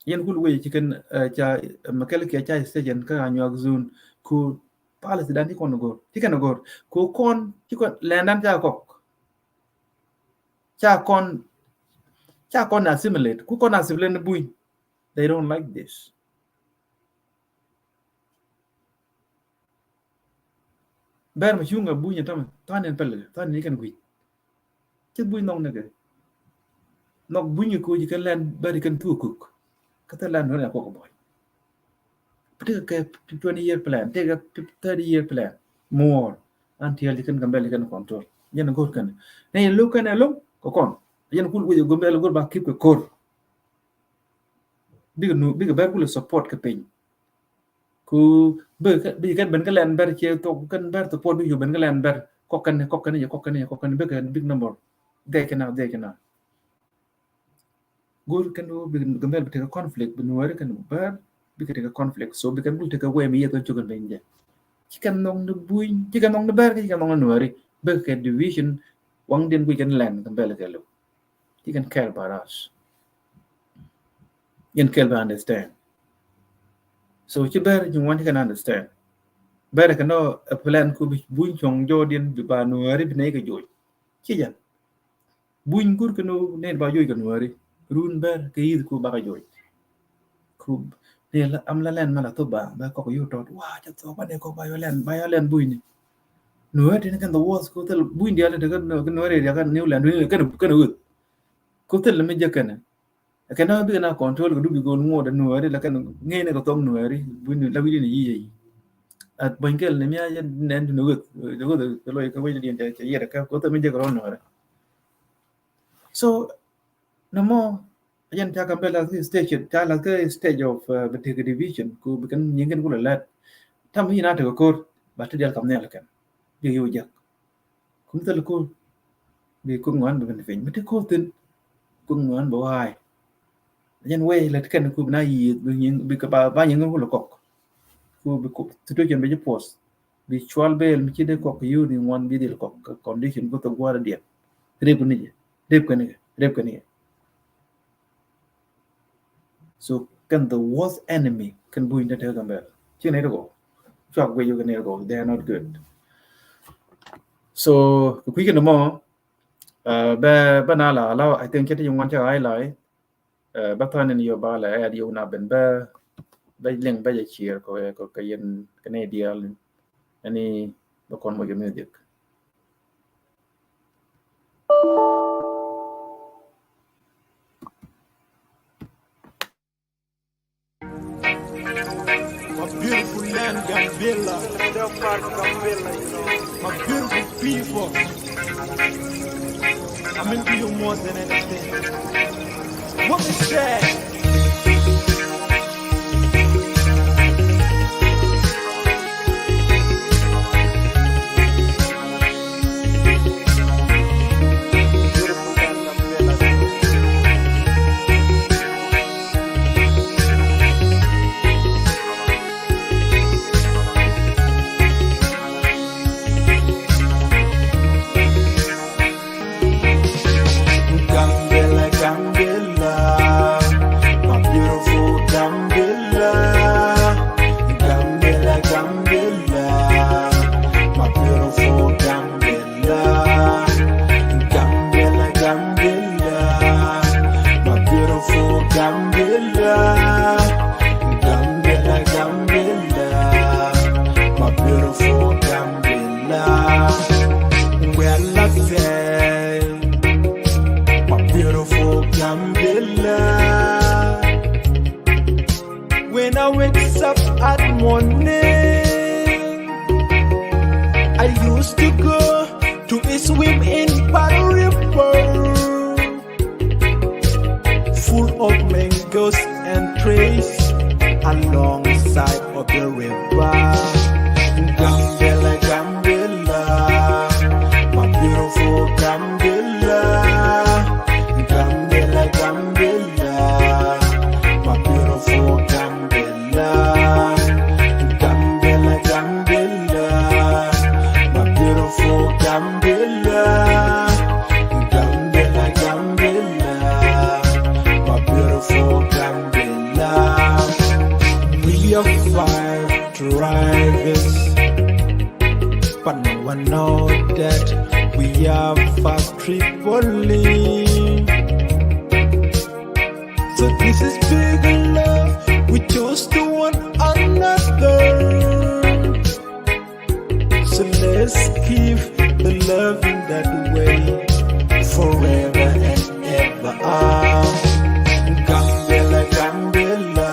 Yɛn kul guic ci kɛn, eh, ca, eh, mɛ kɛl kiɛ ca station kä a nyuak zone. Ku policy dan ci kɔn go̱r. Ci kɛn go̱r. Ku kɔn, ci kɔn, lɛndan ca kɔk. Ca kɔn, ca kɔn assimilate. Ku kɔn assimilate ni buny. They don't like this. Bɛr mɛ cuŋ a buny a tämɛ tha̱a̱n in pɛlɛ tha̱a̱n in kɛn guic. Cɛ buny nhɔk ni kɛ nhɔk buny kɛ koci kɛn lɛn bɛr kɛn thuk kuk. Kä thil lɛn wä ni a kɔk a buny. Tekɛ kɛ twenty year plan, tekɛ thirty year plan more. Until ci kɛn Gambɛl ci kɛn control. Jɛn a go̱r kɛn ni lo̱k kɛn a lo̱k kɛ kɔn. Jɛn kul guic a Gambɛl go̱r ba keep kɛ ko̱r. Bikɛ nu, bikɛ bɛr kulɛ support kɛ piny. Ku bikɛ, bikɛ kɛn ben kä lɛn bɛr ciɛ thok kɛn bɛr support bikɛ ben kä lɛn bɛr kɔk kɛn kɔk kɛn jɛ kɔk kɛn jɛ kɔk kɛn bikɛ big number. Dhɛ kɛn a dhɛ kɛn a. Go̱r kɛn wä bikɛ Gambɛl bi tekɛ conflict bi Nuääri kɛn bɛr bikɛ tekɛ conflict. So bikɛ kɛn kul tekɛ wee mi yɛ thon cukɛn ben jɛ. Ci kɛn nhɔk ni buny, ci kɛn nhɔk ni bɛr, ci kɛn nhɔk ni Nuääri. Bikɛ kɛ division, waŋ din guic kɛn lɛn Gambɛl kɛ lo̱k. Ci kɛn care about us. Yɛn kɛl bɛ understand. So ci bɛr ci ŋuan ci kɛn understand. Bɛr kɛ nɔ a plan ku bi buny cuɔ̱ŋ jɔɔdiɛn bi ba Nuääri bi nɛy kɛ joc. Ci jɛn. Buny gur kɛ nɔ nɛy ba joc kɛ Nuääri. Run bɛr kɛ yith ku ba kɛ joc. Ku ni la am la lɛn mɛ la thop ba, ba kɔk yio̱w tɔt. Wa, ca thop ba ni kɔk ba yɔ lɛn, ba yɔ lɛn buny ni. Nuääri ni kɛn the worst ku thil buny diaal ni kɛn Nuääri diaal kɛn New Land, kɛn, kɛn wut. Ku thil mi jɛ kɛn. Kɛn na bikɛ na control kɛ du bi gol ŋuɔt Nuääri la kɛn ŋɛn ni kɛ thop Nuääri, buny ni la wi̱diɛn yi yi. At buny kɛl ni mi a jɛ nɛn du ni wut, wut kɛ loy kɛ wi̱diɛn cɛ, cɛ yɛrɛ kɛ, ku thil mi jɛ kɛ rɔ Nuääri. So, nɔmɔ, a jɛn ca Gambɛl a kɛ stage, ca la kɛ stage of, uh, bi tekɛ division, ku bi kɛn nyiŋ kɛn kulɛ lät. Tam mi na tekɛ ko̱r, ba ti dial kam nhial kɛn. Bi yo̱ jek. Kum thil ko̱r. Bi ko̱r ŋuan bi ben piny. Bi ti ko̱r thin. Ko̱r ŋuan bi wa̱a̱y. A jɛn wee lät kɛn ku bi na yieth, bi nyiŋ, bi kɛ ba, ba nyiŋ kulɛ kɔk. Ku bi kɔk, situation bi ji puɔth. Bi cual bɛɛl mi ci dee kɔk yio̱w ni ŋuan bi dhil kɔk kɛ condition ku thok gua̱a̱r diɛn. Rep kɛn ni jɛ, rep kɛn ni jɛ, rep kɛn ni jɛ. So kɛn the worst enemy kɛn buny te te Gambɛl. Ci ni rɛ gɔw. Cuak guic kɛn ni rɛ gɔw. They are not good. So kɛ kui̱ kɛn mɔ, uh, bɛ, bɛ na la, la, I think cɛ ti ŋuan cɛ highlight. Eh, bä tha̱a̱n in yio̱w ba lɛ ɛ yio̱w na ben bä, bä liŋ bä jɛ ciɛɛr kɔ, kɔ, kɔ yɛn kɛ nɛy diaal ni. Ɛn ni bä kɔn mɔ jɛ music. My beautiful land, Gambela. My beautiful people. I'm into you more than anything. What is that? But no one know that we are for Tripoli. So this is big love. We chose to one another. So let's keep the love in that way forever and ever. Ah, Gambela, Gambela,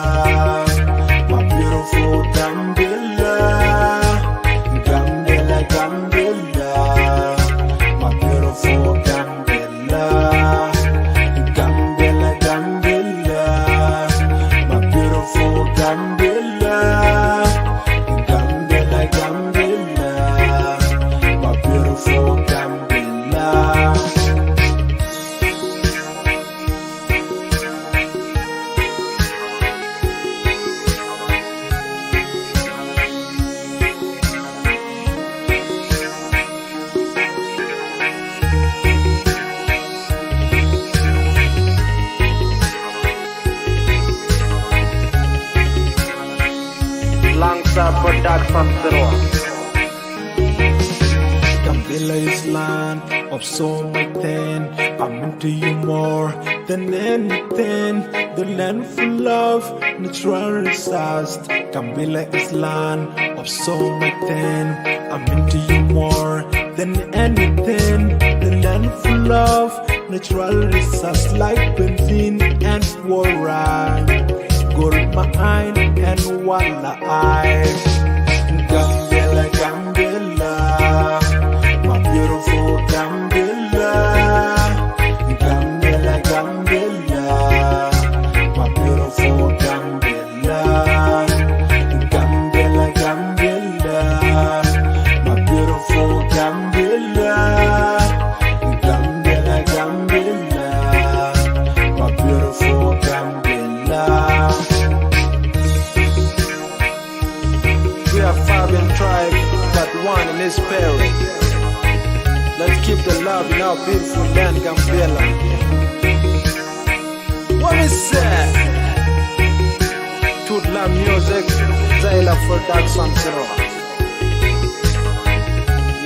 my beautiful Gambela. Gambela, Gambela, my beautiful Gambela. Gambela, Gambela, my beautiful Gambela. Gambela, Gambela, my beautiful Gambela. Langsa Production Sirwa. Gambela is land of so much things. I'm into you more than anything. The land full of natural resources. Gambela is land of so much things. I'm into you more than anything. The land full of natural resources like benzene and water, gold mine and walleye. Gambela, Gambela, my beautiful Gambela. Gambela, Gambela, my beautiful Gambela. Gambela, Gambela, my beautiful Gambela. Gambela, Gambela, my beautiful Gambela. We are Fabian tribe, but one in his spirit. Let's keep the love in our beautiful land, Gambela. What is that? Tutla Music, Zaila Production, Sirwa.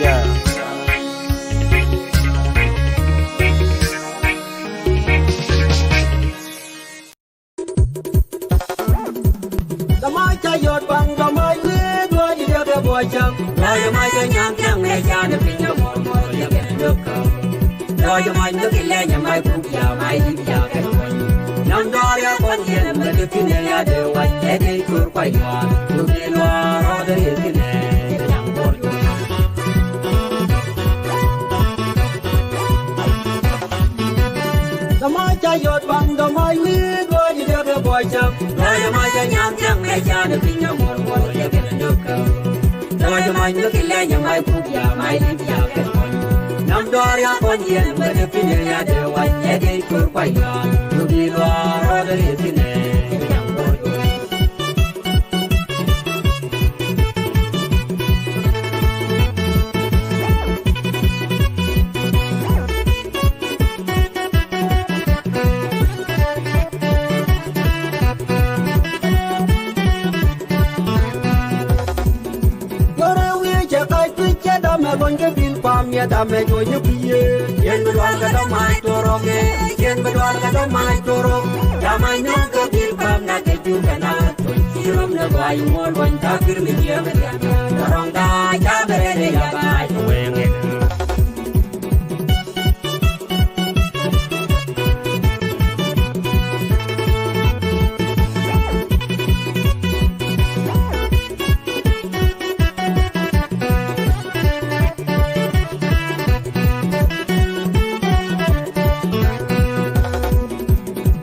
Yeah. Dhamay ca yot baŋ, dhamay wee duɔc yɛ kɛ buɔc cäŋ. Lɔc mac kɛ nyaŋ cäŋ ɛ canɛ piny ɛ mɔr mɔr yɛ kɛ dök käm. Lɔc mac ni ki lɛny ɛ mac kuk ya mac yip ya kɛ kuany. Naŋ dɔɔr ya kuany yɛn mɛ dee thin ɛ ya dee wac ɛ dee cor kuany yuɔr. Duk di luɔr rɔɔdɛ rieth thin ɛ naŋ bɔr. Dhamay ca yot baŋ, dhamay wee duɔc yɛ kɛ buɔc cäŋ. Lɔc mac kɛ nyaŋ cäŋ ɛ canɛ piny ɛ mɔr mɔr yɛ kɛ dök käm. Lɔc mac ni ki lɛny ɛ mac kuk ya mac yip ya kɛ kuany. Naŋ dɔɔr ya kuany yɛn mɛ dee thin ɛ ya dee wac ɛ dee cor kuany yuɔr. Duk di luɔr rɔɔdɛ rieth thin ɛ naŋ bɔr. Yɔrɛ wi̱i̱ cɛ kac kui̱ cɛ damɛ luɔ̱ny kä bil pam yɛ damɛ juɔ̱nyä kui̱ yee. Yɛn bi dual kɛ dɔ̱mac tuɔrɔk yɛ. Yɛn bi dual kɛ dɔ̱mac tuɔrɔk. Damɛ nyɔk kä bil pam na kɛ jur kɛ na tuɔ̱ny. Ci rom ni gɔaa yi ŋuɔ̱t luɔ̱ny ka kir mi jiɛk. Kɛ rɔ̱ŋ daa ca bɛ rɛl yɛ ba ci wee ŋɛn.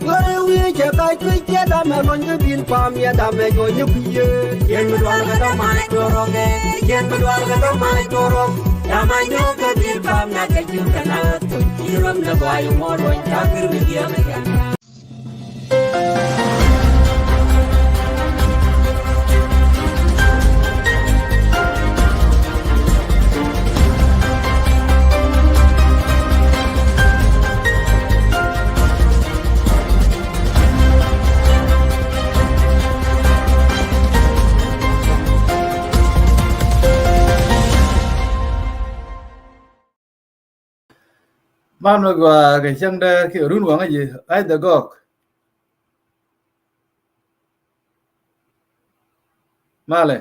Ɣöö wi̱i̱ cɛ kac kui̱ cɛ damɛ luɔ̱ny kä bi̱i̱n pam yɛ damɛ juɔ̱nyä kui̱ yee. Yɛn mi dual kɛ dɔ̱mac tuɔrɔk ɛ. Yɛn mi dual kɛ dɔ̱mac tuɔrɔk. Damɛ nyɔk kä bi̱i̱n pam na kɛ ji̱ kɛ na ɣä thuc. Ci rom ni gɔaa yi ŋuɔ̱t luɔ̱ny ca kir mi jiɛk ɛ jɛn. Man mi gɔaa kɛ cäŋdɛ kɛ run waŋä ji̱ Isaac Gɔɔk. Malɛ.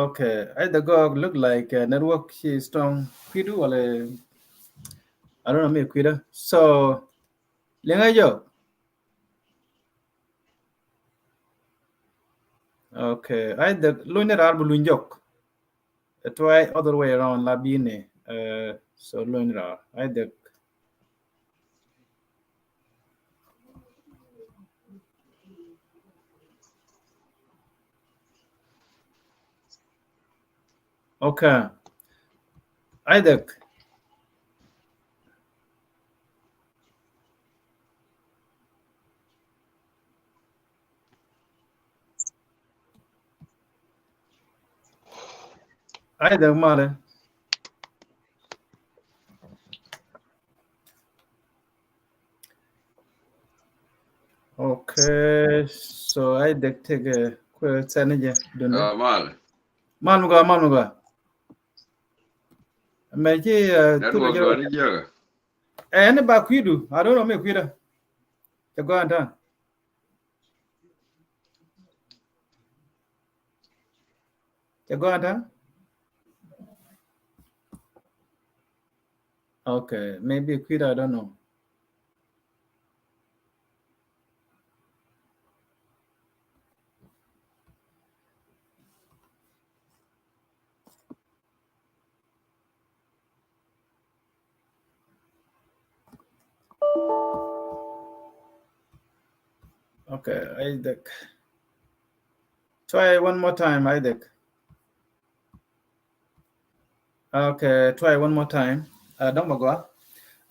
Okay, Isaac Gɔɔk look like, uh, network ci strong. Kui̱du walɛ, I don't know mi kui̱dä. So liŋä jɔk. Okay, Isaac, luny ni raar bi luny jɔk. Try other way around la bi ni, uh, so luny raar. Isaac. Okay. Isaac. Isaac malɛ. Okay, so Isaac tëkɛ kuɛ sɛn jɛ dundɛ. Ah, mal. Mal mi gɔaa, mal mi gɔaa. Mɛ ci, uh, network dɔni jiäkä. Ɛ, ɛn ba kui̱du. I don't know mi kui̱dä. Cɛ gɔaa ɛn ta̱a̱. Cɛ gɔaa ɛn ta̱a̱. Okay, maybe kui̱dä, I don't know. Okay, Isaac. Try one more time, Isaac. Okay, try one more time. Uh, dɔ̱ŋ bä gɔaa.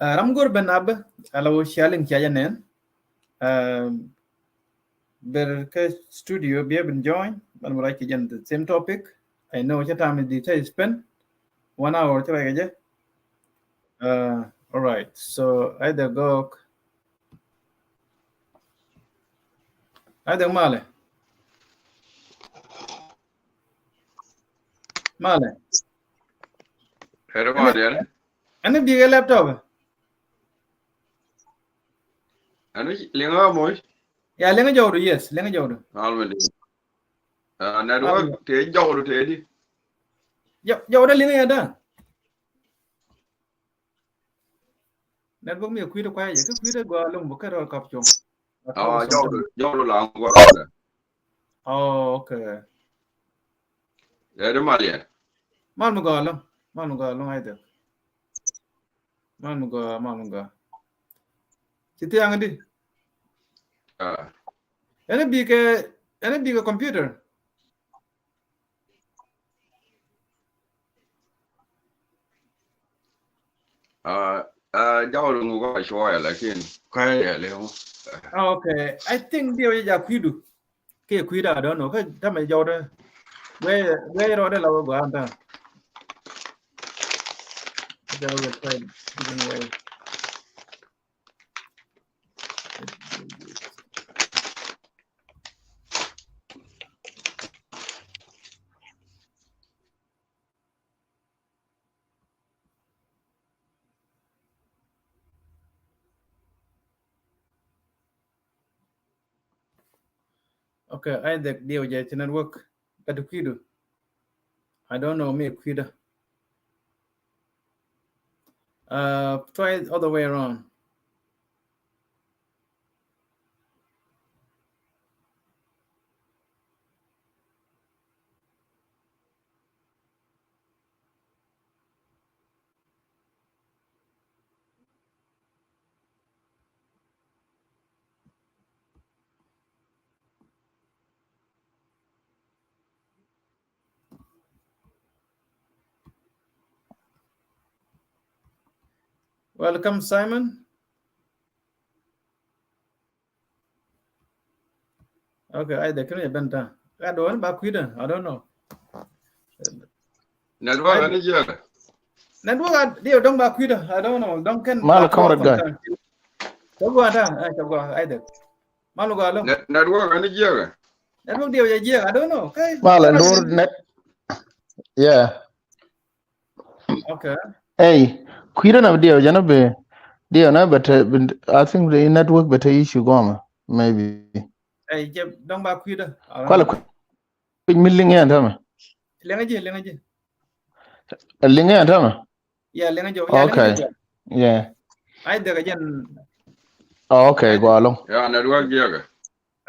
Uh, ram go̱r ben abä, ala wä sharing ca jɛ nɛn. Um, Ber kä studio bi a bin join, ban mi ruac kɛ jɛn the same topic. I know cä tam di te spend one hour cä ruac kɛ jɛ. Uh, all right. So Isaac Gɔɔk. Isaac malɛ. Malɛ. Ɛn bi kɛ laptop. Ɛn liŋä moc. Ya, liŋä jɔwdu, yes, liŋä jɔwdu. Mal mi liŋ. Ah, network te jɔwdu te di. Jɔwdu liŋä ya da. Network mi kui̱dä kuayɛ jɛ, kä kui̱dä gɔaa loŋ bä kɛ rɔl kap cuɔ̱ŋ. Ah, jɔwdu, jɔwdu la ŋuɔrɔ. Oh, okay. Ɛ di mal yɛ. Mal mi gɔaa loŋ, mal mi gɔaa loŋ Isaac. Mal mi gɔaa, mal mi gɔaa. Ci thiaŋ di. Ah. Ɛn bi kɛ, ɛn bi kɛ computer. Ah, ah, jawr ŋu kɔ shwaya lakin kaya leo. Ah, okay. I think diɛ wä ja kui̱du. Kɛ kui̱da, I don't know. Kä tamɛ jɔwdɛ. Wee, wee rɔɔdɛ la wä gɔaa anta. Jɔwdɛ try different way. Okay, Isaac diɛ wä jɛ ci network. Gat kui̱du. I don't know mi kui̱da. Uh, try it other way around. Welcome, Simon. Okay, Isaac, kini ben ta. Ka do ba kuida, I don't know. Network ani jiaga. Network a dio dong ba kuida, I don't know. Dong ken. Mal comrade guy. Cɛ gua ta, eh, cɛ gua, Isaac. Mal gua lo. Network ani jiaga. Network dio ya jiaga, I don't know. Okay. Mal ndur net. Yeah. Okay. Ey, kui̱dä na diɛw jɛn a bi diɛw na bɛ te, I think the network bɛ te issue gɔmɛ maybe. Ey, jɛ dɔŋ ba kui̱dä. Kualɛ kui̱ mi liŋ yɛn tämɛ. Liŋ a ji̱, liŋ a ji̱. Liŋ yɛn tämɛ. Yeah, liŋ a ji̱. Okay. Yeah. Ay dek a jɛn. Okay, go along. Yeah, network jiɛkɛ.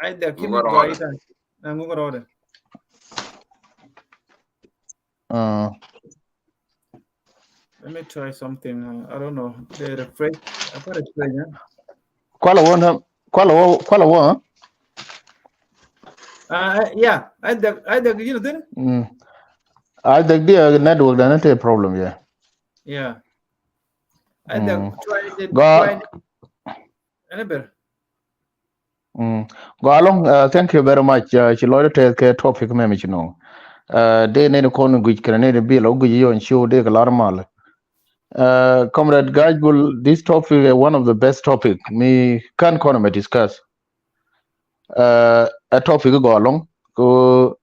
Ay dek ki mi gɔaa itan. Na ŋuŋ rɔɔdɛ. Uh, Let me try something. Uh, I don't know. They refresh. I got refresh. Huh? Kuala won, huh? Kuala won, kuala won, huh? Uh, yeah. I the I the you know then. Mm. I the the network then a problem, yeah. Yeah. I the mm. Try the go. Try the, another. Mm. Go along, uh, thank you very much. Uh, ci lɔcdä tɛth kɛ topic mɛ mi ci nɔŋ. Uh, dee nɛy ni kɔn guic kɛnɛ nɛy ni bil ɔ guic yɔn ciw dee kɛ lar mal. Uh, Comrade Gajbul, this topic is one of the best topic mi kan kɔn mɛ discuss. Uh, a topic go along ko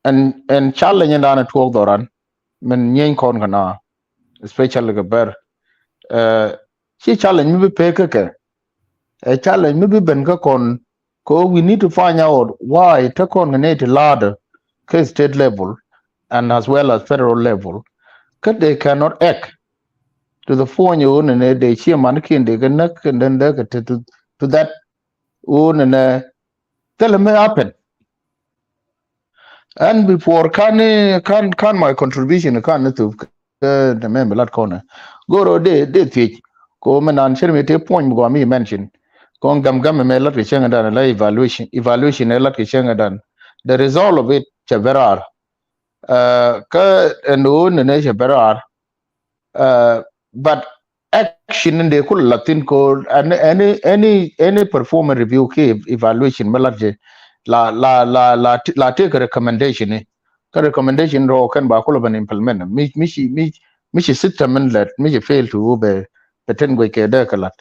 ɛn ɛn challenge in dan a tuɔk dhɔran min nyɛny kɔn kɛ na, especially kɛ bɛr. Uh, ci challenge mi bi pek kɛ kɛ. Ɛ challenge mi bi ben kä kɔn, ko we need to find out why te kɔn kɛ nɛy ti la̱a̱dä kä state level and as well as federal level kä they cannot act to the point ɣöö nɛnɛ dee cie man kiɛn dee kɛ näk kɛ den dee kɛ te to, to that ɣöö nɛnɛ thilɛ mi happen. And before kan, kan, kan my contribution kan ni thup kɛ mɛ mi lat kɔnɛ. Goro de, de thiec. Ko mɛ nan cir mi te puɔny mi gɔa mi mention. Ko gam gam mɛ lat kɛ cɛŋ dan la evaluation, evaluation ɛ lat kɛ cɛŋ dan. The result of it cɛ bɛ rar. Uh, kä ɛn ɣöö nɛnɛ cɛ bɛ rar. Uh, but action in de kul la thin ko any, any, any, any performance review ki evaluation mi lat jɛ la, la, la, la, la take a recommendation ni. Kä recommendation rɔ kɛn ba kul ban implement. Mi, mi ci, mi, mi ci system in let, mi ci fail to be, be ten guy kɛ dee kɛ lat.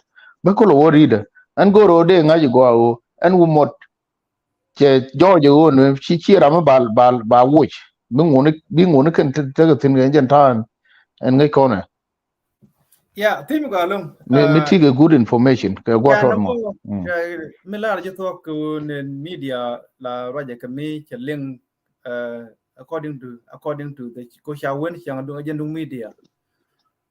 Bɛ kul wä reader. Ɛn goro de ŋa̱c gɔa wä, ɛn wu mot. Cɛ jɔɔc ɛ ɣöö ni ci, ci ram mi ba, ba, ba woc. Bi ŋuni, bi ŋuni kɛn te, tekɛ thi̱n kɛ jɛn ta̱a̱n ɛn ŋäc kɔnɛ. Yeah, thi̱n mi gɔaa lo̱ŋ. Mi, mi uh, tikɛ good information kɛ gua̱ tɔt mɔ. Mm. Mi lar ji̱ thuɔ̱k kɛ ɣöö ni media la ruacɛ kɛ mi cɛ liŋ, uh, according to, according to the ko ca wen cäŋ duŋ jɛn duŋ media.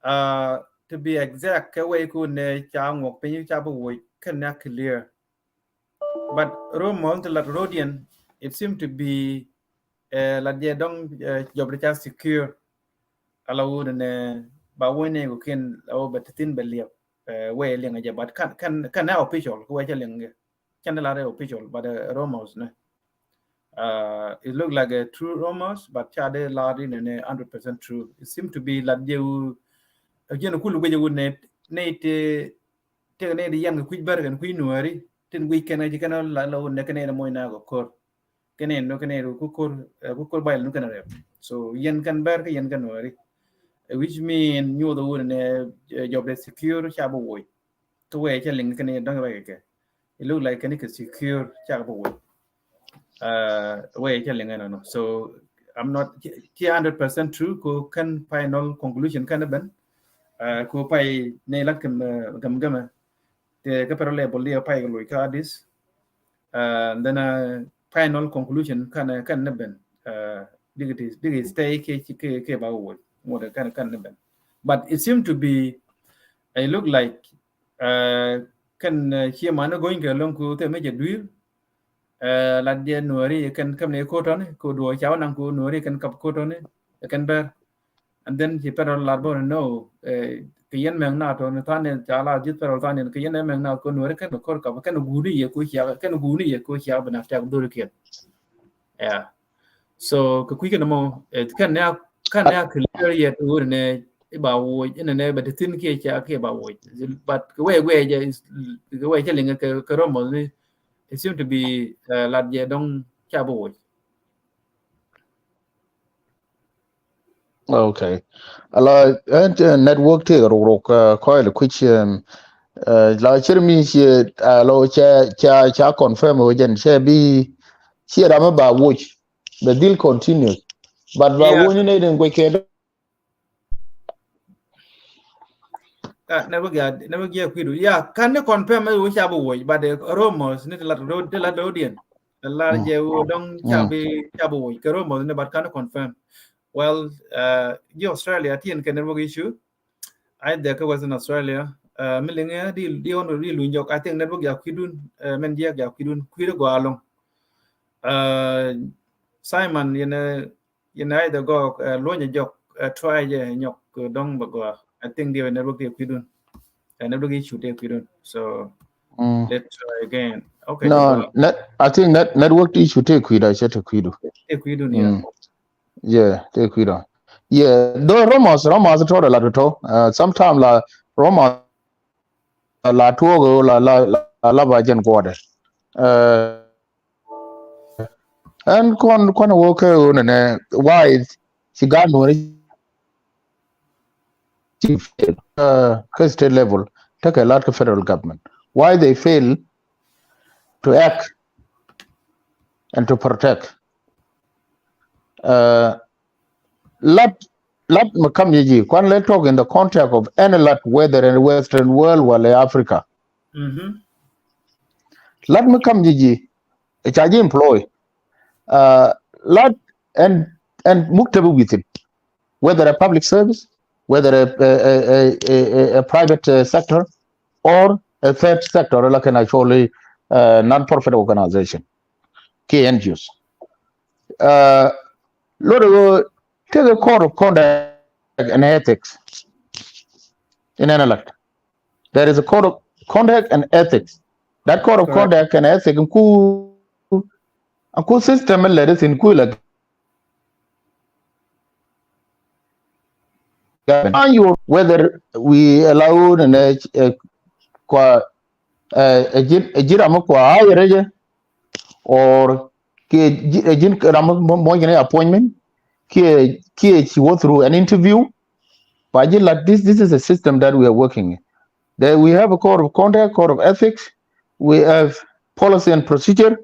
Uh, to be exact kɛ wei ku nɛ ca ŋuɔk piny ca bi woc kɛn ni a clear. But rumor ti lat rodian, it seem to be, eh, lat jɛ dɔŋ, eh, jɔb de ca secure. Ala wun ne ba wun ne ko kin la wo bet tin be liep, eh, we liŋ jɛ, but kan, kan, kan na official ko we ca liŋ jɛ. Can la re official, but, eh, rumors ne. Uh, it look like a true rumors, but ca de la ri ne ne hundred percent true. It seem to be lat jɛ wu, jɛ ne kulu gwe jɛ wu ne, ne te, Tëëkɛ nɛy ti yan kɛ kui̱ bär kɛn kui̱ nuääri tin guic kɛn kä ci kɛn la la wun nɛ kɛ nɛy ti moc na kɛ ko̱r. Kɛ nɛy nu kɛ nɛy ti ku ko̱r, eh, ku ko̱r bay la nu kɛn rɛp. So yɛn kɛn bär kä yɛn kɛn nuääri. Eh, which mean nyuɔth wun nɛ, eh, jɔb de secure ca bi woc. Kä wee cɛ liŋ kɛ nɛy dɔ̱ŋ rɛk kɛ. It look like kɛn kɛ secure ca bi woc. Uh, wee cɛ liŋ ɛn ɛnɔ. So I'm not, ci, ci hundred percent true ko kɛn final conclusion kɛn ben. Uh, ko pay ne lat kɛm, uh, gam gam. Te kɛ federal level diɛ pay loc ka this. Uh, then, uh, final conclusion kɛn, kɛn ne ben. Uh, digi ti, digi stay kɛ, kɛ, kɛ ba woc. Ŋot kɛn, kɛn ne ben. But it seem to be, it look like, uh, kɛn, uh, cie man go̱ny kɛ loŋ ko te mɛ jɛ duil. Eh, la diɛ nuɔri kɛn kɛm ni kotɔni ko duɔ ca wä naŋ ko nuɔri kɛn kap kotɔni kɛn bɛr. And then ci federal lar bä ni no, eh, kɛ yɛn mɛŋ na tɔni thanin ca la ji̱ federal thanin kɛ yɛn mɛŋ na ko nuɔri kɛn kor kap kɛn guni yɛ ko cia kɛn guni yɛ ko cia bɛ na tɛk dhori kiɛn. Yeah. So kɛ kui̱ kɛn mɔ, eh, kɛn nɛ, kɛn nɛ clear yet wur nɛ iba woc, inɛ nɛ bɛ ti thin kiɛ cia kiɛ ba woc. But kɛ wee wee jɛ, kɛ wee cɛ liŋ kɛ, kɛ rumors ni, it seem to be, uh, lat jɛ dɔŋ ca bi woc. Okay. Ala, ɛn, ɛn network ti ruk ruk, uh, kɔil kuic, um, uh, la cir mi ci, uh, lo ca, ca, ca confirm wä jɛn, cɛ bi, ci ram ba woc, bɛ dhil continue. But ba woc ni ne den guic kɛ. Ah, network ya, network ya kuidu. Ya, kan ni confirm ɛ wä ca bi wuɔc, but, eh, rumors ni ti lat rot, ti lat rot diɛn. Ti lat jɛ wä dɔŋ ca bi, ca bi wuɔc. Kɛ rumors ni, but kan ni confirm. Well, uh, ji̱ Australia ti yɛn kɛ network issue. Ai dɛ kɛ Western Australia. Uh, mi liŋɛ di, di ɣän di luny jɔk. I think network ya kuidun. Uh, mɛn jiɛk ya kuidun. Kuidu gɔaa ɛlɔ̱ŋ. Uh, Simon, yɛn, uh, yɛn ai dɛ gɔɔk, uh, luɔnyɛ jɔk, uh, try jɛ nyɔk, uh, dɔŋ bɛ gɔaa. I think di network di kuidun. Uh, network issue di kuidun. So, let's try again. Okay, no, net, I think net, network issue ti kuidu, I said ti kuidu. Ti kuidun, yeah. Yeah, ti kuidu. Yeah, though rumors, rumors tɔrɛ la tɔtɔ. Uh, sometime la rumors la tuɔk la, la, la, la ba jɛn kuɔdɛ. Uh, ɛn kɔn, kɔn wä kɛ wä nɛ, why ci gaat nuɔri ci fail, uh, kɛ state level, tekɛ lat kɛ federal government. Why they fail to act and to protect. Uh, lat, lat mi kam ji̱ ji̱, kuan lɛ talk in the context of any lat, whether in Western world, wala Africa. Lat mi kam ji̱ ji̱, ɛ ca ji̱ employ. Uh, lat and, and muktabi within, whether a public service, whether a, a, a, a, a, a private, uh, sector or a third sector, like an actually, uh, non-profit organization, K N G Os. Uh, Lord, uh, take a code of conduct and ethics in an elect. There is a code of conduct and ethics. That code of conduct and ethics in ku, ku system lɛ di thin ku la. And you, whether we allow and, uh, uh, kua, uh, a ji̱n, a ji̱n ram kua ayɛrɛ jɛ, or kiɛ ji̱n, kiɛ ji̱n ram mɔ, mɔ, mɔ ji̱n appointment, kiɛ, kiɛ ci wä through an interview. Ba ji̱ lat, this, this is a system that we are working in. That we have a code of conduct, code of ethics, we have policy and procedure.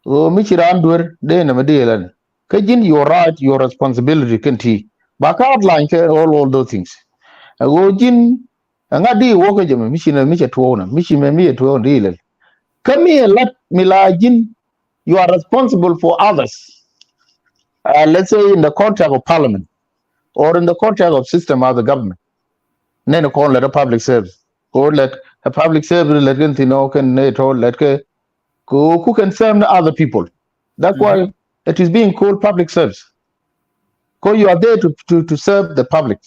Ɣöö mi ci raan duer dee nɛmɛ dee lɛn. Kä ji̱n your right, your responsibility kɛn ti. Ba ka outline kɛ all, all those things. Ɛ ɣöö ji̱n ɛŋa di wä kä jɛ mɛ, mi ci nɛ, mi cɛ tuɔɔk nɛ, mi ci mɛ, mi cɛ tuɔɔk nɛ di lɛl. Kä mi ɛ lat mi la ji̱n, you are responsible for others. Uh, let's say in the context of parliament or in the context of system of the government. Nɛn kɔn lɛt a public service. Kɛ ɣöö lɛt a public service lɛt kɛn thin ɔ kɛn nɛ tɔ lɛt kɛ, kɛ ɣöö ku can serve other people. That's why it is being called public service. Kɛ ɣöö you are there to, to, to serve the public.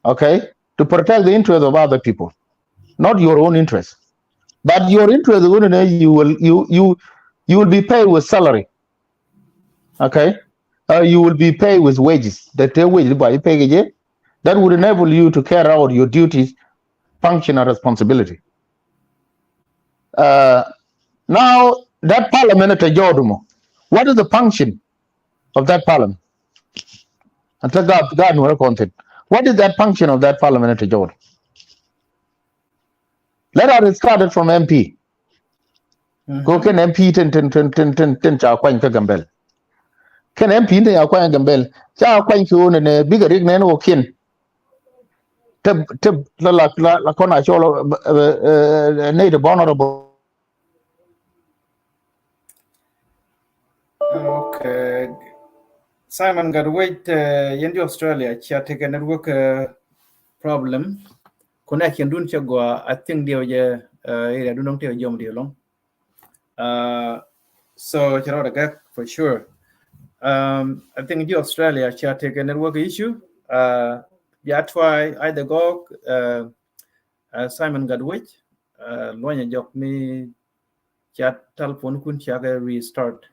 Okay? To protect the interest of other people, not your own interest. But your interest, you will, you, you, you will be paid with salary. Okay? Uh, you will be paid with wages. That pay wage, ba i̱ pay kɛ jɛ, that would enable you to carry out your duties, function and responsibility. Uh, now, that parliament at a jɔɔdu mɔ, what is the function of that parliament? And to God, God will content. What is that function of that parliament at a jɔɔdu? Let us start it from M P. Kɛ ɣöö kɛn M P tin, tin, tin, tin, tin, tin ca kuany kä Gambɛl. Kɛn M P tin ca kuany kä Gambɛl. Ca kuany kɛ ɣöö nɛ, nɛ bikɛ rik nɛn ɣöö kiɛn. Tep, tep, la, la, la, la kɔn a cɔl, eh, eh, eh, nɛy ti bɔn rɔ bɔ. Okay. Simon Gatwec, eh, yɛn di Australia, cia tekɛ network, eh, problem. Connection dun cɛ gɔaa, I think diɛ wä jɛ, eh, area dun dɔŋ tëë jɔm diɛ lɔŋ. Uh, so cɛ rɔɔdɛ gɛk for sure. Um, I think ji̱ Australia cia tekɛ network issue. Uh, bia try either gɔɔk, uh, uh, Simon Gatwec, uh, luɔnyɛ jɔk mi cia telephone kun cia kɛ restart.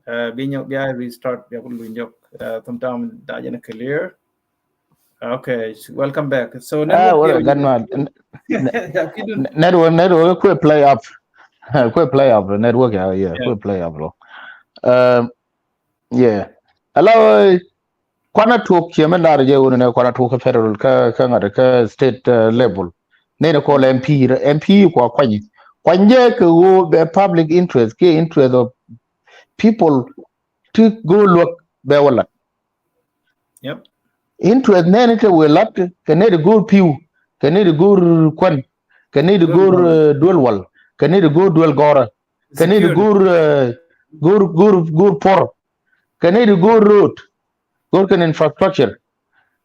Uh, bi nyɔk bia restart bia kun luny jɔk. Uh, sometime da jɛn clear. Okay, welcome back. So, ah, network well, Gatwec, n-, n-, network, network, kuɛ play up. Kuɛ play up, network, yeah, yeah, kuɛ play up lɔ. Um, yeah. Hello, kuanɛ tuɔk kiɛ mɛ lar jɛ wun nɛ kuanɛ tuɔk kä federal, kä, kä ŋa̱t, kä state, uh, level. Nɛnɛ kɔl M P, M P kua kuany. Kuany jɛ kɛ ɣöö bɛ public interest, kɛ interest of people ti go̱o̱r luäk bɛ wä lat. Yep. Interest nɛni te wëë lat kɛ nɛy ti go̱o̱r pi̱w kɛ nɛy ti go̱o̱r kuän, kɛ nɛy ti go̱o̱r, eh, duel wal, kɛ nɛy ti go̱o̱r duel gɔrä, kɛ nɛy ti go̱o̱r, eh, go̱o̱r, go̱o̱r, go̱o̱r puɔr, kɛ nɛy ti go̱o̱r road, go̱o̱r kɛn infrastructure,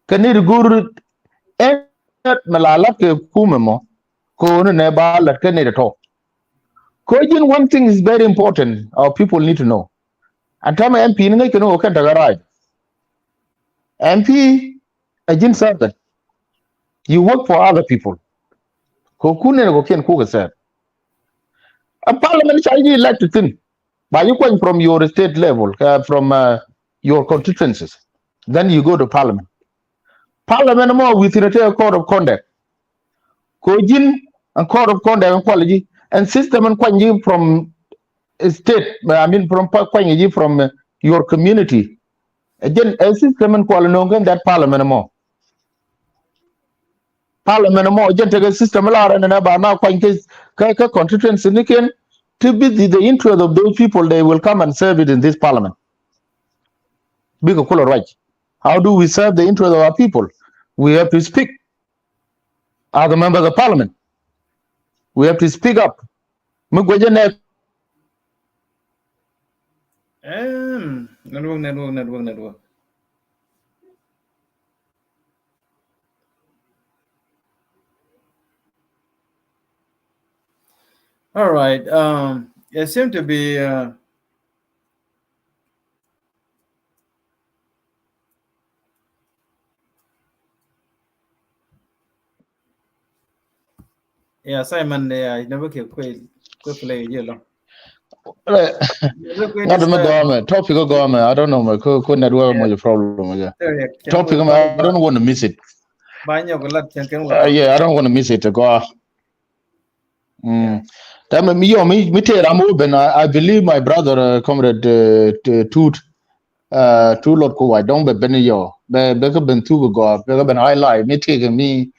kɛ nɛy ti go̱o̱r ɛn mɛ la lat kɛ kumɛ mɔ, kɛ ɣöö ni nɛ ba lat kɛ nɛy ti tɔ̱. Kɛ ji̱n one thing is very important our people need to know. Ɛn täämɛ M P ni ŋäc kɛn ɣöö kɛn tekɛ right. M P ɛ ji̱n servant. You work for other people. Kɛ kun nɛn kɛ kiɛn kukɛ serve. A parliament ca ji̱ elected thi̱n. Ba ji̱ kuany from your state level, uh, from, uh, your constituencies. Then you go to parliament. Parliament mɔ within a code of conduct. Kɛ ji̱n ɛn code of conduct ɛn kual ji̱, ɛn system ɛn kuany ji̱ from state, I mean, from pa-, kuany ji̱ from, uh, your community. Ɛ jɛn ɛ system ɛn kual nööŋ kɛn that parliament mɔ. Parliament mɔ jɛn tekɛ system lar ɛn ɛn ɛ ba na kuany kɛ, kɛ, kɛ constituency ni kɛn ti bi the, the interest of those people, they will come and serve it in this parliament. Bikɛ kulɛ ruac. How do we serve the interest of our people? We have to speak as the members of parliament. We have to speak up. Mi guecä nɛ. Em, network, network, network, network. All right. Um, it seemed to be, uh, yeah, Simon, yeah, you never can quit, quit play yellow. Ŋa̱t mi gɔmɛ, topic gɔmɛ, I don't know, mɛ, ko, ko network mɔ problem, yeah. Topic mɛ, I don't want to miss it. Uh, yeah, I don't want to miss it, go. Mm. Tɛmɛ mi yɔ, mi, mi tëë ram wä ben, I, I believe my brother, uh, comrade, uh, T-, Tut, uh, Tut Lot Kuwai, dɔ̱ŋ bɛ ben yɔ, bɛ, bɛ kɛ ben thuk gɔaa, bɛ kɛ ben highlight, mi tëë kɛ mi,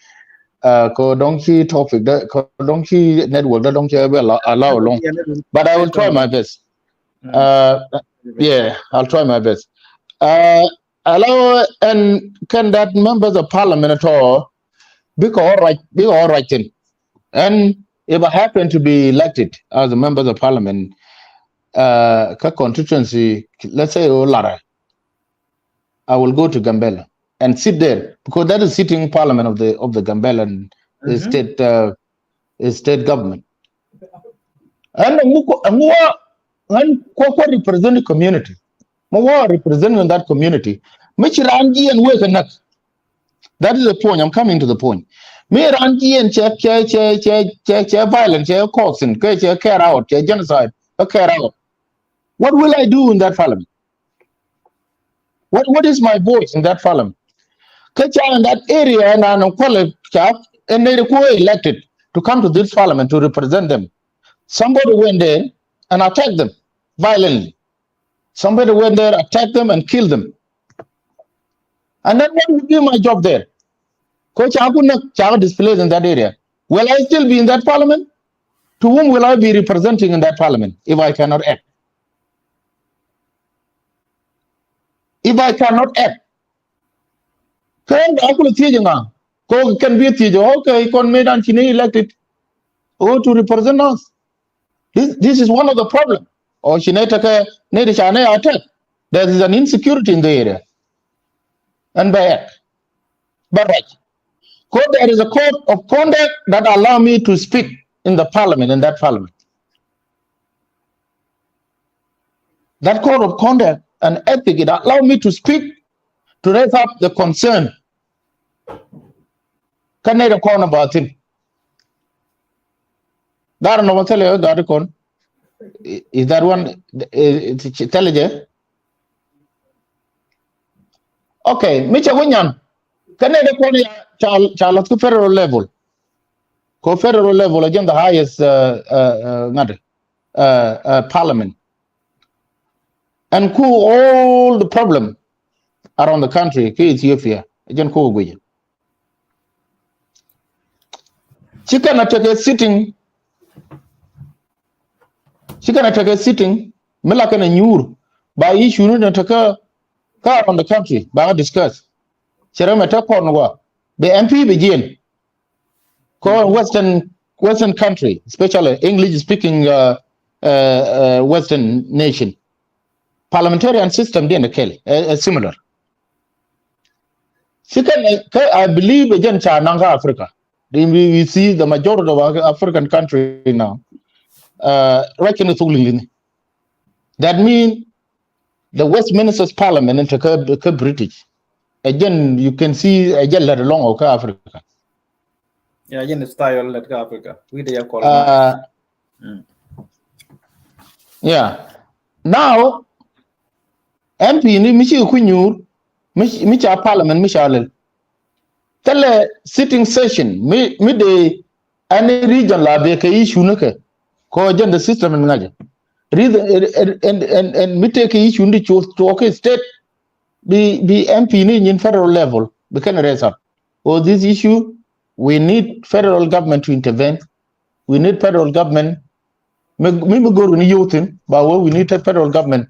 uh, kɛ dɔ̱ŋ ci topic dä, kɛ dɔ̱ŋ ci network dä, dɔ̱ŋ cɛ bɛ allow, allow along. But I will try my best. Uh, yeah, I'll try my best. Uh, allow and can that members of parliament at all, bikɛ all right, bikɛ all right thing. And if I happen to be elected as a member of parliament, uh, kä constituency, let's say, o Lara, I will go to Gambela and sit there because that is sitting parliament of the, of the Gambela and the state, uh, state government. And ngu ko, ngu wa, ngan ko ko represent community. Mo wa represent in that community. Mi ci ran jiɛn wek a nak. That is the point. I'm coming to the point. Mi ran jiɛn cɛ, cɛ, cɛ, cɛ, cɛ, cɛ violent, cɛ causing, cɛ, cɛ care out, cɛ genocide, cɛ care out. What will I do in that parliament? What, what is my voice in that parliament? Kä ca in that area and an quality ca, and they were elected to come to this parliament to represent them. Somebody went there and attacked them violently. Somebody went there, attacked them and killed them. And then what would be my job there? Ko ca ku nak, ca displaced in that area. Will I still be in that parliament? To whom will I be representing in that parliament if I cannot act? If I cannot act, kɛn ba kulɛ thiec ŋa? Ko kɛn bi thiec, okay, kɔn mëë dan ci ni elected, oh, to represent us. This, this is one of the problem. Or ci ni tekɛ ni di ca ni attack. There is an insecurity in the area. And by act. But right. Ko there is a code of conduct that allow me to speak in the parliament, in that parliament. That code of conduct and ethic, it allow me to speak, to raise up the concern. Kä nɛy ti kɔn about thing. Dar nɔ ma thilɛ gat kɔn. I-, is that one, eh, thilɛ jɛ? Okay, mi cɛ wä nyan. Kä nɛy ti kɔn ya ca, ca lath kä federal level. Ko federal level a jɛn the highest, uh, uh, uh, ŋa̱t, uh, uh, parliament. And ku all the problem around the country kä Ethiopia, a jɛn ku guic. Ci kɛn a tekɛ sitting, ci kɛn a tekɛ sitting, mi la kɛn a nyuur, ba issue ni tekɛ kä around the country, ba ŋa discuss. Cɛ rɛ mɛ tek kɔn wa, bɛ M P bɛ jiɛn. Ko Western, Western country, especially English speaking, uh, uh, uh, Western nation, parliamentarian system diɛn kɛl, uh, uh, similar. Ci kɛn, uh, kɛ, I believe, jɛn ca naŋ kä Africa. Then we, we see the majority of Af-, African country now. Uh, right in the That mean the Westminster Parliament in kä, kä British. Again, you can see a jɛ lät along kä Africa. Yeah, jɛn style lät kä Africa. We de ya kɔl. Uh, Mm. Yeah. Now, M P ni mi ci ku nyuur, mi, mi ca parliament, mi ca lɛl. Thilɛ sitting session, mi, mi de any region la bɛ kɛ issue ni kɛ. Ko jɛn the system in ŋa̱cɛ. Reason, and, and, and, and mi tëë kɛ issue ni di cu, cu kɛ state, bi, bi M P ni nyin federal level, bi kɛn raise up. Oh, this issue, we need federal government to intervene. We need federal government. Mi, mi, mi go̱r ni youth in, but we, we need a federal government,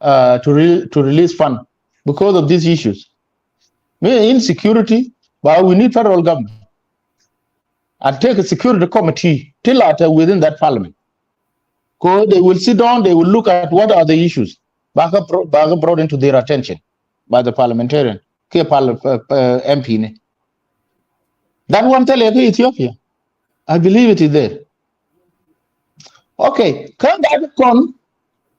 uh, to re-, to release fund because of these issues. Mi insecurity, but we need federal government. And take a security committee till after within that parliament. Ko they will sit down, they will look at what are the issues. Ba kɛ bro-, ba kɛ brought into their attention by the parliamentarian. Kɛ parli-, uh, uh, M P ni. That one thilɛ kä Ethiopia. I believe it is there. Okay, kä ŋa̱c kɔn,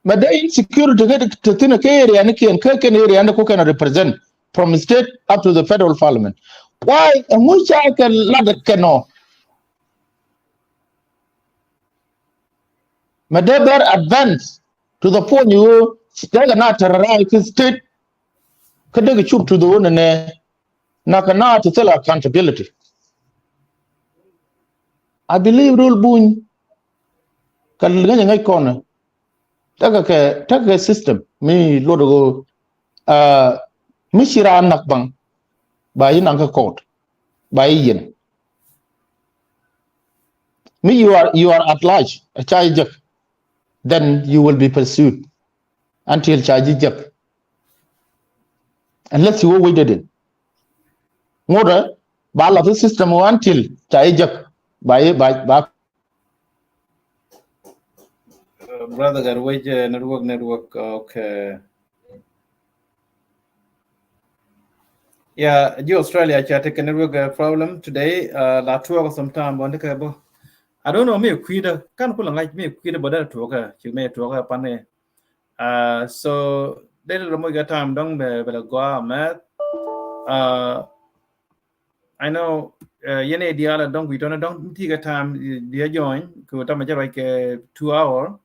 mɛ dee insecurity kä te thin kä area ni kiɛn, kä kɛn area ni ku kɛn represent from state up to the federal parliament. Why? Ɛŋu ca kɛ lat kɛn ɔ? Mɛ dee bɛr advance to the point you dee kɛ na terrorize state, kä dee kɛ cup to the one nɛ, na kɛ na ti thil accountability. I believe rul buny kɛ ŋäc ŋäc kɔn. Tekɛ kɛ, tekɛ system mi luɔt ɣöö, uh, mi ci raan nak baŋ, ba yi naŋ kä court, ba yi yen. Mi you are, you are at large, a ca yi jek, then you will be pursued until ca yi jek. Unless you wait it in. Ŋuɔ̱tɛ ba la the system until ca yi jek, ba yi, ba, ba Uh, brother Gatwec, uh, network, network, okay. Yeah, ji̱ Australia ca tekɛ network, uh, problem today. Uh, la tuɔɔk sometime bä ni kɛ bä. I don't know, mi kui̱dä kan kula ŋa̱c mi kui̱dä bä dee tuɔɔk, uh, ci mi tuɔɔk, uh, pan ni. Uh, so dee lɛ moc kɛ time dɔ̱ŋ bɛ, bɛ lɛ gɔaa mɛth. Uh, I know, uh, yɛn ɛ diaal ɛ dɔ̱ŋ wi̱i̱ tɔ̱nɛ dɔ̱ŋ ti kɛ time, uh, diɛ join kɛ wä tam ɛ jɛ ruac kɛ two hour.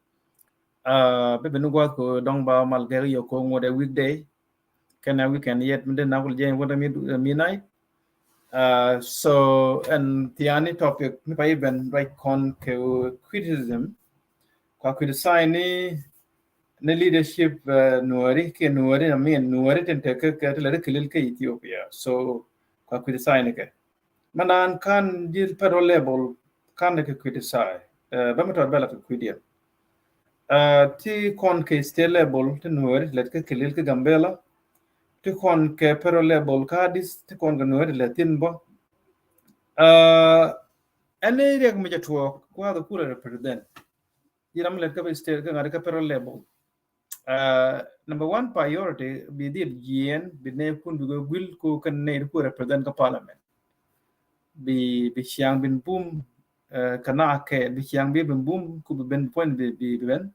Uh, bɛ ben gua̱th kɛ dɔ̱ŋ ba mal gɛk yɛ kɛ ŋuɔ̱t ɛ weekday. Kɛn ɛ weekend yet mi den na kul jɛ wä mi, uh, midnight. Uh, so ɛn thiani topic mi pa iben ruac kɔn kɛ criticism. Kua criticize ni, ni leadership, uh, Nuäri, kɛ Nuäri, I mean, Nuäri tin te kɛ, kɛ ti lɛ ri kilil kɛ Ethiopia. So kua criticize ni kɛ. Mɛ naan kan ji̱ federal level kan kɛ criticize. Uh, bɛ mi tɔt bɛ la kɛ kui̱diɛn. Uh, ti kɔn kɛ state level ti Nuäri ti lɛ kɛ kilil kɛ Gambela. Ti kɔn kɛ federal level ka dis ti kɔn kɛ Nuäri ti lɛ thin bä. Uh, ɛn ni riɛk mi jɛ tuɔɔk kua the kula represent. Ji̱ ram lɛt kä bi state kä ŋa̱t kä federal level. Uh, number one priority bi dhil jiɛn bi nɛy kun bi guil ku kɛn nɛy ku represent kä parliament. Bi, bi ciaŋ bin bum, uh, kɛ na kɛ bi ciaŋ bi bin bum ku bi ben point bi, bi, bi ben.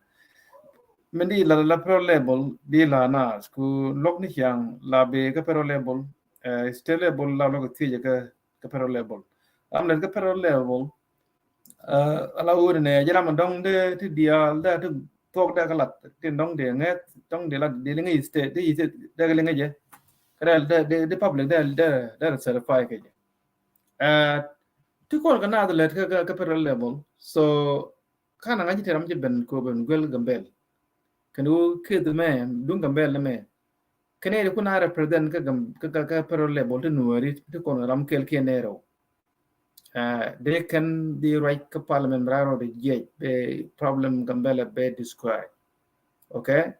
Min di la, la federal level di la nas ku lok ni ciaŋ la bi kä federal level, uh, state level la lok thiec kä, kä federal level. Ram lɛt kä federal level, Uh, ala wuri nɛ jɛ ram dɔŋ dee ti diaal dee ti thuɔk dee kä lat ti dɔŋ dee ŋɛth dɔŋ dee lat dee liŋɛ state dee state dee kä liŋɛ jɛ. Kä dee dee dee public dee dee dee certify kɛ jɛ. Uh, ti kɔn kɛ naath lɛt kä kä federal level. So kan a ŋa̱c ti ram ci ben ko ben guel Gambel. Kɛn wä keth mɛ duŋ Gambel ni mɛ. Kɛn ɛ di kun a represent kä Gam-, kä, kä, kä federal level ti Nuäri ti kɔn ram kɛl kiɛ nɛɛrɛw. Uh, dee kɛn di ruac kä parliament mi raa rɔ di jiɛc bɛ problem Gambela bɛ describe. Okay?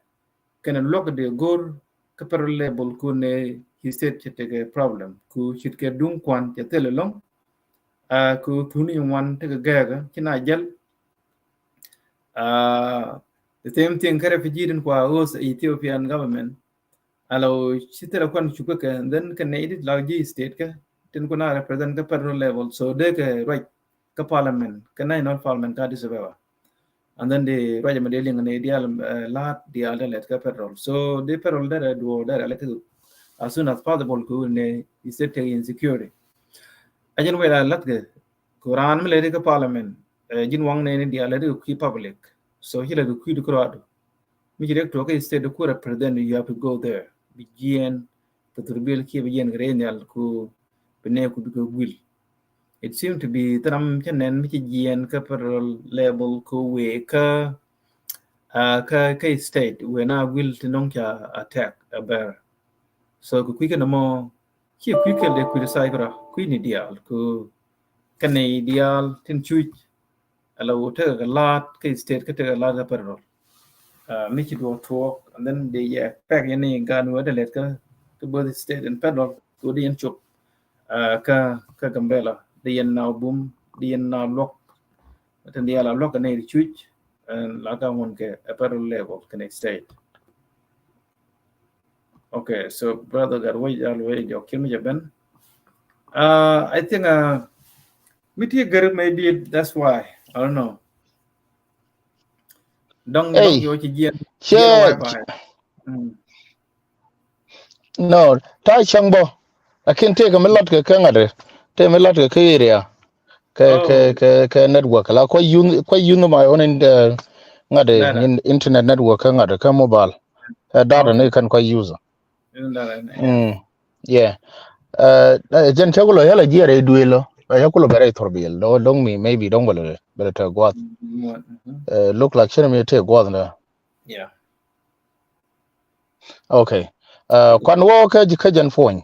Kɛn luɔk di go̱r kä federal level ku nɛ state cɛ tekɛ problem ku cit kɛ duŋ kuan cɛ thil ɛlɔŋ. Kɛ thuni ŋuan tekɛ gɛɛkä ci na jäl. The same thing kä refugee tin kua host Ethiopian government. Ala wä ci thilɛ kuan cukä kɛ, and then kɛ nɛy dit la ji̱ state kä tin kuna represent kä federal level, so dee kɛ ruac kä parliament, kä national parliament kä Addis Ababa. And then dee ruac mɛ dee liŋ nɛy diaal, la̱t diaal dee lɛt kä federal. So dee federal dee duɔ dee lɛt kä as soon as possible kɛ wun nɛ state tekɛ insecurity. A jɛn wec la la̱t kɛ ku raan mi lɛt kä parliament, ji̱n waŋ nɛy ni diaal lɛt kɛ kui̱ public. So ci lɛt kɛ kui̱ di kɛ ruadu. Mi ci riɛk tuɔɔk kä state ku represent, you have to go there. Bi jiɛn kɛ thurbil kiɛ bi jiɛn kɛ rɛy nhial ku bi nɛy ku bi kɛ guil. It seem to be thil ram cä nɛn mi ci jiɛn kä federal level ku wëë kä, kä, kä state wëë na guil ti nɔŋ ca attack a bɛr. So kɛ kui̱ kɛ nɔmɔ ci kui̱ kɛl dee kui̱ di say kura kui̱ ni diaal ku kɛ nɛy diaal tin cuc. Ala wä tekɛ kɛ la̱t kä state kä tekɛ la̱t kä federal. Mi ci duɔk tuɔɔk, and then dee yɛ pɛk yɛn ni gaat wä dee lɛt kä, kä both state and federal, kɛ wä dee yɛn cop kä, kä Gambela, dee yɛn na bum, dee yɛn na luɔk. Tin diaal a luɔk kɛ nɛy di cuc, la ka ŋun kɛ a federal level kɛ nɛy state. Okay, so brother gat wec al wec jɔk kiɛ mi jɛ ben. I think mi ti gɛr, maybe that's why. I don't know. Dɔŋ, dɔŋ yo ci jiɛn, jiɛn wifi. No, ta cäŋ bɔ. Lakin tëëkɛ mi lat kɛ kä ŋa̱t, tëëkɛ mi lat kɛ kä area. Kɛ, kɛ, kɛ, kɛ network la kua use, kua use my own in the ŋa̱t, internet network kä ŋa̱t kä mobile. Ɛ data ni kan kua use. Mm, yeah. Jɛn cä kulɔ yɛl a jiɛɛr ɛ duëël lɔ, ɛ cä kulɔ bɛ rɛy thurbil lɔ, dɔŋ mi maybe dɔŋ bɛ lɛ, bɛ lɛ te guath. Look like cä mi te guath nɛ. Okay. Kuan wä kä, kä jɛn puɔ̱ny.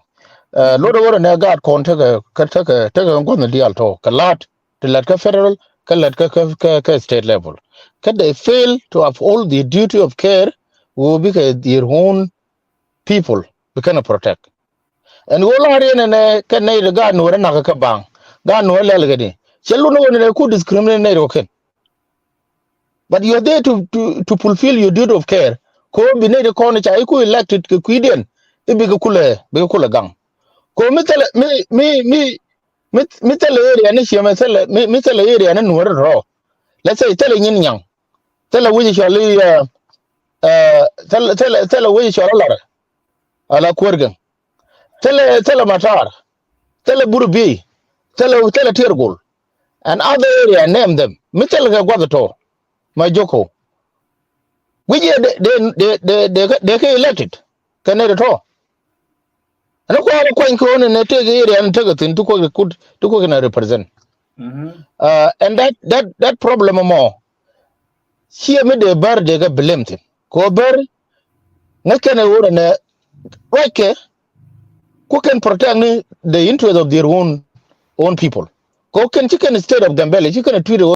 Lot wä nɛ gaat kɔn tekɛ, tekɛ, tekɛ guath ni diaal tɔ kɛ la̱t ti lɛt kä federal, kä lɛt kä, kä, kä state level. Kä they fail to uphold the duty of care wä bikɛ their own people bi kɛn protect. Ɛn ɣöö la̱r yɛn ɛnɛ kɛ nɛy ti gaat nuɔ̱ɔ̱rä nakä kä baŋ, gaat nuɔ̱ɔ̱rä lɛl kɛ ni cɛ lun ɣöö nɛnɛ ku discriminate nɛy ti kɔ̱kiɛn. But you are there to, to, to fulfill your duty of care. Kɛ ɣöö bi nɛy ti kɔn ca iku elected kɛ kui̱diɛn i̱ bikɛ kulɛ, bikɛ kulɛ gaŋ. Kɛ ɣöö mi thilɛ, mi, mi, mi, mi, mi thilɛ area ni ciɛ mɛ thilɛ, mi, mi thilɛ area ni nuɔ̱ɔ̱rä rɔ. Let's say thilɛ nyin nyaŋ, thilɛ wi̱c cɔl i̱, thilɛ, thilɛ, thilɛ wi̱c cɔl i̱ Larɛ, ala Kuäär Gɛŋ. Thilɛ, thilɛ Matar, thilɛ Burbi, thilɛ, thilɛ Tier Gol. And other area, name them. Mi thilɛ kɛ guath tɔ ma joko. Wi̱c yɛ de, de, de, de, de, de kɛ elected kɛ nɛy tɔ. Ɛn kua̱r kuany kɛ ɣöö nɛ tëëkɛ area ni tekɛ thi̱n ti kuäk, ti kuäk na represent. And that, that, that problem mɔ ciɛ mi dee bär dee kɛ blame thi̱n. Kɛ ɣöö bär ŋäc kɛn ɛ ɣöö nɛ ruackɛ ku kɛn protect ni the interest of their own, own people. Kɛ ɣöö kɛn ci kɛn state of Gambela ci kɛn ɛ treat ɛ ɣöö.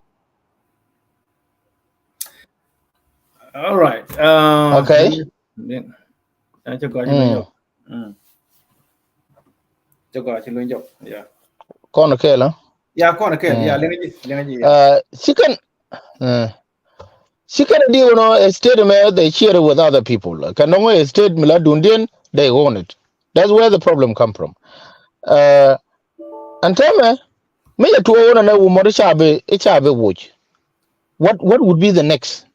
All right. Okay. Kɔn kɛɛl, ah? Yeah, kɔn kɛɛl. Yeah, liŋ ji̱, liŋ ji̱, yeah. Ci kɛn, ci kɛn di wunɔ a state mɛ, they share it with other people. Kɛ nɔŋ a state mi la dundiɛn, they own it. That's where the problem come from. Ɛn täämɛ mi yɛ tuɔɔk wunɔ nɛ wumɔt i̱ ca bi, i̱ ca bi woc. What, what would be the next?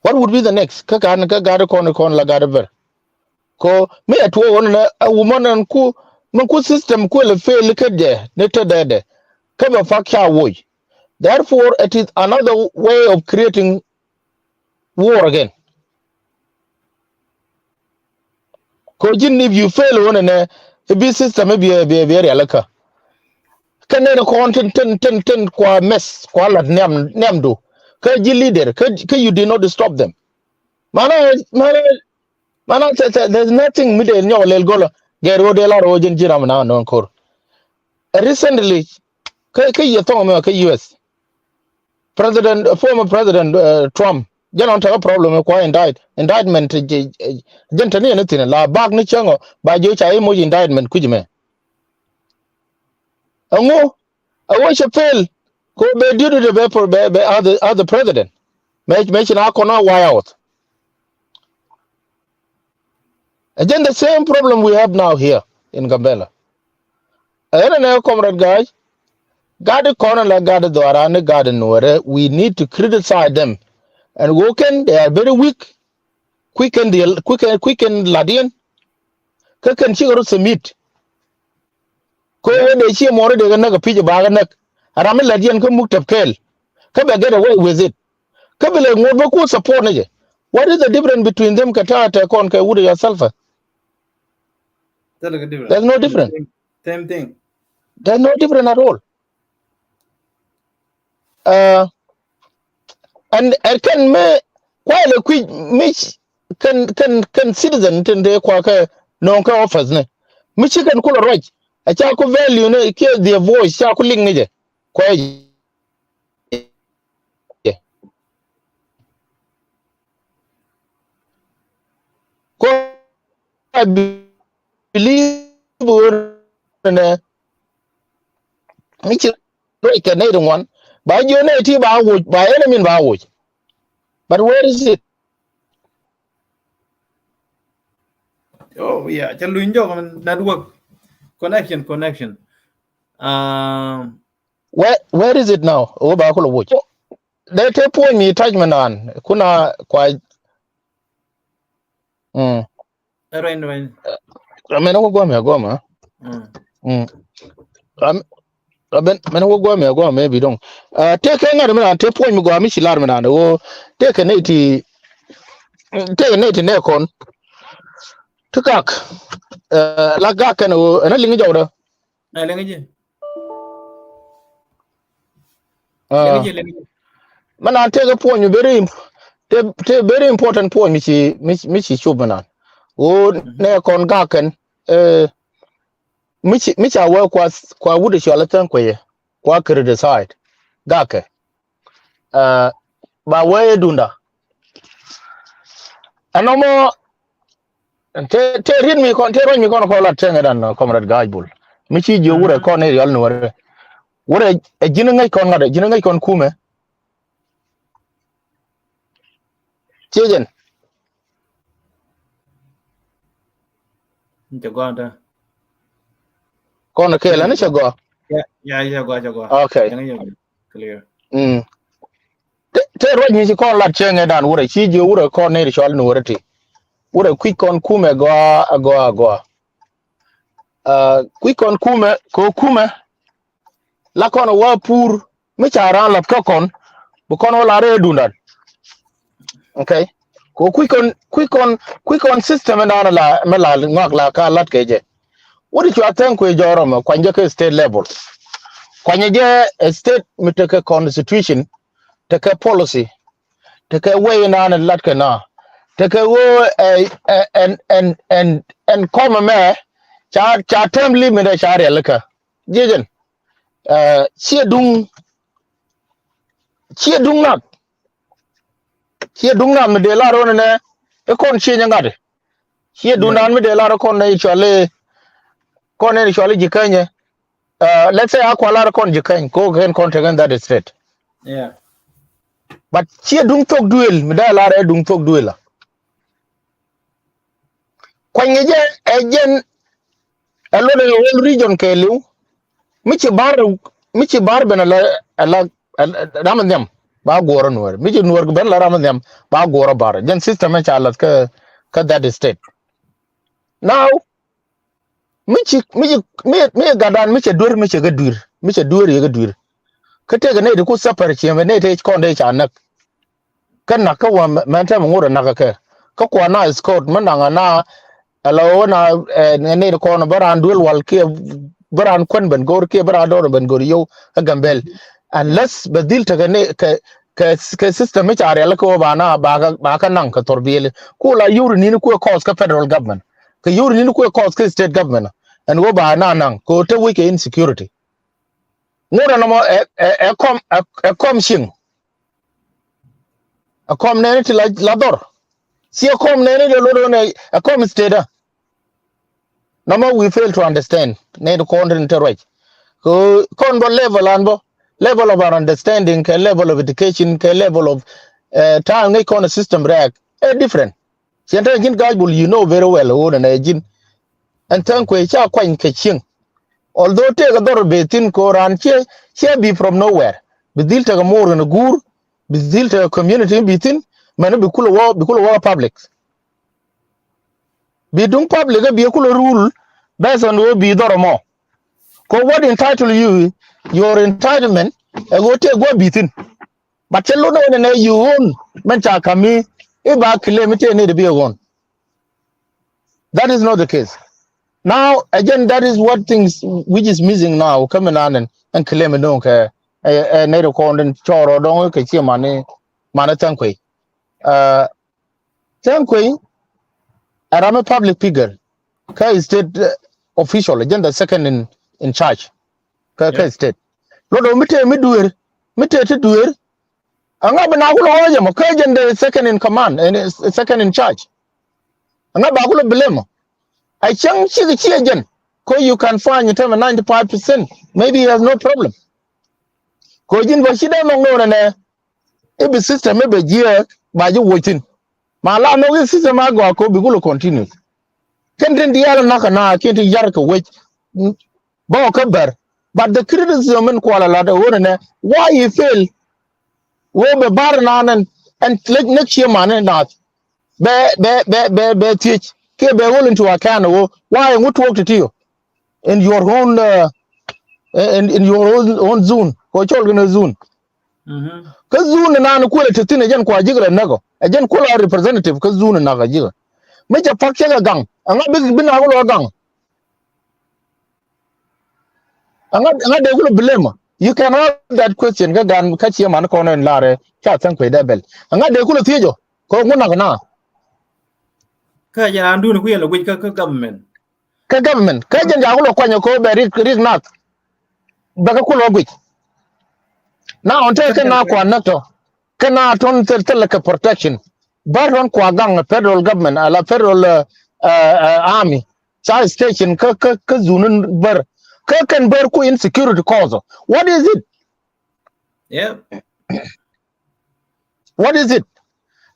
What would be the next? Kä kan, kä gat kɔn, kɔn la gat bär. Ko mi a tuɔɔk ɣän nɛ a wumɔn ɛn ku, min ku system ku lɛ fail kä jɛ ni te dɛdɛ. Kä bɛ pak ca woc. Therefore, it is another way of creating war again. Ko ji̱n, if you fail ɣän nɛ, i̱ bi system i̱ bi, bi, bi rialikä. Kä nɛn kɔn tin, tin, tin, tin kua mess, kua lat niam, niamdu. Kä ji̱ leader, kä, kä you did not stop them. Mana, mana, Mana, there's nothing mi dee nyɔk lɛl go̱lä. Gɛr ɣöö dee lar ɣöö jɛn ji̱ ram na nɔn ko̱r. Recently, kä, kä yɛ thɔŋ mi kä U S. President, former President Trump, jɛn ɔn tekɛ problem kua indict, indictment, jɛn te ni ɛn thi̱n la bak ni cäŋ ɔ ba ji̱ ca i̱ moc indictment kui̱c mɛ. Ɛŋu A wä cɛ pel. Ko bɛ diut de bɛ, bɛ, bɛ other, other president. Mɛ, mɛ ci na kɔn a White House. Again, the same problem we have now here in Gambela. Ɛn nɛ, comrade Gai, gat kɔn la gat dhɔaran ni gat nuɔrɛ, we need to criticize them. And wä kɛn, they are very weak. Quick kɛn diɛl, quick kɛn, quick kɛn ladiɛn. Kä kɛn cikɛ rɔ submit. Ko wä dee ciɛ mɔri dee kɛ näk a pi̱c ba kɛ näk. A ram mi ladiɛn kä muk tɛp kɛɛl. Kä bɛ get away with it. Kä bi lɛ ŋuɔ̱t bä ku support ni jɛ. What is the difference between them kɛ ta̱a̱ tɛ kɔn kɛ wut a yourself? There's no difference. Same thing. There's no difference at all. Uh, and, and kɛn mi kuay lɛ kui̱ mi kɛn, kɛn, kɛn citizen tin dee kua kɛ nɔŋ kɛ office ni. Mi ci kɛn kulɛ ruac. A ca ku value ni kiɛ their voice ca ku liŋ ni jɛ. Kuay jɛ. Ko I believe wun nɛ mi ci ruac kɛ nɛy ti ŋuan ba jiö nɛy ti ba woc ba enemy ba woc. But where is it? Oh yeah, ca luny jɔk network connection, connection. Um, where, where is it now? Wä ba kulɛ woc. Dee te puɔ̱ny mi tac mi naan kuna kua. Mm. Rueny, rueny. Amɛn wä guam ya guam, ah. Mm. Mm. Am-, amɛn, amɛn wä guam ya guam, maybe dong. Ah, te kɛ ŋa̱t mi naan, te puɔ̱ny mi guam mi ci lar mi naan, wä te kɛ nɛy ti, te kɛ nɛy ti nɛ kɔn. Ti gak, eh, la gak kɛn wä, ɛn a liŋ jɔwdä. Ɛ, liŋ ji̱. Ah. Liŋ ji̱, liŋ ji̱. Mɛ naan tekɛ puɔ̱ny mi very imp-, te, te very important puɔ̱ny mi ci, mi, mi ci cop mɛ naan. Ɣöö nɛ kɔn gak kɛn, eh, mi ci, mi ca wee kua, kua wut cɔal i̱ Thäŋ Kuecɛ, kua criticize gak kɛ. Ah, ba wee dunda. Ɛn nɔmɔ, te, te riet mi kɔn, te ruac mi kɔn kɔn lat cäŋ ɛ dan, uh, Comrade Gaaj Bul. Mi ci jiö wurɛ kɔn ni riɔl ni wurɛ. Wurɛ, ɛ ji̱n ŋäc kɔn ŋa̱t, ɛ ji̱n ŋäc kɔn kumɛ. Ciecɛn. Cɛ gɔaa ta. Kɔn kɛɛl ɛn cɛ gɔaa. Ya, ya, cɛ gɔaa, cɛ gɔaa. Okay. Clear. Mm. Te, te ruac mi ci kɔn lat cäŋ ɛ dan wurɛ, ci jiö wurɛ kɔn ni ri cɔal ni wurɛ ti. Wurɛ kui̱c kɔn kumɛ gɔaa, gɔaa, gɔaa. Ah, kui̱c kɔn kumɛ, kɛ kumɛ. La kɔn wä pur, mi ca raan lath kä kɔn, bi kɔn wä la rɛɛ dundan. Okay. Kɛ kui̱c kɔn, kui̱c kɔn, kui̱c kɔn system ɛ dan la, mɛ la ŋɔak la ka lat kɛ jɛ. Wut cua Thäŋ Kuecɛ jɔɔrɔ mɛ kuany jɛ kɛ state level. Kuany jɛ, eh, state mi tekɛ constitution, tekɛ policy, tekɛ way in an lat kɛ na. Tekɛ ɣöö, eh, eh, ɛn, ɛn, ɛn, ɛn kɔmɛ mɛ ca, ca term limit ɛ ca riɛl kä. Jiɛcɛn. Eh, ciɛ duŋ, ciɛ duŋ nak. Ciɛ duŋ nak mi dee lar ɣöö nɛ, ɛ kɔn ciɛ nyɛ ŋa̱t. Ciɛ duŋ nan mi dee lar ɛ kɔn nɛ cɔal i̱, kɔn nɛ cɔal i̱ Jikänyɛ. Uh, let's say a kua lar kɔn Jikäny, ko kɛn kɔn tekɛn that is straight. Yeah. But ciɛ duŋ thok duël, mi dee lar ɛ duŋ thok duël a. Kuany ŋi̱ jɛ, ɛ jɛn, ɛ lot ɛ whole region kɛɛliw. Mi ci bar, mi ci bar ben ala, ala, ala, ram nhiam, ba guɔrɔ nuɔr. Mi ci nuɔr ben la ram nhiam, ba guɔrɔ bar. Jɛn system ɛ ca lath kä, kä that is state. Now, mi ci, mi ci, mi, mi gatdan, mi cɛ duer, mi cɛ kɛ duer, mi cɛ duer yɛ kɛ duer. Kä tëëkɛ nɛy ti ku thapar ciëmɛ nɛy ti kɔn dee ca näk. Kä näk kä wä mɛ, mɛn tɛmɛ ŋot ɛ näk kä kɛ. Kä kuan na escort, mi naŋ na, ala wä na, eh, nɛy ti kɔn bä raan duel wal kiɛ bä raan kuän ben go̱r kiɛ bä raan dɔr ben go̱r yio̱w kä Gambel. Unless bɛ dhil tekɛ nɛy kɛ, kɛ, kɛ system mi ca riɛl kä wä ba na, ba kä, ba kä naŋ kɛ thor biɛli. Ku la yuri nini kuɛ cause kä federal government. Kɛ yuri nini kuɛ cause kä state government. Ɛn wä ba na naŋ, kɛ wä te wec kɛ insecurity. Ŋot ɛn nɔmɔ ɛ, ɛ, ɛ kɔm, ɛ, ɛ kɔm cieŋ. Ɛ kɔm nɛɛni ti la, la dhɔr. Ciɛ kɔm nɛɛni dee lot ɣöö nɛ, ɛ kɔm state ɛ. Nɔmɔ we fail to understand. Nɛy ti kɔn tin te ruac. Kɛ kɔn bɔ level an bɔ, level of our understanding, kɛ level of education, kɛ level of, eh, time ŋäc kɔn system rɛɛk ɛ different. Ciɛn tɛn ji̱n ga̱a̱c bul, you know very well ɣöö nɛnɛ ji̱n. Ɛn Thɛŋ Kuei ca kuany kɛ cieŋ. Although tëëkɛ dhɔr bɛ thi̱n kɛ ɣöö raan ciɛ, ciɛ bi from nowhere. Bi dhil tekɛ moor kɛnɛ guur, bi dhil tekɛ community bi thi̱n, mɛn bi kulɛ wä, bi kulɛ wä public. Bi duŋ public ɛ bi kulɛ rule based on ɣöö bi dhɔr ɛmɔ. Kɛ what entitle you, your entitlement ɛ ɣöö tëë gua̱a̱ bi thi̱n. But cɛ lot ni ɣöö nɛnɛ you own, mɛn ca ka̱m mi i̱ ba claim i̱ tëë ni di bi ɛ own. That is not the case. Now, again, that is what things which is missing now. Kä mi nan ɛn, ɛn claim i̱ do̱ŋ kɛ, ɛ, ɛ, nɛy ti kɔn tin cɔɔr ɔ dɔ̱ŋ kɛ ciɛ mani, mani Thɛŋ Kuei. Uh, Thɛŋ Kuei, ɛ ram ɛ public figure. Kä state, uh, official, ɛ jɛn the second in, in charge. Kä, kä state. Lot ɔ mi tëë mi dueer, mi tëë ti dueer. Ɛŋa bi na kulɛ ɣɔ̱ɔ̱c ɛmɔ, kä jɛn the second in command, and is second in charge. Ɛŋa ba kulɛ blame ɔ. A cäŋ cikɛ ciɛ jɛn, kɛ you can find i̱ tämɛ ninety five percent, maybe he has no problem. Kɛ ji̱n bä ci dee nhɔk ni ɣöö nɛnɛ, i̱ bi system i̱ bɛ jiääk ba ji̱ wuɔc thi̱n. Ma la nhɔk i̱ system a gɔaa kɛ ɣöö bi kulɛ continue. Kɛn tin diaal näk kɛ na kiɛn ti yar kɛ wec. Bä kä bär. But the criticism in kualɛ lat ɛ ɣöö nɛnɛ, why he fail? Ɣöö bɛ bar nan ɛn, ɛn lek nek cie man in naath. Bɛ, bɛ, bɛ, bɛ, bɛ thiec. Kiɛ bɛ hold into account ɣöö, why ŋu tuɔɔk ti ti ɣöö. In your own, uh, in, in your own, own zone. Kɛ cɔl kɛn zone. Kä zone nan kulɛ te thi̱n ɛ jɛn kua ji̱ kɛ lɛ näk ɔ. Ɛ jɛn kulɛ representative kä zone nak ɛ ji̱ kɛ. Mi cɛ pak cɛ kɛ gaŋ. Ɛŋa bi, bi nak kulɛ gaŋ. Ɛŋa, ɛŋa dee kulɛ blame ɔ. You can ask that question kä gan kä ciɛ man kɔn ɛn larɛ ca Thɛŋ Kuei dee bɛl. Ɛŋa dee kulɛ thiec ɔ. Kɛ ŋu nak na. Kä jɛn an dun kuiɛ lɛ guic kä, kä government. Kä government. Kä jɛn jaku lɔ kuanyɛ kɛ bɛ rik, rik nath. Bɛ kä kulɔ guic. Na ɔn te kɛ na kuan näk tɔ. Kɛ na tɔn thil, thil kɛ protection. Bär tɔn kua gaŋ federal government, ala federal, uh, uh, uh, army. Ca station kä, kä, kä zunun bär. Kä kɛn bär ku insecurity cause. What is it? Yeah. What is it?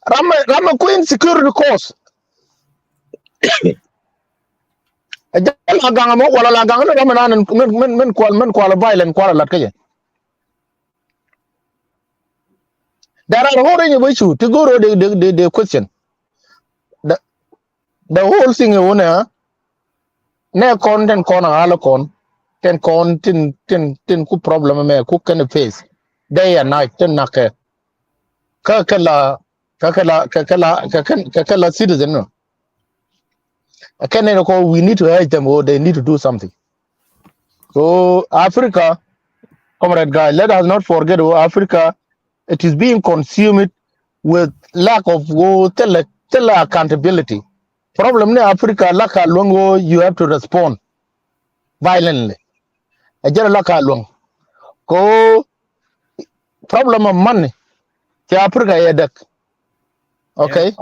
Ram, ram ku insecurity cause. Ɛ jɛ la gaŋ mɔ wala la gaŋ ni ram nan min, min, min kual, min kual violent kual lat kä jɛ. There are whole range of issue. Ti goro de, de, de, de question. The, the whole thing ɛ wunɛ, nɛ kɔn tin kɔn a ɣalä kɔn, tin kɔn tin, tin, tin ku problem mɛ ku kɛn face day and night tin nakɛ. Kä kɛ la, kä kɛ la, kä kɛ la, kä kɛ, kä kɛ la citizen nɔ. Kɛn nɛ kɔ, we need to urge them, or they need to do something. So Africa, comrade guy, let us not forget, oh, Africa, it is being consumed with lack of, oh, thilɛ, thilɛ accountability. Problem ni Africa, lack a luäŋ, oh, you have to respond violently. Ɛ jɛn lack a luäŋ. Ko problem of money. Ti Africa yɛ däk. Okay.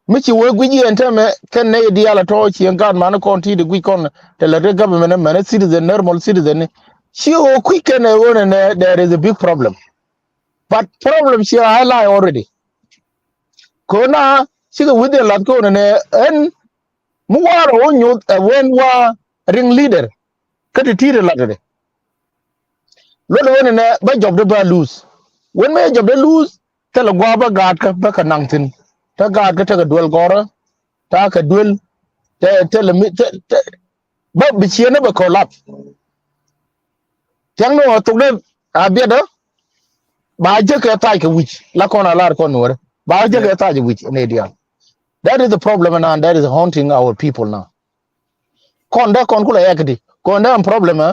Mi ci wee guic yɛn tɛmɛ kɛn nɛy diaal a tɔ̱ ci ɛn gaat man kɔn ti di guic kɔn te lɛ ri government mɛn citizen, normal citizen ni. Ci wee kui̱ kɛn ɛ ɣöö nɛ there is a big problem. But problem ci a highlight already. Kona cikɛ wi̱dhiɛn lath kɛ ɣöö nɛ ɛn mi waar ɛ wä nyoth ɛ wen wa ring leader. Kä ti ti̱i̱t ɛ lat ɛ dɛ. Luɔt ɛ wen ɛnɛ bä jɔp dee bä lose. Wen mi jɔp dee lose, thilɛ gua̱a̱ bä gaatkä bä kɛ naŋ thi̱n. Te gaatkä tekɛ duel gɔrä, ta̱a̱ kɛ duel, te, thilɛ mi, te, te, bä bi ciënä bɛ collapse. Thia̱ŋ ni ɣɔɔ thok dee a biɛtdä, ba jek kɛ thac kɛ wi̱c, la kɔn a lar kɔn nuɔrä. Ba jek kɛ thac kɛ wi̱c ni diaal. That is the problem now, that is haunting our people now. Kɔn dee kɔn kulɛ yɛk di. Kɔn dee ɛn problem, eh?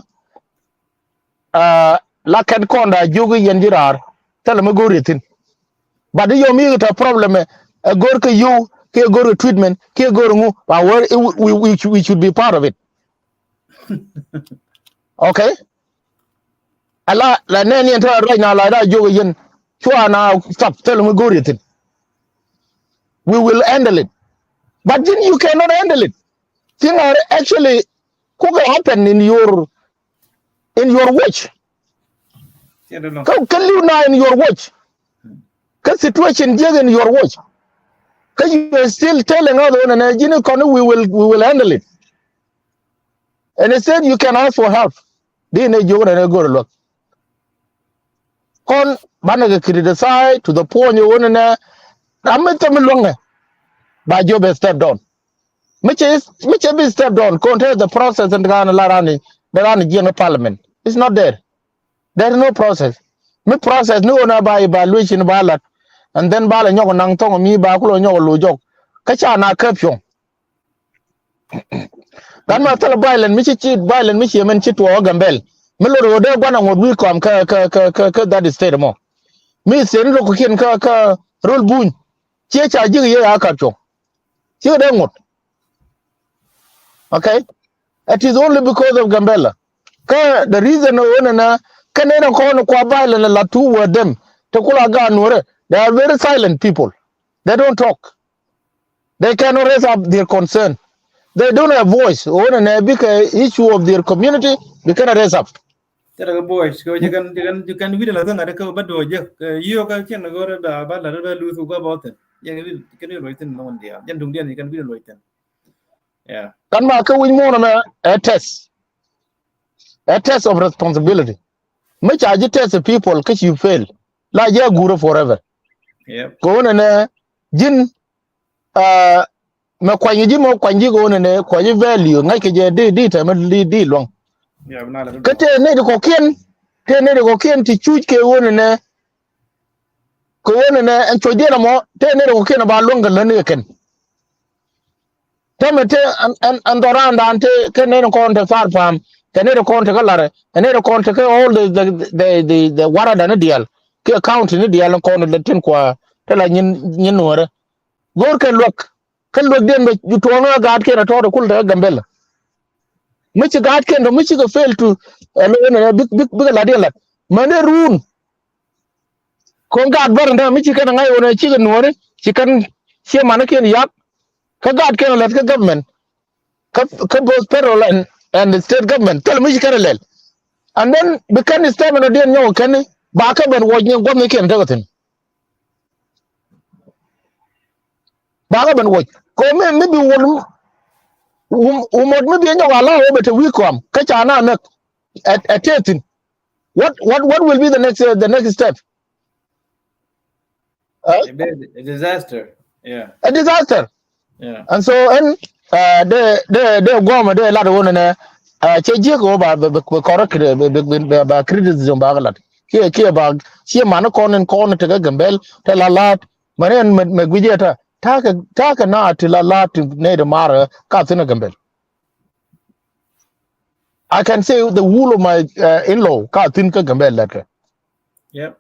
Ah, la kɛn kɔn da jiök i̱ yɛn ji̱ raar. Thilɛ mi go̱o̱r yɛ thi̱n. But i̱ yɔm i̱ kɛ tɛ problem, eh, ɛ go̱o̱r kɛ yio̱w, kiɛ go̱o̱r kɛ treatment, kiɛ go̱o̱r ŋu, ba wär, eh, we, we, we should be part of it. Okay? Ala, la nɛn yɛn te right now, la da jiök i̱ yɛn. Cua na stop, thilɛ mi go̱o̱r yɛ thi̱n. We will handle it. But then you cannot handle it. Thing are actually kukɛ happen in your, in your watch. Kä, kä li̱w na in your watch. Kä situation jiäk in your watch. Kä you are still telling us, oh, nɛ, nɛ, ji̱n kɔn, we will, we will handle it. And instead you can ask for help. Di nɛ jiök nɛ nɛ go̱r luäk. Kɔn banɛ kɛ criticize to the point, oh, nɛ nɛ, ram mi thɛm mi luäŋɛ. Ba jiök bɛ step down. Mi cɛ, mi cɛ bi step down. Kɔn te the process in ran la rani, the rani jiɛn parliament. It's not there. There is no process. Mi process ni wä na ba evaluation ba lat. And then ba la nyɔk naŋ thɔŋ mi ba kulɔ nyɔk lo jɔk. Kä ca na käp cuɔ̱ŋ. Gat ma thil violent mi ci, ci violent mi ci mɛn ci tuɔɔk Gambel. Mi lor wä dee guan aŋot wi̱i̱ kɔam kä, kä, kä, kä, kä that state mɔ. Mi sen rok kiɛn kä, kä rol buny. Ciɛ ca ji̱k yɛ a käp cuɔ̱ŋ. Cikɛ dee ŋot. Okay? It is only because of Gambela. Kä the reason ɣöö nɛnɛ, kä nɛn kɔn kua violent la toward them. Te kula gaat Nuɔrɛ. They are very silent people. They don't talk. They cannot raise up their concern. They don't have voice. Ɣöö nɛnɛ bikɛ issue of their community, they cannot raise up. Cɛ rɛ kɛ boy, kɛ cɛ kɛn, cɛ kɛn, cɛ kɛn wi̱dɛ la thäŋ ŋa̱t kɛ bä do̱ jɛ. Kɛ yiö kɛ cɛn kɛ go̱rɛ ba, ba la rɛ bɛ luth kɛ gɔa bä thin. Jɛn wi̱dɛ, kɛn wi̱dɛ luɔc thin lɔŋ diaal. Jɛn duŋ diaal ni kɛn wi̱dɛ luɔc thin. Yeah. Kan ma kɛ wi̱c muɔ̱ɔ̱n mɛ, a test. A test of responsibility. Mɛ ca ji̱ test people, kɛ ci fail. La jɛ a guurɛ forever. Yep. Kɛ wunɛ nɛ, ji̱n, ah, mɛ kuany ji̱ mɔ kuany ji̱ kɛ wunɛ nɛ kuany ji̱ value ŋa̱ckɛ jɛ di, di tɛmɛ di, di luɔ̱ŋ. Kä tëë nɛy ti kɔ̱kiɛn, tëë nɛy ti kɔ̱kiɛn ti cuc kɛ wunɛ nɛ, kɛ wunɛ nɛ ɛn cuɔ̱cdiɛn ɛmɔ tëë nɛy ti kɔ̱kiɛn ba luɔ̱ŋ kɛ län kɛ kɛn. Tɛmɛ tëë ɛn, ɛn, ɛn dhɔran dan tëë kɛ nɛy ti kɔn te thar pa̱a̱m, kɛ nɛy ti kɔn te kä larɛ, kɛ nɛy ti kɔn te kä all the, the, the, the, the warada ni diaal, kɛ county ni diaal kɔn tin kua te la nyin, nyin Nuɔrɛ. Go̱o̱r kɛ luäk. Kä luäkdiɛn bɛ ju tuɔɔk ni ɣä gaatkiɛn ɛ tɔɔt ɛ kul te kä Gambɛla. Mi ci gaatkiɛn tɔ mi cikɛ fail to, ɛ, lo̱ ɛn ɛ bik, bik, bikɛ latdiɛn lat. Mɛn ɛ ruun. Kɔn gaat bär ɛn täämɛ mi ci kɛn ɛ ŋa̱c ɣöö nɛ cikɛ Nuɔ̱ɔ̱ri, ci kɛn ciɛ manikiɛn yak. Kä gaatkiɛn ɛ lät kä government. Kä, kä both federal and, and state government. Thilɛ mi ci kɛn ɛ lɛl. And then bi kɛn step ɛn ɔ diɛn nyɔk kɛn ba kɛ ben wuɔc ni gua̱thnikiɛn tekɛ thi̱n. Bakɛ ben wuɔc. Kɛ mi, mi bi wol, wum, wumot mi bi nyɔk ala wä bɛ te wi̱i̱ kɔam. Kä ca na näk. Ɛ, ɛ tëë thi̱n. What, what, what will be the next, uh, the next step? Huh? A bit, a disaster. Yeah. A disaster. Yeah. And so ɛn, uh, dee, dee, dee guɔmɛ dee lat wä nɛnɛ, uh, cɛ jiäk wä ba, ba, ba, ba correct, ba, ba, ba, ba criticism ba kɛ lat. Kiɛ, kiɛ ba, kiɛ man kɔn in kɔn te kä Gambɛl, te la lat, Mani ɛn mɛ, mɛ guic yɛ ta. Ta̱a̱ kɛ, ta̱a̱ kɛ na ti la, la ti nɛy ti marɛ ka thi̱n ɛ Gambɛl. I can say the whole of my, uh, in-law ka thi̱n kä Gambɛl lɛtkɛ. Yep.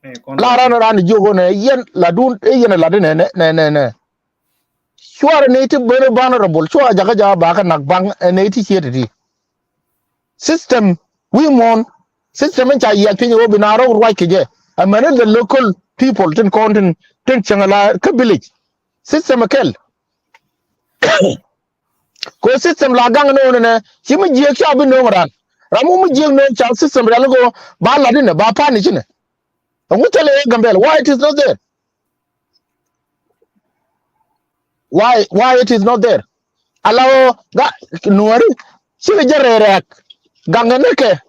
Eh, kɔn la ran, ran jiök ɣöö nɛ yɛn la dun, eh, yɛn la di nɛ, nɛ, nɛ, nɛ. Cuarɛ nɛy ti ben vulnerable, cua jakä jakä bakɛ nak baŋ, eh, nɛy ti ciet ti. System wi̱i̱ muɔ̱ɔ̱n. System in ca yiath piny ɣöö bi na rɔk ruac kɛ jɛ. Amäni the local people tin kɔn tin, tin cäŋ la kä village. System ɛ kɛl. Kɛ system la gaŋ ni ɣöö nɛ ci mi jiäk ca bi nööŋ ran. Ram mi jiäk nööŋ ca system rial kɛ ɣöö ba lat inɛ, ba pan i̱ cinɛ. Ɛŋu thilɛ ɛ Gambɛl? Why it is not there? Why, why it is not there? Ala ɣöö ga Nuɔ̱ɔ̱ri cikɛ jɛ rɛɛrɛɛk. Gaŋɛ nikɛ.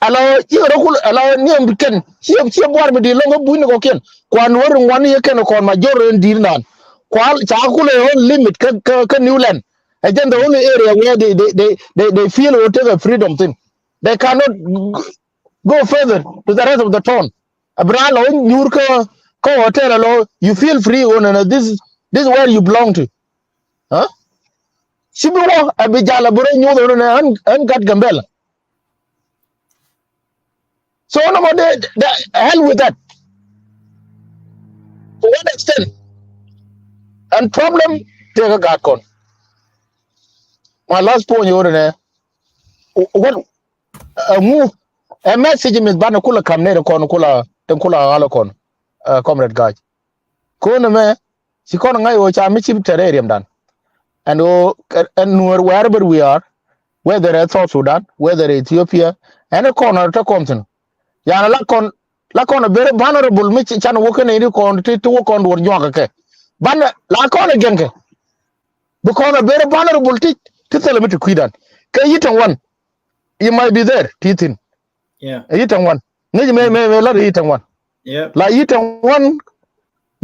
Ala ɣöö cikɛ rɔ kul, ala ɣöö niɛm kɛn. Ciɛ, ciɛ buar mi di̱i̱t lɔ̱ŋ kä bunyni kɔ̱kiɛn. Kua Nuɔ̱ɔ̱ri ŋuan yɛ kɛn kɔn ma jɔr rɛn di̱i̱t naan. Kua ca kulɛ ɣöö limit kä, kä, kä New Land. Ɛ jɛn the only area where they, they, they, they, they feel will take a freedom thing. They cannot g-, go further to the rest of the town. A bi raan la wä nyuur kä, kä hotel alɔ, you feel free, oh, no, no, this, this is where you belong to. Huh? Ci bi wä, a bi jal a bi rɔ nyuur, oh, no, no, ɛn, ɛn gat Gambɛl. So, no, but they, they, hell with that. To what extent? And problem, tëë kä gaat kɔn. My last point, oh, no, no, what, Ɛŋu ɛ message mi banɛ kulɛ ka̱m nɛy ti kɔn kulɛ, tin kulɛ ɣa̱l kɔn, uh, Comrade Ga̱a̱c. Kɔn ɛmɛ ci kɔn ŋa̱c ɣöö ca mi cip tɛr ɛ riɛmdan. Ɛn ɣöö ɛn Nuɔ̱ɔ̱r wherever we are, whether ɛ South Sudan, whether ɛ Ethiopia, Ɛn kɔn a te kɔn thin. Yan la kɔn, la kɔn a very vulnerable mi can wä kɛn ini kɔn ti, ti wä kɔn duɔr nyuak kɛ. Ban la kɔn a gɛn kɛ. Bi kɔn a very vulnerable ti, ti thilɛ mi ti kui̱dan. Kɛ yi tɛŋ wan. You might be there, ti thin. Yeah. Yi tɛŋ wan. Ŋäc mɛ, mɛ, mɛ lat yi tɛŋ wan. Yeah. La yi tɛŋ wan.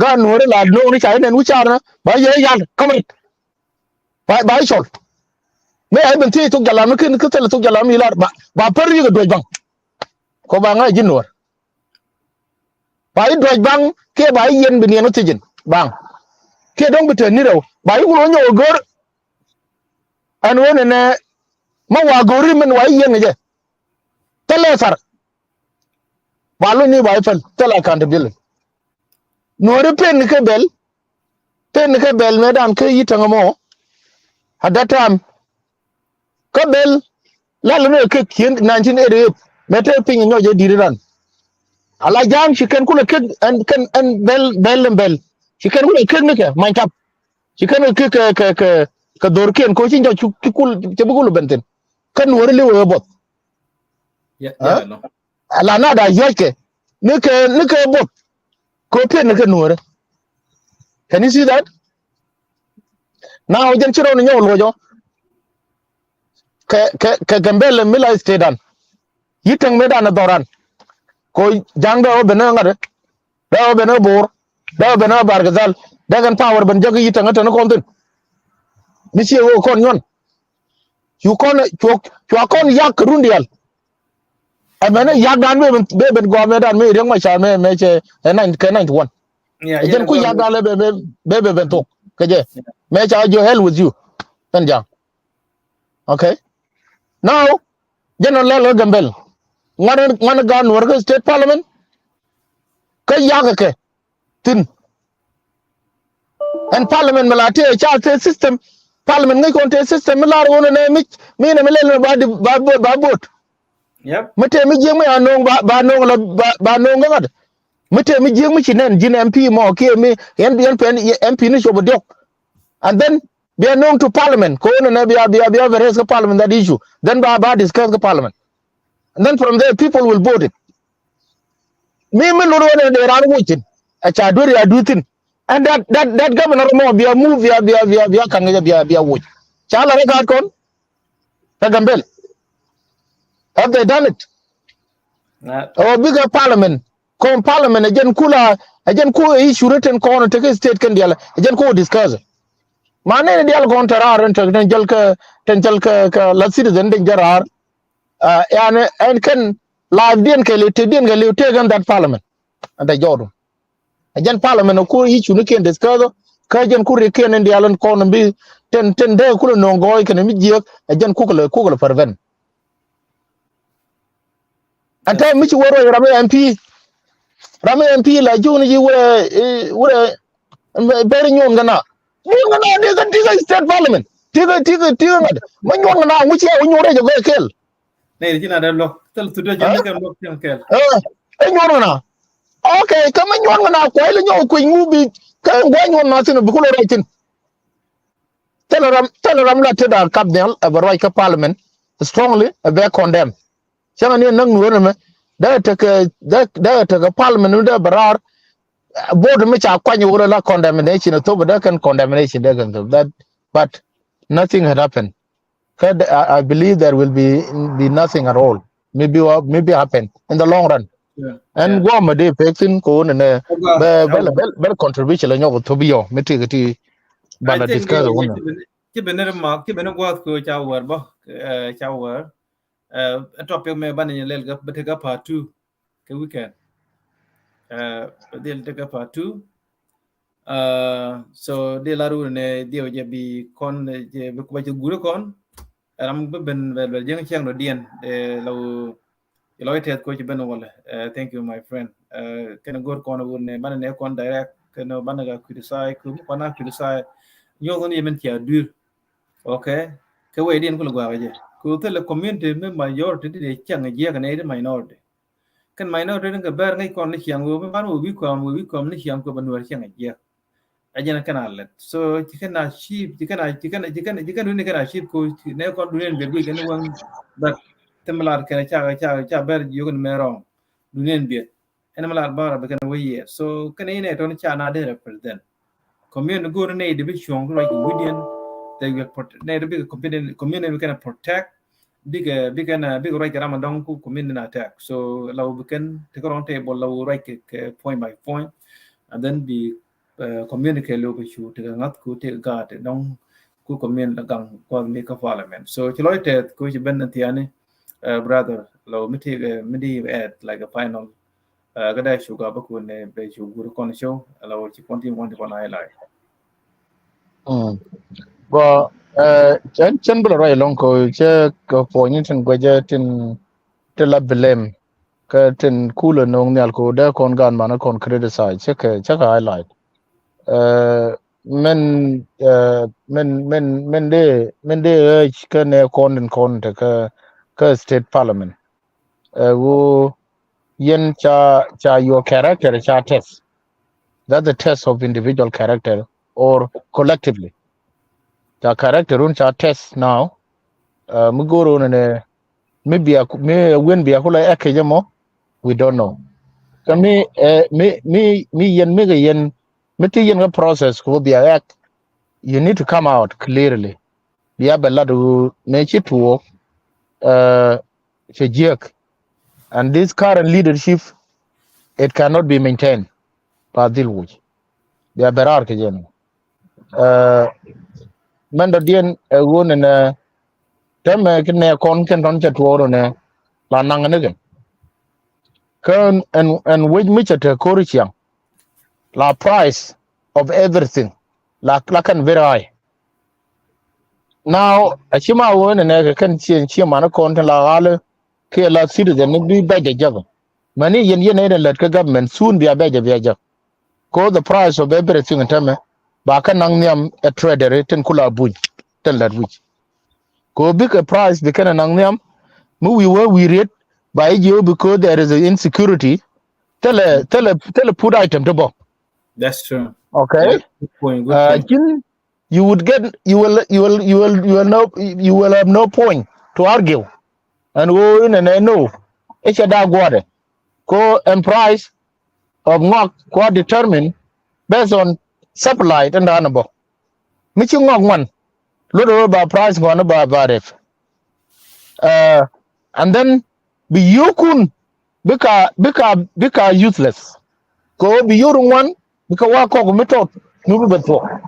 Gaat nuɔri la no̱o̱ŋ ni ca yi nɛn wi̱caar na. Ba yɛ yal, come on. Ba, ba cɔl. Mëë a i̱ ben thiec thok jalam ni ken, kä thilɛ thok jalam ni lar ba, ba pär yikɛ duɔc baŋ. Kɔ ba ŋa̱c ji̱ nuɔr. Ba i̱ duɔc baŋ kiɛ ba i̱ yɛn bi niɛn wä thiec in baŋ. Kiɛ dɔ̱ŋ bi te ni rɛw ba i̱ wul wä nyɔk wä gör. Ɛn wen ɛnɛ ma wa gör i̱ min wa i̱ yɛn kɛ jɛ. Thilɛ thar. Ba lony ni ba i̱ päl thilɛ accountability. Nuɔri pen ni kɛ bɛl. Pen kɛ bɛl mɛ dan kä yi täŋ mɔ. At that time kä bɛl lal mi kɛ kien nineteen eighty-eight mɛ te piny nyɔc jɛ di̱t ran. Ala ja̱a̱ŋ ci kɛn kulɛ kek ɛn kɛn ɛn bɛl bɛl ni bɛl ci kɛn kulɛ kek ni kɛ many tap ci kɛn kɛ kɛ kɛ kɛ dhorkiɛn ko ci nyɔc ci kul ci bi kul ben thin. Kä nuɔri liwɛ buɔth. Yeah, yeah, I know. Ala na da yuɔckɛ ni kɛ ni kɛ both. Kɛ pen ni kɛ nuɔrɛ. Can you see that? Now jɛn ci rɔw ni nyɔk luɔcɔ. Kɛ kɛ kɛ Gambɛl mi la state dan. Yi täŋ mi dan dhɔran. Ko jaŋ dɛ wä ben ŋa̱t. Dɛ wä ben ɛ Bor. Dɛ wä ben ɛ Bargazal. Dɛ kɛn power ben jek yi täŋ ɛ tɛn kɔn thin. Mi ci wä kɔn nyuɔn. Cu kɔn cua kɔn yak kɛ run dial. Ɛmɛn yak dan bɛ ben gɔmɛ dan mi riɛk ma ca mɛ mɛ cɛ ɛ nine kɛ ninety one. Ɛ jɛn ku yak dan lɛ bɛ bɛ bɛ ben thok kɛ jɛ. Mɛ ca jo hell with you. Kɛn jaŋ. Okay. Now jɛn ɔ lɛl ɛ Gambɛl. Ŋuan ŋuan gan nuɔr kɛ state parliament. Kä yak kɛ thin. Ɛn parliament mi la tëë ca tëë system. Parliament ŋäc kɔn tëë system mi lar ɣöö nɛ mi mi nɛ mi lɛl mi ba di ba ba vote. Yep. Mi tëë mi jiäk mi a no̱o̱ŋ ba ba no̱o̱ŋ la ba ba no̱o̱ŋ kä ŋa̱t. Mi tëë mi jiäk mi ci nɛn ji̱n M P mɔ kiɛ mi yɛn yɛn pɛn M P ni cop diɔk. And then bia no̱o̱ŋ to parliament ko nɛ nɛ bia bia bia bɛ raise kä parliament that issue, then ba ba discuss kä parliament. And then from there people will vote it. Mi mi lor wä nɛ dee ran wucin a ca duer ya duithin. And that that that governor mɔ bia move bia bia bia bia kaŋ bia bia wuc. Ca la rɛ gaat kɔn. Kä Gambɛl, have they done it? Ɔ bikɛ parliament. Kɔn parliament ɛ jɛn kula ɛ jɛn ku issue ni ten kɔn tekɛ state kɛn dial ɛ jɛn ku discuss. Ma nɛn dial kɔn te raar ten jɛl kɛ ten jɛl kɛ kɛ la citizen den jɛ raar. Yani ɛn kɛn live diɛn kɛ liw te diɛn kɛ liw te kɛn that parliament. Ɛn te jɔɔdu. Ɛ jɛn parliament ɛ ku issue ni kiɛn discuss kä jɛn ku ri kiɛn in dial in kɔn bi ten ten dee kulɛ no̱o̱ŋ gɔɔy kɛn mi jiɛk ɛ jɛn kuk lɛ kuk lɛ prevent. Ɛn tɛ mi ci wä ruac ram MP. Ram MP la ji̱ wun ji̱ wurɛ wurɛ bɛri nyuɔn kɛ na. Nyuɔn kɛ na dee kɛ dee kɛ state parliament. Dee kɛ dee kɛ dee kɛ ŋa̱t ma nyuɔn kɛ na ŋuci a wä nyuɔn rɛc ɛ gɔɔy kɛl. Nɛ ri ci na dee luɔk thil thut dee jɛ kɛ luɔk thiɛŋ kɛl. Ɛ nyuɔn kɛ na. Okay, kä mi nyuɔn ŋa na kuay li nyɔk kui̱ ŋu bi kä guay nyuɔn na thin bi kulɛ ruac thin. Thil ram thil ram la ti da kap nhial ɛ bɛ ruac kä parliament strongly ɛ bɛ condemn. Cäŋ ni näk nuɔr mɛ dee tekɛ dee dee tekɛ parliament mi dee bɛ raar. Vote mi ca kuany wulɛ la condemnation ɛ thop dee kɛn condemnation dee kɛn thop that but nothing had happened. Kä I, I believe there will be be nothing at all. Maybe wa- maybe happen in the long run. Ɛn guɔmɛ di pek thin ko wun nɛ bɛ bɛ bɛ bɛ contribution la nyɔk thop yɔ mi ti ti bala discuss wun. Ci ben ni remark ci ben ni guath ko ca wär bä ca wär. Ɛ topic mɛ ban ni lel gap bɛ te gap part two. Kɛ weekend. Ɛ dhil te gap part two. So di lar wun nɛ diɛw jɛ bi kɔn jɛ bi kuba jɛ guri kɔn. Ram bi ben bɛ bɛ jɛŋ cɛŋ dɔ diɛn ɛ la wun. Ilɔ itɛth ko ci ben walɛ. Thank you my friend. Kɛn go̱r kɔn wun nɛ banɛ nɛ kɔn direct kɛn banɛ ga criticize kɛ mu kɔn a criticize. Nyuɔth ni yemen cia duir. Okay. Kɛ wee diɛn kulɛ guakä jɛ ku thilɛ community mi majority di dee cɛŋ jiɛk nɛ di minority. Kɛn minority ni kɛ bɛr ŋäc kɔn ni ciaŋ wee mi ban wee wi̱i̱ kɔm wee wi̱i̱ kɔm ni ciaŋ kɛ bɛ nuɛr ciaŋ jiɛk. Ɛ jɛn kɛn a lɛt so ci kɛn a cip ci kɛn a ci kɛn ci kɛn ci kɛn duni kɛn a cip ko nɛ kɔn duni ɛn bɛ guic kɛn ni wäŋ. But thim lar kɛn ca ca ca bɛr jiök ni mɛ wrong. Duniɛn biɛt. Ɛn mi lar bara bi kɛn wä yɛ. So kɛn inɛ tɔn ca na dee represent. Community go̱o̱r ni di bi cuɔ̱ŋ ruac kɛ wi̱diɛn. They will protect. Ni di bi community, community bi kɛn protect. Bikɛ bikɛ na bikɛ ruac kɛ ram a dɔŋ ku community na attack. So la wä bi kɛn ti kɛ round table la wä ruac kɛ kɛ point by point. And then bi community kɛ lo̱ kɛ cu ti kɛ ŋa̱th ku ti kɛ gaat ti dɔŋ ku community la gaŋ kuath mi kä parliament. So ci lɔc tɛth ku ci ben ni thiani brother la wä mi ti kɛ mi di add like a final. Kä dee cu gabä kun ni bɛ cu gur kɔn show la wä ci kɔn ti ŋuan ti kɔn highlight. Gua cɛn cɛn bi la ruac lɔŋ ko cɛ kɛ puɔny tin guɛcɛ tin ti la blame kä tin kulɛ no̱o̱ŋ nhial ko dee kɔn gaan manä kɔn criticize cɛ kɛ cɛ kɛ highlight. Min min min min dee min dee ɣääc kä nɛ kɔn tin kɔn te kä kä state parliament. Ɛ ɣöö yɛn ca ca your character ca test. That's the test of individual character or collectively. Ca character run ca test now. Mi go̱o̱r run ni mi bia mi wen bia kula ɛk kecä mɔ, we don't know. Kä mi mi mi mi yɛn mi kɛ yɛn mi ti yɛn kä process ku bia ɛk, you need to come out clearly. Bia bɛ lat wu mëë ci tuɔɔk cɛ jiäk. And this current leadership, it cannot be maintained. Pa dhil wuc bia bɛ raar kɛ jɛn. Mɛn dɔ̱diɛn ɛ ɣöö nɛnɛ tɛmɛ ki nɛ kɔn kɛn tɔn cɛ tuɔɔk rɔ nɛ la naŋ ni kɛ. Kä ɛn ɛn wec mi cɛ te ko̱ri ciaŋ la price of everything la la kɛn very high. Now a ci ma wee nɛ nɛ kɛ kɛn ciɛ ciɛ man kɔn tin la ɣalɛ kiɛ la citizen ni bi bɛc jɛ jɛ. Mɛni yɛn yɛn nɛ lät kä government soon bia bɛc jɛ bia jɛ. Ko the price of everything in tɛmɛ ba kɛ naŋ nhiam ɛ trader tin kula buny tin lät wic. Ko bikɛ price bi kɛn naŋ nhiam mi wi̱i̱ wee wi̱i̱ riet ba i̱ jiö because there is a insecurity. Thilɛ thilɛ thilɛ put item ti bɔ. That's true. Okay. Good point, good point. Cin you would get you will you will you will you will no you will have no point to argue. And wo in and no. I̱ cɛ da guɔdɛ ko ɛn price of ŋɔak kua determine based on supply tin dan bɔ. Mi ci ŋɔak ŋuan lot ro ba price ŋuan ba ba ref. And then bi yokun bika bika bika useless. Ko bi yoru ŋuan bika wa kɔk mi tot nu bi bɛ thuɔk.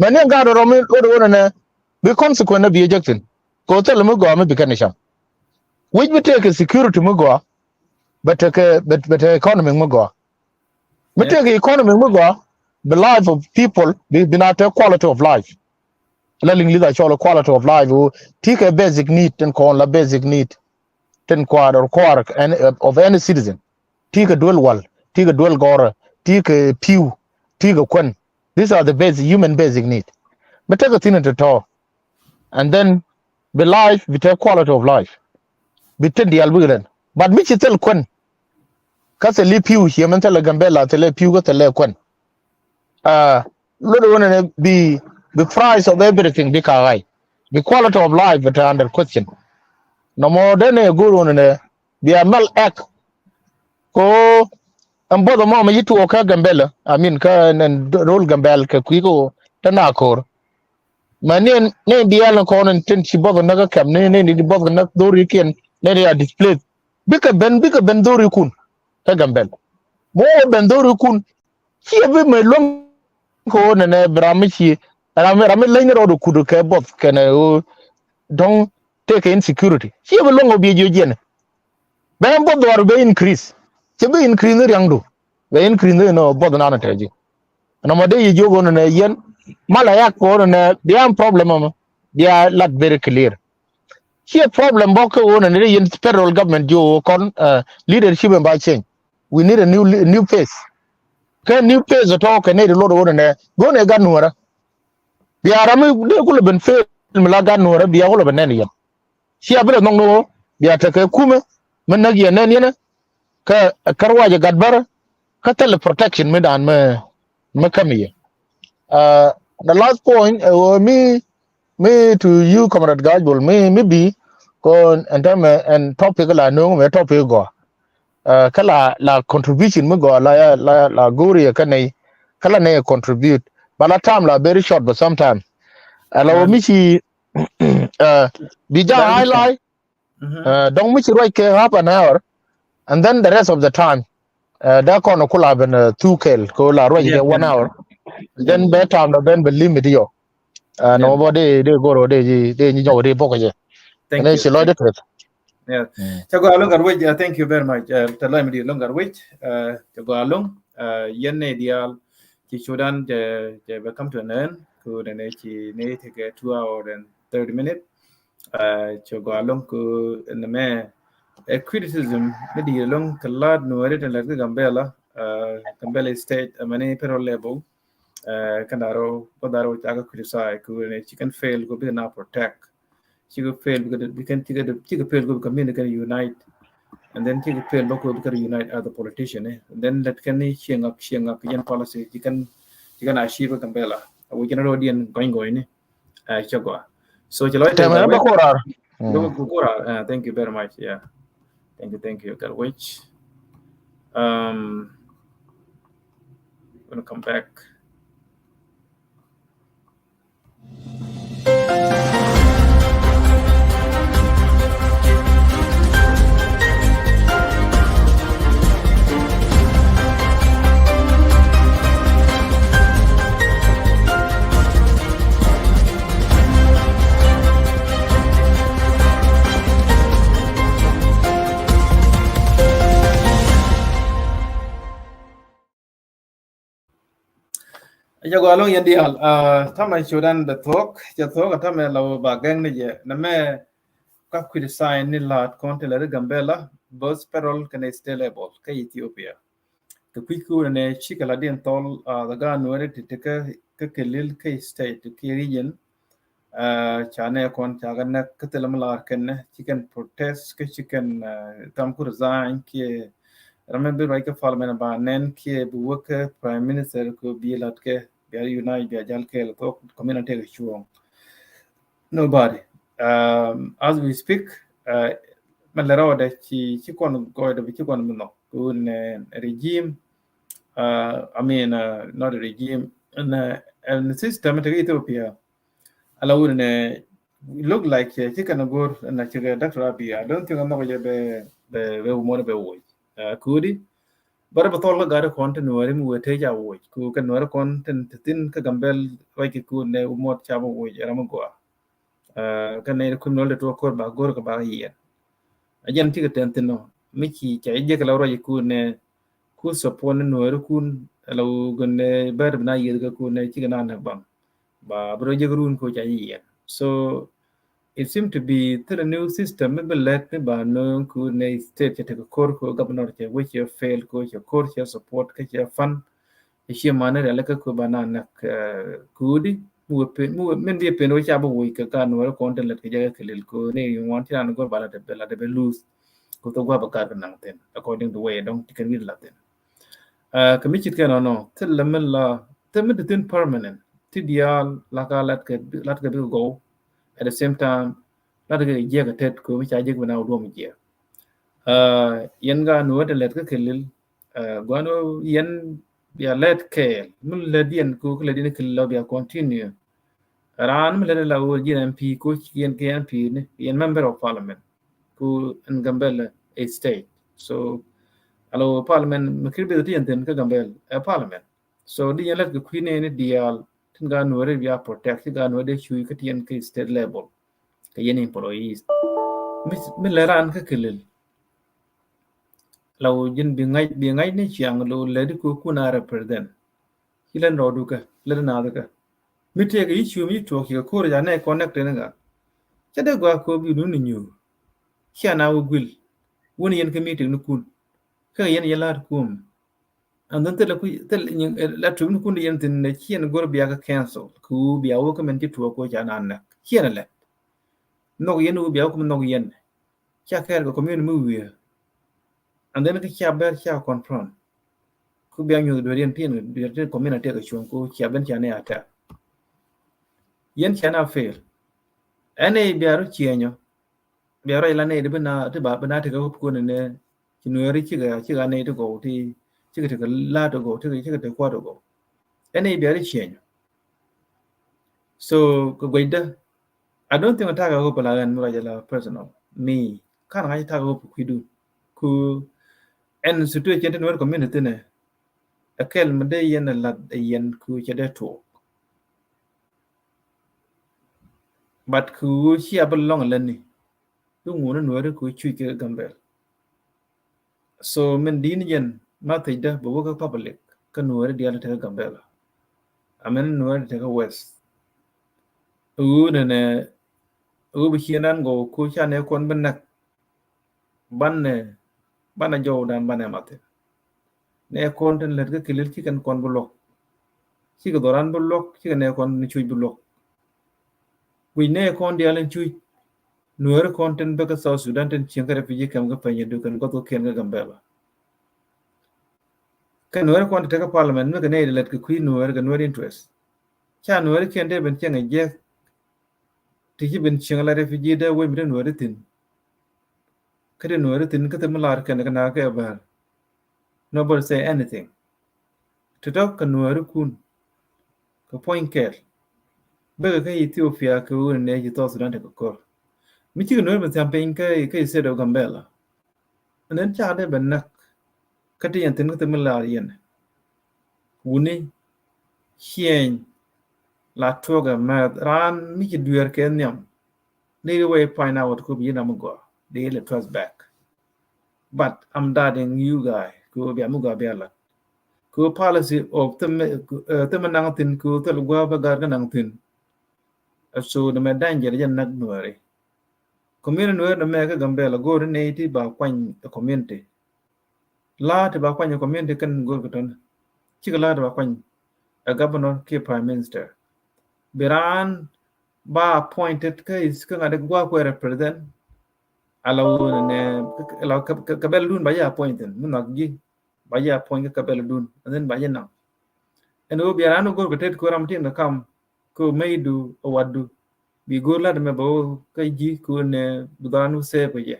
Mɛ ni ŋa̱t rɔ mi lot ro nɛ bi consequent bi jek thin. Ko thil mi gɔa mi bi kɛn cam. Wic bi tekɛ security mi gɔa bɛ tekɛ bɛ tekɛ economy mi gɔa. Mi tekɛ economy mi gɔa bi life of people bi bi na te quality of life. La liŋ li̱th a cɔl quality of life wo ti kɛ basic need tin kɔn la basic need tin kuaar or kuaar of any citizen. Ti kɛ duel wal ti kɛ duel gɔrɛ ti kɛ piw ti kɛ kuɛn. These are the basic human basic need. Mi tekɛ thin in te tɔ. And then bi life bi te quality of life bi te dial bi ren. But mi ci thil kuɛn kä thil i̱ piw ci ɛmɛn thil ɛ Gambela thil ɛ piw kä thil ɛ kuɛn. Lot ɛ wänɛ bi bi price of everything bi ka ɣa̱y bi quality of life bi te under question. Nɔmɔ denɛ go̱o̱r wänɛ bia mɛl ɛk. Ko ɛn both mɔ mi ci tuɔɔk kä Gambela I mean kä nɛn rol Gambel kɛ kui̱ ko te na ko̱r. Mɛ ni ni diɛɛl ni kɔn in tin ci both näk kä kɛm ni ni ni both näk dhori kiɛn ni ni a displace. Bikɛ ben bikɛ ben dhori kun kä Gambel. Mo ben dhori kun. Ciɛ bi mɛ luäŋ ko nɛnɛ bi ram mi ci ram mi ram mi leny rɔɔd kut kɛ both kɛnɛ o dɔŋ tekɛ insecurity. Ciɛ bi luäŋ ko bi jiö jiɛn. Bɛ ɛn buɔth dhuaar bɛ increase. Cɛ bɛ increase ni riaŋdu. Bɛ increase ni nɔ buɔth nan tɛ ji̱. Nɔmɔ dee yi jiök ɣöö nɛ yɛn mal a yak ɣöö nɛ bia problem mɔ bia lat very clear. Ciɛ problem bɔk kä ɣöö nɛ dee yɛn federal government jiök ɣöö kɔn leadership in ba change. We need a new new face. Kɛ new face tɔ kɛ nɛ di lot ɣöö nɛ go̱o̱n ɛ gat nuɔrä. Bia ram mi dee kulɛ ben fail mi la gat nuɔrä bia kulɛ ben nɛn yɛn. Cia bi lɛ nhɔk ni ɣöö bia tekɛ kumɛ mi näk yɛ nɛn yɛn kä kärwacɛ gat bärä kä thilɛ protection mi daan mi mi kämi yɛ. The last point ɛ ɣöö mi mi to you comrade Gajbol mi mi bi So ɛn täämɛ ɛn topic la nööŋ mɛ topic gɔaa. Kä la la contribution mi gɔaa la la la go̱o̱r yɛ kä nɛy kä la nɛy contribute. Ba la time la very short but sometime. Ɛ la wä mi ci bi ja̱ highlight. Dɔ̱ŋ mi ci ruac kɛ half an hour and then the rest of the time. Dee kɔn ku la ben thuk kɛl kɛ la ruac kɛ one hour. Then bɛ time la ben bɛ limit yɔ. Nɔ bä dee dee goro dee dee nyi nyɔk dee bok jɛ. Thank you. Ci lɔc dee tueth. Cɛ gɔaa loŋ gat wec. Thank you very much. Tɛ lɔc mi di loŋ gat wec. Cɛ gɔaa loŋ. Yɛn nɛ diaal ci cudan cɛ cɛ bɛ come to an end. Ku nɛ nɛ ci nɛ tekɛ two hour and thirty minute. Cɛ gɔaa loŋ ku nɛ mɛ ɛ criticism mi di loŋ kɛ laat nuɔri tɛ lɛt kɛ Gambela. Gambela state amani federal level. Kɛn da̱rɔ bä da̱rɔ ca kɛ criticize ku nɛ ci kɛn fail ku bikɛ na protect. Cikɛ fail bikɛ bikɛ cikɛ cikɛ fail ku bikɛ min kɛn unite. And then cikɛ fail bä ku bikɛ unite as a politician. And then let kɛn ni cieŋ ak cieŋ ak yɛn policy ci kɛn ci kɛn achieve Gambela. A wecin rɔ diɛn gɔny gɔny ni. Cɛ gɔaa. So ci lɔc tɛmɛ bä korar. Thank you very much. Yeah. Thank you, thank you. Gat wec. Um, gonna come back. Jɛ gɔaa loŋ yɛn diaal. Tamɛ cudan bɛ thuɔk cɛ thuɔk a tamɛ la wä ba gɛŋ ni jɛ nɛ mɛ ka kui̱t sign ni laat kɔn ti lɛ ri Gambela both federal kɛnɛ state level kä Ethiopia. Kɛ kui̱ kuurɛ nɛ cikɛ la diɛn thɔl a the gan wɛrɛ ti ti kä kä kɛ lil kä state kä region. Ca nɛ kɔn ca kɛ nɛ kä thilɛ mi lar kɛn nɛ ci kɛn protest kä ci kɛn tam ku resign kiɛ ram mi bi ruac kä parliament ba nɛn kiɛ bi wä kä prime minister kɛ bi lat kɛ bia unite bia jal kɛɛl kɔ community kɛ cuɔŋ. Nobody. As we speak, mɛ lɛ rɔɔdɛ ci ci kɔn gɔɔydɛ bi ci kɔn mi nhɔk kun regime. I mean, not regime, and system ti Ethiopia. Ala wun ne look like ci kɛn go̱r na ci kɛ Doctor Abiy. I don't think anɔk jɛ bɛ bɛ bɛ umɔr bɛ woc. Kudi bärɛ bɛ thɔl kä gat kɔn ti nuɔri mi wee te ca woc ku kɛ nuɔri kɔn tin ti thin kä Gambel ruac ki kun ne umɔr ca bɛ woc ram gɔa. Kä nɛy ti criminal ti tuɔk kor ba go̱r kɛ ba yiɛn. A jɛn cikɛ tɛn thin nɔ mi ci ca jiɛk la ruac kun ne ku support ni nuɔri kun la wun ne bɛr bi na yieth kɛ kun ne cikɛ na nɛ baŋ. Ba bi rɔ jek run ko ca yi yɛn. So it seem to be thil a new system mi bi lɛt ni ba nööŋ ko nɛ state cɛ tekɛ kor ko governor cɛ wec cɛ fail ko cɛ kor cɛ support kä cɛ fund. Cɛ cie mani riali kä ko ba na nak kudi mi wee pen mi wee min bi pen wee ca bi wec kɛ ka nuɔri kɔn tin lɛt kɛ jɛ kɛ lil ko ni ŋuan ci ran gor ba la de bɛ la de bɛ lose. Ko thok gua ba gar kɛ naŋ thin according to way dɔŋ ti kɛn wi̱n la thin. Kɛ mi cit kɛn ɔnɔ thil lɛ mi la thil mi ti thin permanent ti diaal la ka lat kɛ lat kɛ bikɛ gɔw. At the same time lat kɛ jiɛk kɛ tet ko mi ca jiɛk bi na wä duɔm jiɛk. Yɛn ka nuɔt lɛt kä kɛ lil guan wä yɛn bia lɛt kɛɛl mi lɛt yɛn ko kɛ lɛt yɛn kɛ lil la bia continue. Raan mi lɛt la wä jiɛn M P ko ci yɛn kɛ M P ni yɛn member of parliament. Ku in Gambel a state. So alo parliament mi kir bi ti yɛn thin kä Gambel a parliament. So di yɛn lɛt kɛ kui̱ nɛni diaal tin ka nuɔri bia protect ti ka nuɔri de cuy kä ti yɛn kä state level. Kɛ yɛn employees mi lɛ ran kä kɛ lil. Alo jin bi ŋa̱c bi ŋa̱c ni ciaŋ lo lɛ di ko kun a represent. Ci lɛn rɔɔdu kä lɛn naath kä mi tëëkɛ i̱ cuum i̱ tuɔɔk cikɛ ko̱r ca nɛy connect ni ŋa. Cä dee gɔaa ko̱o̱p i̱ nun ni nyuur. Cia na wä guil wun yɛn kä meeting ni kun kä yɛn yɛ la̱a̱t kuum. And then thilɛ ku thil la trip ni kun di yɛn thin nɛ ci yɛn go̱r bia kä cancel kɛ wu bia wä kä mɛn ci tuɔɔk ko̱ ca na näk ci yɛn lɛt. Nhɔk yɛn wu bia wä kä mɛn nhɔk yɛn. Ca kɛɛr kɛ community mi wiee. And then kä cia bɛr cia confront. Ku bia nyuth duer yɛn tin duer tin community kɛ cuɔ̱ŋ ku cia ben cia ni attack. Yɛn cia na fail. Ɛn ɛ bia rɔ cienyɔ. bia ruac la nɛy ti bi na ti ba bi na tekɛ hope kɔn ni nɛ ci Nuɛri cikɛ cikɛ nɛy ti gɔw ti cikɛ tekɛ la ti gɔw ti cikɛ tekɛ kuat ti gɔw. Ɛn nɛy bia ri change. So kɛ guecdä, I don't think attack a hope la ɣän mi ruac la personal. Mi kan ŋa̱c attack a hope kuidun ku ɛn situation ti Nuɛri community nɛ. Ɛ kɛl mi dee yɛn ɛ lat ɛ yɛn ku cɛ dee tuɔɔk. But ku ci a bi lɔŋ lɛni bi ŋuni Nuɛri ku cuc kɛ Gambɛl. So min di̱i̱n jɛn ma thiecdä bɛ wä kä public kä Nuɛri diaal tekɛ Gambɛl. Amin Nuɛri tekɛ West. Ɣöö nɛnɛ ɣöö bi cieŋ dan gɔw ku ca nɛ kɔn bi näk. Banɛ banɛ jɔwdan banɛ mathin. Nɛ kɔn tin lät kä kilil cikɛn kɔn bi luɔk. Cikɛ dhɔran bi luɔk cikɛ nɛ kɔn ni cuc bi luɔk. Wi̱c nɛ kɔn diaal in cuc. Nuɛri kɔn tin bä kä South Sudan tin cieŋ kä refugee camp kä pɛnyɛ dukɛn gɔth kä kiɛn kä Gambɛla. Kɛ Nuɛri kɔn ti tekä parliament mi kɛ nɛ lät kɛ kui̱ Nuɛri kɛ Nuɛri interest. Ca Nuɛri kiɛn dee ben cieŋ a jiɛk. Ti ci ben cieŋ la refugee dee wec mi dee Nuɛri thin. Kä dee Nuɛri thin kä thil mi lar kɛn kɛ na kɛ bär. Nobody say anything. Ti tɔk kɛ Nuɛri kun kɛ puɔ̱ny kɛɛl. Bekɛ kä Ethiopia kɛ ɣöö ni nɛ ci South Sudan tekɛ kɔr. Mi cikɛ Nuɛri ben thiam piny kä kä state of Gambɛla. And then ca dee ben näk kä ti yɛn thin kä thil mi lar yɛn. Wuni ciɛny la tuɔkɛ mɛth raan mi ci dueer kɛ nhiam. Ni ri wee find out ku bi yinam gɔa di le trust back. But I'm doubting you guy ku bia mi gɔa bia lat. Ku policy of thim thim naŋ thin ku thil gua bä gar ka naŋ thin. So the me danger jɛ nak Nuɛri. Community Nuɛri na mɛ kä Gambɛla go̱o̱r ni ti ba kuany community. La ti ba kuany community kɛn go̱o̱r kɛ tɔn. Cikɛ la ti ba kuany a governor ki prime minister. Bi raan ba appointed kä is kä ŋa̱t gua kuɛ represent. Ala wun ne ala kɛ bɛl dun ba yɛ appointed mi nak gi ba yɛ appoint kä bɛl dun and then ba yɛ nam. Ɛn wä bi raan go̱o̱r kɛ tet ku ram tin kɛ kam ku mɛy du a wat du. Bi go̱o̱r lat mɛ ba wä kä ji̱ ku ne bi dhɔran wä save kɛ jɛ.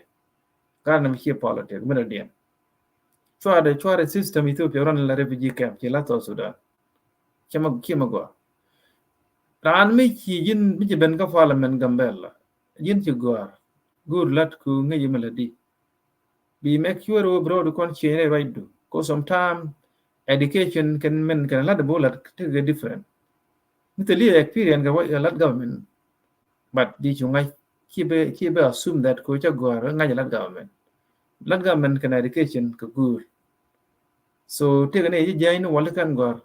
Gat nam cie politic mi dɔ diɛn. Cuarɛ cuarɛ system Ethiopia run la refugee camp ci la South Sudan. Cɛ ma cie ma gɔa. Raan mi ci ji̱n mi ci ben kä parliament Gambɛla ji̱n ci gɔar. Go̱o̱r lat ku ŋäc mi la di. Bi make sure wä bi rɔɔdu kɔn cieŋ rɛy ruacdu. Cause sometime education kɛn min kɛn lat bo lat tekɛ different. Mi thil i̱ experience kɛ lat government. But di cu ŋa̱c ci bɛ ci bɛ assume that ko ca gɔ̱a̱r ŋa̱c lat government. Lat government kɛn education kɛ guur. So tekɛ ni ci jiany ni wali kɛn gɔ̱a̱r.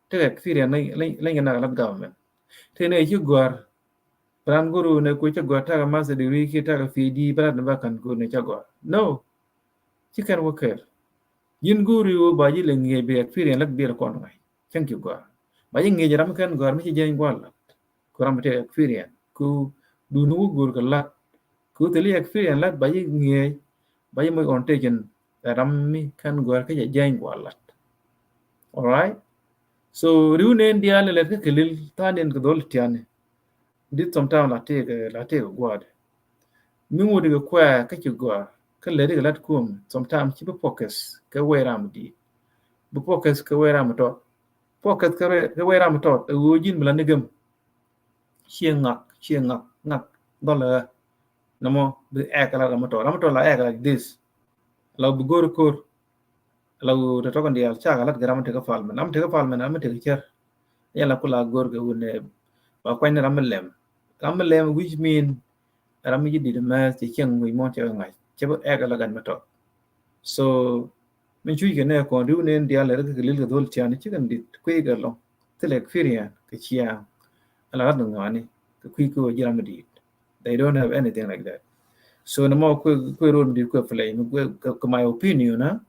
Tekɛ experience leny kɛn lat government. Tekɛ ni ci gɔ̱a̱r. Bran guru ne ku ca gɔ̱a̱r tekɛ master degree ki tekɛ PhD bran ni ba kan ku ne ca gɔ̱a̱r. No. Ci kɛn wä kɛɛl. Yin guru ba yi le ŋiɛ bi experience lat bi kɔn ŋa̱c. Cäŋ ci gɔ̱a̱r ba yi ŋiɛ ram kɛn gɔ̱a̱r mi ci jiany gɔ̱a̱r lat. Ku ram tekɛ experience ku duni wä guru kɛ lat. Ku thili experience lat ba yi ŋiɛ ba yi moc orientation ram mi kɛn gɔ̱a̱r kä ca jiany gɔ̱a̱r lat. Alright. So riw nen diaal lɛ lɛt kä kɛ lil tha̱a̱n nin kɛ dhol tiani. Dit sometime la tëëkɛ la tëëkɛ gua̱a̱dɛ. Mi ŋut kɛ kuɛ kä ci gɔaa kä lɛ rik lat kum sometime ci bi focus kɛ wee ram di̱i̱t. Bi focus kɛ wee ram tɔt. Focus kɛ wee ram tɔt ɛ ɣöö ji̱n bi la ni gem. Ciɛ ŋak ciɛ ŋak ŋak dhɔl ɛ. Nɔmɔ bi ɛk ɛ la ram tɔt ram tɔt la ɛk ɛ la this. La bi go̱r ko̱r. La wu tɔtɔk in diaal cakɛ lat kɛ ram mi tekä parliament. Ram mi tekä parliament, ram mi tekä cär. Yɛn la ku la go̱r kɛ wun nɛ ba kuany ni ram mi lɛm. Ram mi lɛm, which mean ram mi ji̱ dit mɛ cɛ cieŋ wi̱c mɔ cɛ ŋa̱c cɛ bi ɛk la gat mi tɔt. So min cuc kɛ nɛ kɔn riw nɛn diaal lɛ rɛ kɛ lil kɛ dhol tian ci kɛn dit kui̱ kɛ lɔŋ. Thilɛ experience kɛ ciaŋ. Ala rat ni ŋɔani kɛ kui̱ kɛ wä ji̱ ram mi dit. They don't have anything like that. So ni mɔ kuɛ kuɛ rol mi dit kuɛ play mi kuɛ kɛ my opinion, ha.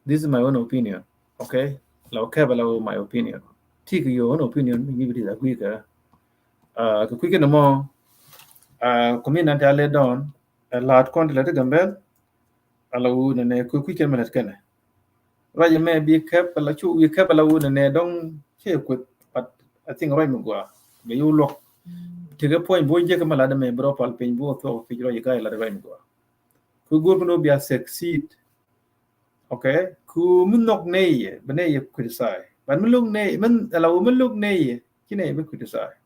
This is my own opinion. Okay. La kɛ ba la my opinion. Take your own opinion mi bi dit a kui̱ kɛ. Kɛ kui̱ kɛ ni mɔ. Community a lɛ dɔn. Lat kɔn ti lɛ ti Gambɛl. Ala wu nɛ nɛ kui̱ kui̱ kɛ mi lɛ ti kɛnɛ. Ruac mɛ bi kɛp ala cu bi kɛp ala wun nɛ dɔŋ cɛ kueth, but I think ruac mi gua bɛ yu luɔk. Tekɛ puɔ̱ny bo̱o̱ jek mɛ lat mɛ bi rɔ pal piny bo̱o̱ thuɔk kic rɔ yi ga̱y lat rɔ in gua. Ku go̱o̱r bi nɔ bia succeed. Okay. Ku mi nhɔk nɛy yɛ bi nɛy yɛ criticize. But mi lo̱k nɛy, mi ala wä mi lo̱k nɛy yɛ ci nɛy yɛ bi criticize.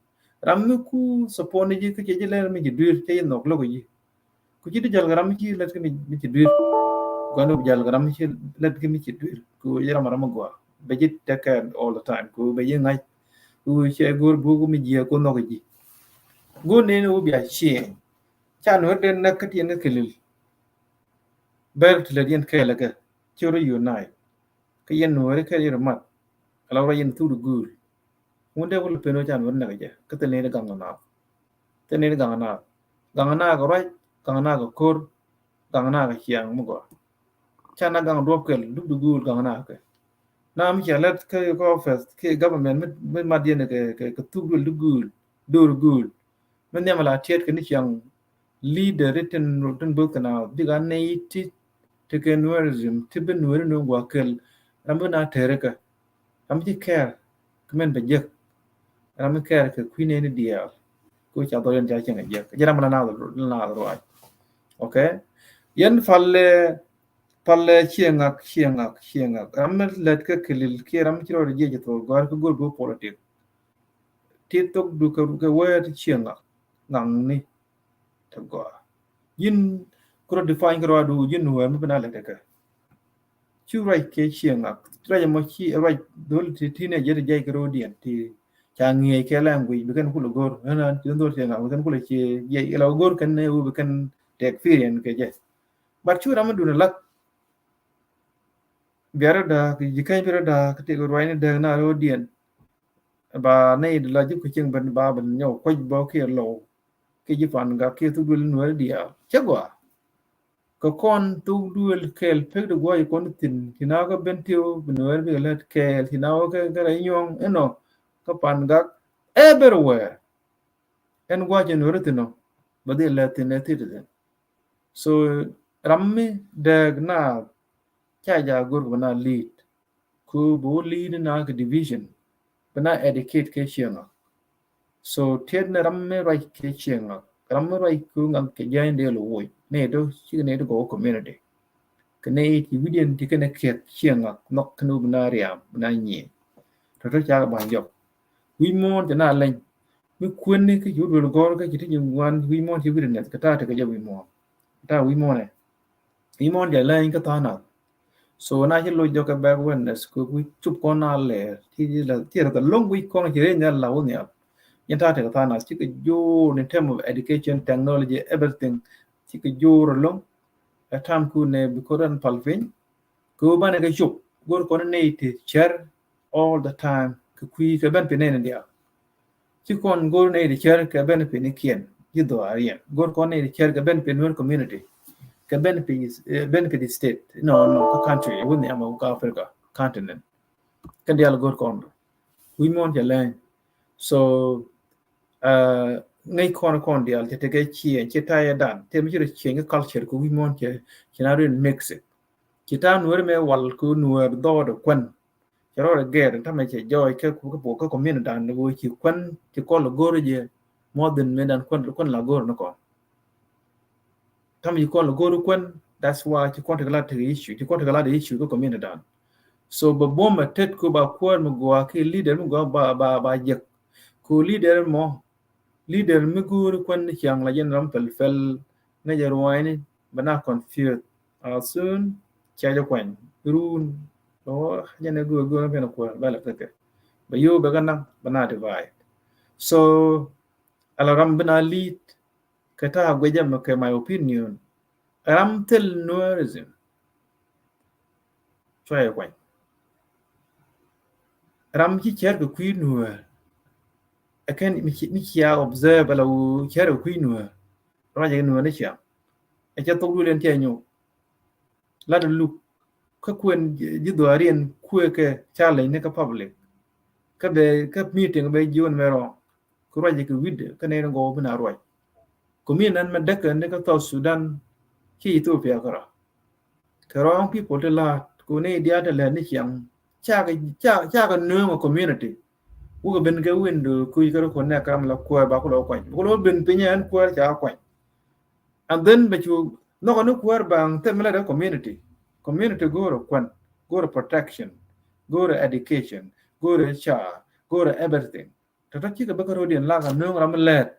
Ram mi ku support ni ji̱ kä cɛ ji̱ lɛr mi ji̱ duer cɛ ji̱ nhɔk lo̱k ji̱. Ku ci di jäl kɛ ram mi ci lät kɛ mi ci duer. Guan wä bi jäl kɛ ram mi ci lät kɛ mi ci duer. Ku ji̱ ram ram mi gua bɛ ji̱ take care all the time. Ku bɛ ji̱ ŋa̱c. Ku cɛ go̱o̱r buk mi jiɛ ku nhɔk ji̱. Go̱o̱r nɛy ni wä bia ciëŋ. Ca nuɔr den näk kä tiɛn kä kilil. Ber ti lät yɛn kɛɛl kɛ ci rɔ unite. Kä yɛn nuɔri kɛɛl yɛn rɔ mat. Ala rɔ yɛn thuk di guul. Ŋun dee wul pen wä ca nuɔri näk jɛ kä thil ni di gaŋ kɛ naath. Thil ni di gaŋ kɛ naath. Gaŋ kɛ naath kɛ ruac, gaŋ kɛ naath kɛ ko̱r, gaŋ kɛ naath kɛ ciaŋ mi gɔaa. Ca na gaŋ duɔp kɛl duk di guul gaŋ kɛ naath kɛ. Na mi cia lɛt kä kɛ office kɛ government mi, mi mat yɛn kɛ, kɛ, kɛ thuk duël di guul, dor guul. Mi nhiam ala tiɛt kɛ ni ciaŋ leader tin, tin both kɛ na bik a nɛy ti, ti kɛ nuerism ti bi nueri nuɔ̱ŋ gua kɛl. Ram bi na tɛri kɛ ram bi ci kɛɛr kɛ mɛn bɛ jek. Ram bi kɛɛr kɛ kui̱ nɛy ni diaal. Ku ca dhɔl yɛn ca cieŋ a jek jɛ ram la na, la na ruac. Okay. Yɛn pal, pal cieŋ ŋak, cieŋ ŋak, cieŋ ŋak. Ram mi lät kɛ kilil kiɛ ram mi ci rɔ di jiɛ ci thok gɔr kɛ go̱r bi politik. Ti thok du kɛ, kɛ wee ti cieŋ ŋak, ŋak ni. Ti gɔaa. Ji̱n kurɔ define kɛ rɔadu ji̱n wee mi bi na lɛ tekɛ. Cu ruac kɛ cieŋ ŋak. Ruac ɛmɔ ci ruac dhol ti, ti nɛ jɛ ti jay kɛ rɔdiɛn ti ca ŋiɛc kɛ language bi kɛn kulɛ go̱r. Ɛn an ci dhol cieŋ ŋak bi kɛn kulɛ cie jɛ ila go̱r kɛn ne wu bi kɛn tɛ experience kɛ jɛ. But cu ram mi dun lak. Biarɛ daa kɛ ji̱ kɛny biarɛ daa kɛ ti kɛ ruac ni dee na rɔdiɛn. Ba nɛy di la ji̱ kucieŋ ben ba ben nyɔk kuec bä kiɛ lɔw. Kiɛ ji̱ pan gak kiɛ thuk duël nuɛɛri diaal cɛ gɔaa. Kɛ kɔn thuk duël kɛɛl pek di guɔ yi kɔn thi̱n ci na kɛ ben tiw bi nuɛɛri bikɛ lät kɛɛl ci na wä kɛ kɛ rɛy nyuɔ̱ŋ inɔ. Kɛ pan gak everywhere. Ɛn guɔ cɛ nuɛɛri thi̱n ɔ bɛ dhil lät thi̱n ɛ thi̱n thi̱n. So ram mi dääk na ca ja go̱r kɛ bɛ na lead. Ku bi wä lead na kɛ division bi na educate kɛ cieŋ ŋak. So tiet ni ram mi ruac kɛ cieŋ ŋak, ram mi ruac ku ŋak kɛ jany dee lo woc ni do cik ni do gɔw community. Kɛ ni ti widiɛn ti kɛn kiɛk cieŋ ŋak nhɔk kɛn bi na riam bi na nyiɛ. Tɔtɔ ca kɛ ban jɔk wi̱c muɔ̱ɔ̱n ti na leny mi kuäni kä ci wä duel gɔr kä ci ti nyin ŋuan wi̱c muɔ̱ɔ̱n ci wi̱r nɛth kɛ ta̱a̱ tekɛ jɛ wi̱c muɔ̱ɔ̱n. Ta̱a̱ wi̱c muɔ̱ɔ̱n ɛ wi̱c muɔ̱ɔ̱n jɛ lɛny kä tha̱a̱ nath. So na ci loc jɔk kɛ bɛk witness kɛ wi̱c cup kɔn na lɛɛr ci rɛ thɛ lo̱ŋ wi̱c kɔn ci rɛ nyal la wä nhial. Nyin ta̱a̱ tekɛ tha̱a̱ nath cikɛ jo̱o̱r in term of education, technology, everything. Cikɛ jo̱o̱r lo̱ŋ ɛ tam kun nɛ bi kodan pal piny. Kɛ wä banɛ kɛ cop go̱r kɔn nɛy ti cɛr all the time kɛ kui̱ kɛ ben pin nɛy ni diaal. Ci kɔn go̱r nɛy ti cɛr kɛ ben pin ni kiɛn ji̱ dhɔaar yɛn go̱r kɔn nɛy ti cɛr kɛ ben pin nuer community. Kɛ ben pin, eh, ben pin state nɔ nɔ kä country wun ni ama kä Africa continent. Kɛn diaal go̱r kɔn wi̱c muɔ̱ɔ̱n cɛ lɛny. So ŋäc kɔn kɔn diaal cɛ tekɛ cieŋ ci ta̱a̱ yɛ dan tëë mi ci rɔ cieŋ kä culture kɛ wi̱c muɔ̱ɔ̱n cɛ ci na rin mix it. Ci ta̱a̱ nueer mɛ wal kɛ nueer dhɔɔdɛ kuän. Cɛ rɔɔdɛ gɛr tamɛ cɛ jɔɔc kä kä community dan ni wee ci kuän ci kɔl go̱o̱r jɛ. Muɔth in mɛ dan kuän kuän la go̱o̱r ni kɔn. Tamɛ ci kɔl go̱o̱r kuän. That's why ci kɔn tekɛ la tekɛ issue ci kɔn tekɛ la de issue kä community dan. So bɛ buɔ̱m ɛ tet ku ba kuäär mi gɔaa ki leader mi gɔaa ba ba ba jek. Ku leader mɔ leader mi guuri kuän ni ciaŋ la jɛn ram pɛl pɛl. Ŋäcɛ ruaacni bɛ na confuse. As soon cia jɛ kuany run. Ɔ jɛn ɛ guur guur pɛn kuäär bɛ la tekɛ bɛ yo̱o̱ bɛ kɛ naŋ bɛ na divide. So ala ram bi na lead kɛ ta̱a̱ guecä mɛ kɛ my opinion. Ram thil nuerism. Cuayɛ kuany ram ci cɛr kɛ kui̱ nueer. Ɛ kɛn mi cia observe ala wu cɛr kɛ kui̱ nueer. Ruacɛ kɛ nueer ni ciaŋ ɛ cɛ thok duël ɛn tiɛ nyok. Lat luk kä kuën ji̱ dhuaariɛn kuëë kɛ challenge ni kä public. Kä bɛ kä meeting bɛ jiön mɛ rɔɔŋ. Kɛ ruac kɛ wi̱dɛ kä nɛy ni gɔw bi na ruac. Kɛ mi nan mɛ däk kɛ ni kä South Sudan ci Ethiopia kärɔa. Kɛ wrong people ti la̱a̱t kɛ ni diaal ti lɛt ni ciaŋ. Cakɛ cakɛ nööŋ ɛ community. Wukɛ ben kɛ window kuc kɛ rɔ kun nɛ kam la kuäär ba ku lɔ kuany. Ku lɔ ben piny ɛn kuäär ca kuany. And then bɛ cu nhɔkɔ ni kuäär baŋ thɛm mi la dee community. Community go̱o̱rɛ kuän, go̱o̱rɛ protection, go̱o̱rɛ education, go̱o̱rɛ ca, go̱o̱rɛ everything. Tɔ̱tɔ̱ cikɛ bä kä ro̱diɛn lak a nööŋ ram mi lɛɛt.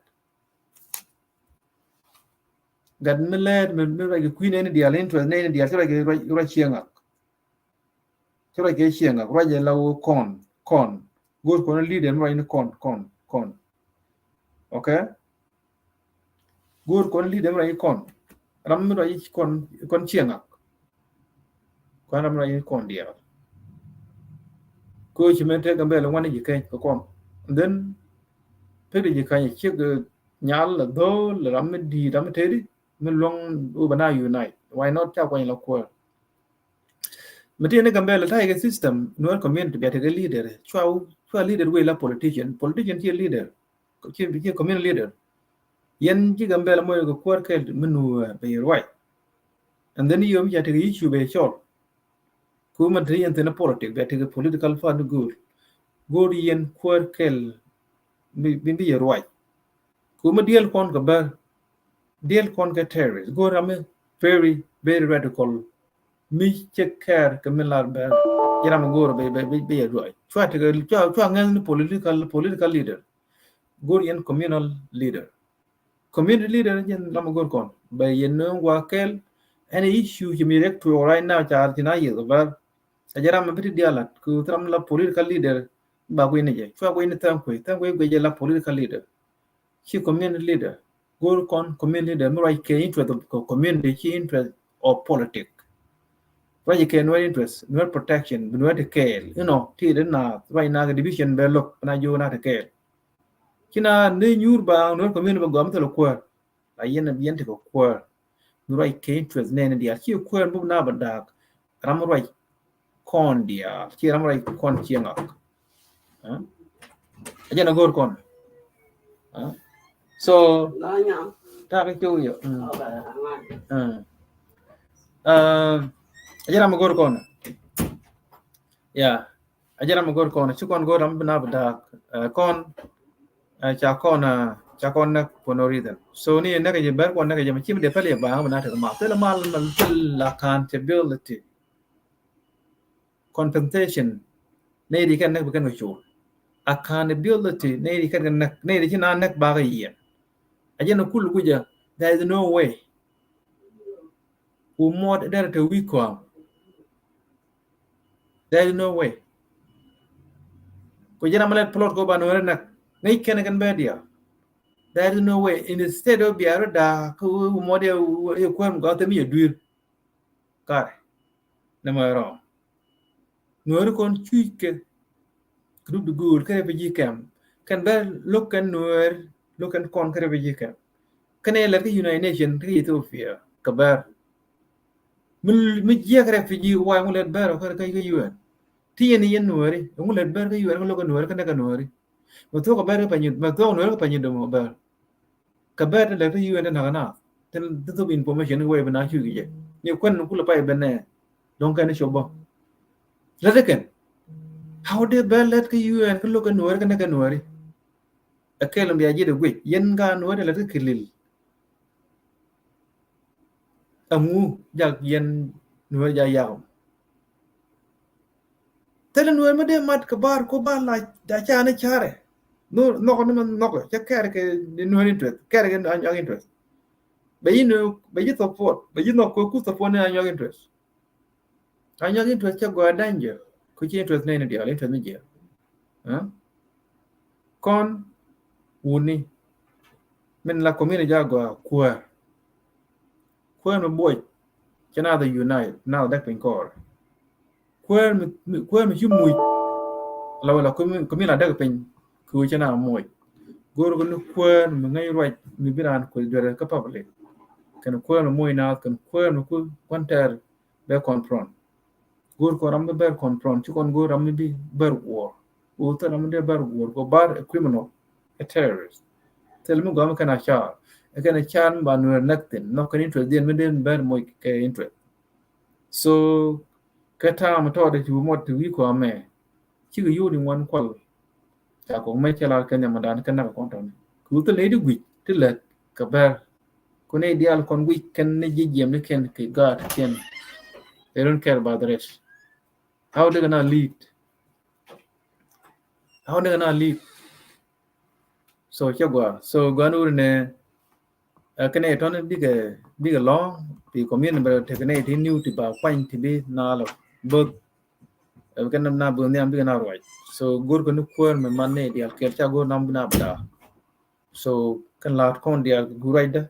Gat mi lɛɛt mi, mi ruac kɛ kui̱ nɛni diaal, interest nɛni diaal, ci ruac kɛ ruac, ruac cieŋ ak. Ci ruac kɛ cieŋ ak, ruac ɛ la wä kɔn, kɔn. Go̱o̱r kɔn leader mi ruac ni kɔn, kɔn, kɔn. Okay? Go̱o̱r kɔn leader mi ruac ni kɔn. Ram mi ruac kɔn, kɔn cieŋ ak. Kɔn ram ruac kɔn diaal. Ko ci mɛn te Gambɛl ŋuan ji̱ keny kɛ kɔn. And then pek ji̱ keny ciek, eh, nyal la dhol ram mi di ram mi tedi mi luɔŋ wä ba na unite. Why not ca kuany la kuäär? Mi ti ni Gambɛl ta̱yɛ kɛ system, Nuer community bia tekɛ leader. Cua, cua leader wee la politician. Politician ci leader. Ci, ci community leader. Yɛn ci Gambɛl moc kɛ kuäär kɛl mi Nuer bɛ yɛ ruac. And then yom ca tekɛ issue bɛ cɔl. Kumɛ te yɛn thin politic, bɛ tekɛ political party go̱o̱r. Go̱o̱r yɛn kuäär kɛl bi, bi, bi yɛ ruac. Kumɛ diɛl kɔn kɛ bär. Diɛl kɔn kɛ terrorist. Go̱o̱r ram mi very, very radical. Mi cɛ care kɛ mi lar bär. Yɛ ram go̱o̱r bɛ, bɛ, bɛ, bɛ yɛ ruac. Cua tekɛ, cua, cua ŋɛth ni political, political leader. Go̱o̱r yɛn communal leader. Community leader jɛn ram go̱o̱r kɔn. Bɛ yɛn nööŋ wa kɛl. Any issue ci mi rek tuɔɔk right now ca ci na yɛ bär. A jɛ ram mi bi ti dialat. Ku thram la political leader. Ba kui̱ ni jɛ. Cua kui̱ ni thɛm kui̱. Thɛm kui̱ guic jɛ la political leader. Ci community leader. Go̱o̱r kɔn community leader mi ruac kɛ interest of co-, community ci interest of politic. Ruac kɛ Nuer interest, Nuer protection, bi Nuer ti kɛɛl. You know, ti di na ruac na kɛ division bɛ look, na jiök na ti kɛɛl. Ci na ni nyuur ba Nuer community bɛ gɔam thil kuäär. La yɛn, yɛn ti kɛ kuäär. Mi ruac kɛ interest nɛni diaal. Ci kuäär buk na bɛ daak. Ram ruac kɔn diaal. Ci ram ruac kɔn cieŋ ak. Ɛ? A jɛn a go̱o̱r kɔn. Ɛ? So, ta̱a̱ kɛ cio̱w yɛ. Mm. Ɛ. Ɛ, a jɛn ram a go̱o̱r kɔn. Yeah. A jɛn ram a go̱o̱r kɔn, ci kɔn go̱o̱r ram bi na bi da̱a̱k. Ɛ, kɔn, ɛ, ca kɔn, ɛ, ca kɔn näk for no reason. So ni näk jɛ bär kɔn näk jɛ ma ci mi dee pɛl yɛ ba̱a̱ŋ bi na tek mal. Thil mal, mal, thil accountability. Compensation. Nɛy di kɛn näk bi kɛn kɛ col. Accountability. Nɛy di kɛn kɛ näk, nɛy di ci na näk bakɛ yiɛn. A jɛn a kul gui̱cä. There is no way. Ku muɔt derɛ te wi̱i̱ kɔam. There is no way. Ku ji̱n amɛ lɛt plot kɔ ba Nuɛr näk. Ŋäc kɛn kɛn bɛ diaal. There is no way. Instead of bia rɔ da̱a̱k kä wee wä muɔt yɛ kuäär mi gɔaa thil mi yɛ dui̱r. Karɛ. Nɛ mɛ rɔ. Nuɛr kɔn cuc kɛ. Group di go̱o̱r kä refugee camp. Kɛn bɛ lo̱k kɛn Nuɛr, lo̱k kɛn kɔn kä refugee camp. Kɛn ɛ lɛt kä United Nation kä Ethiopia kɛ bär. Mi, mi jiɛk refugee why ŋu lɛt bär kä, kä, kä U N. Ti yɛn yɛn Nuɛri, ŋu lɛt bär kä U N kä lo̱k kɛ Nuɛri kä nɛ kɛ Nuɛri. Mɛ thuɔk kɛ bär kä panyit, mɛ thuɔk Nuɛri kä panyit dom kɛ bär. Kɛ bɛr ti lɛk ti U N ti nak anath. Ti, ti thop information ni wee bi na cuc kɛ jɛ. Ni kuɛn ni kulɛ pay ben nɛ. Dɔ̱ŋ kɛn ni cop bä. Lät ikɛn. How dee bɛr lät kä U N kä lo̱k kɛ Nuɛri kä nɛ kɛ Nuɛri. Ɛ kɛl in bia ji̱ dee guic. Yɛn ka Nuɛri lät kä kilil. Ɛŋu jak yɛn Nuɛri jak yak. Thilɛ Nuɛr mi dee mat kɛ bar ku ba la da ca ni carɛ. Nhɔk ni mi nhɔk cɛ kɛɛr kɛ Nuɛr interest, kɛɛr kɛ Anyuak interest. Bɛ yi ni, bɛ yi support, bɛ yi nhɔk ku support ni Anyuak interest. Anyuak interest cɛ gɔaa danger, ku ci interest ni ni diaal, interest mi jiɛl. Kɔn wuni min la community ja gɔaa kuäär. Kuäär mi buɔc cɛ naath unite, naath däk piny kɔɔr. Kuäär mi, mi, kuäär mi ci muc la wala kumi, kumi la däk piny kɛ wee cɛ naath muc. Go̱o̱r kɛ ni kuäär mi ŋäc ruac mi bi raan kueth duerɛ kä public. Kɛn kuäär mi muc naath, kɛn kuäär mi ku kuan tɛɛr bɛ confront. Go̱o̱r kɔn ram mi bɛr confront, ci kɔn go̱o̱r ram mi bi bɛr guɔ̱ɔ̱r. Go̱o̱r thil ram mi dee bɛr guɔ̱ɔ̱r, go̱o̱r bar a criminal, a terrorist. Thil mi gɔam kɛn a car. Ɛ kɛn a car mi ba Nuɛr näk thin. Nhɔk kɛn interest diɛn mi dee bɛr moc kɛ interest. So, kɛ ta̱a̱ mi tɔɔdɛ ci bi muɔt ti wi̱i̱ kɔamɛ. Cikɛ yio̱w di ŋuan kual. Ca kɔk mɛ cɛ lar kɛn yamɛ dan kɛn nak kɔn tɔn. Ku thil ni di guic ti lɛ kɛ bɛr. Ku ni dial kɔn guic kɛn ni ji̱ jiɛm ni kɛn kɛ gaat kɛn. They don't care about the rest. How they gonna lead? How they gonna lead? So cɛ gua. So gua ni wuri ni ɛ kɛn ni tɔn bikɛ bikɛ lɔŋ ti community bɛ tekɛ ni ti niw ti ba kuany ti bi na lɔ both. Ɛ kɛn na both ni am bikɛ na ruac. So gur kɛ ni kuäär mɛ man ni dial kɛl ca gur nam bi na bada. So kɛn laat kɔn dial gur ruacdä.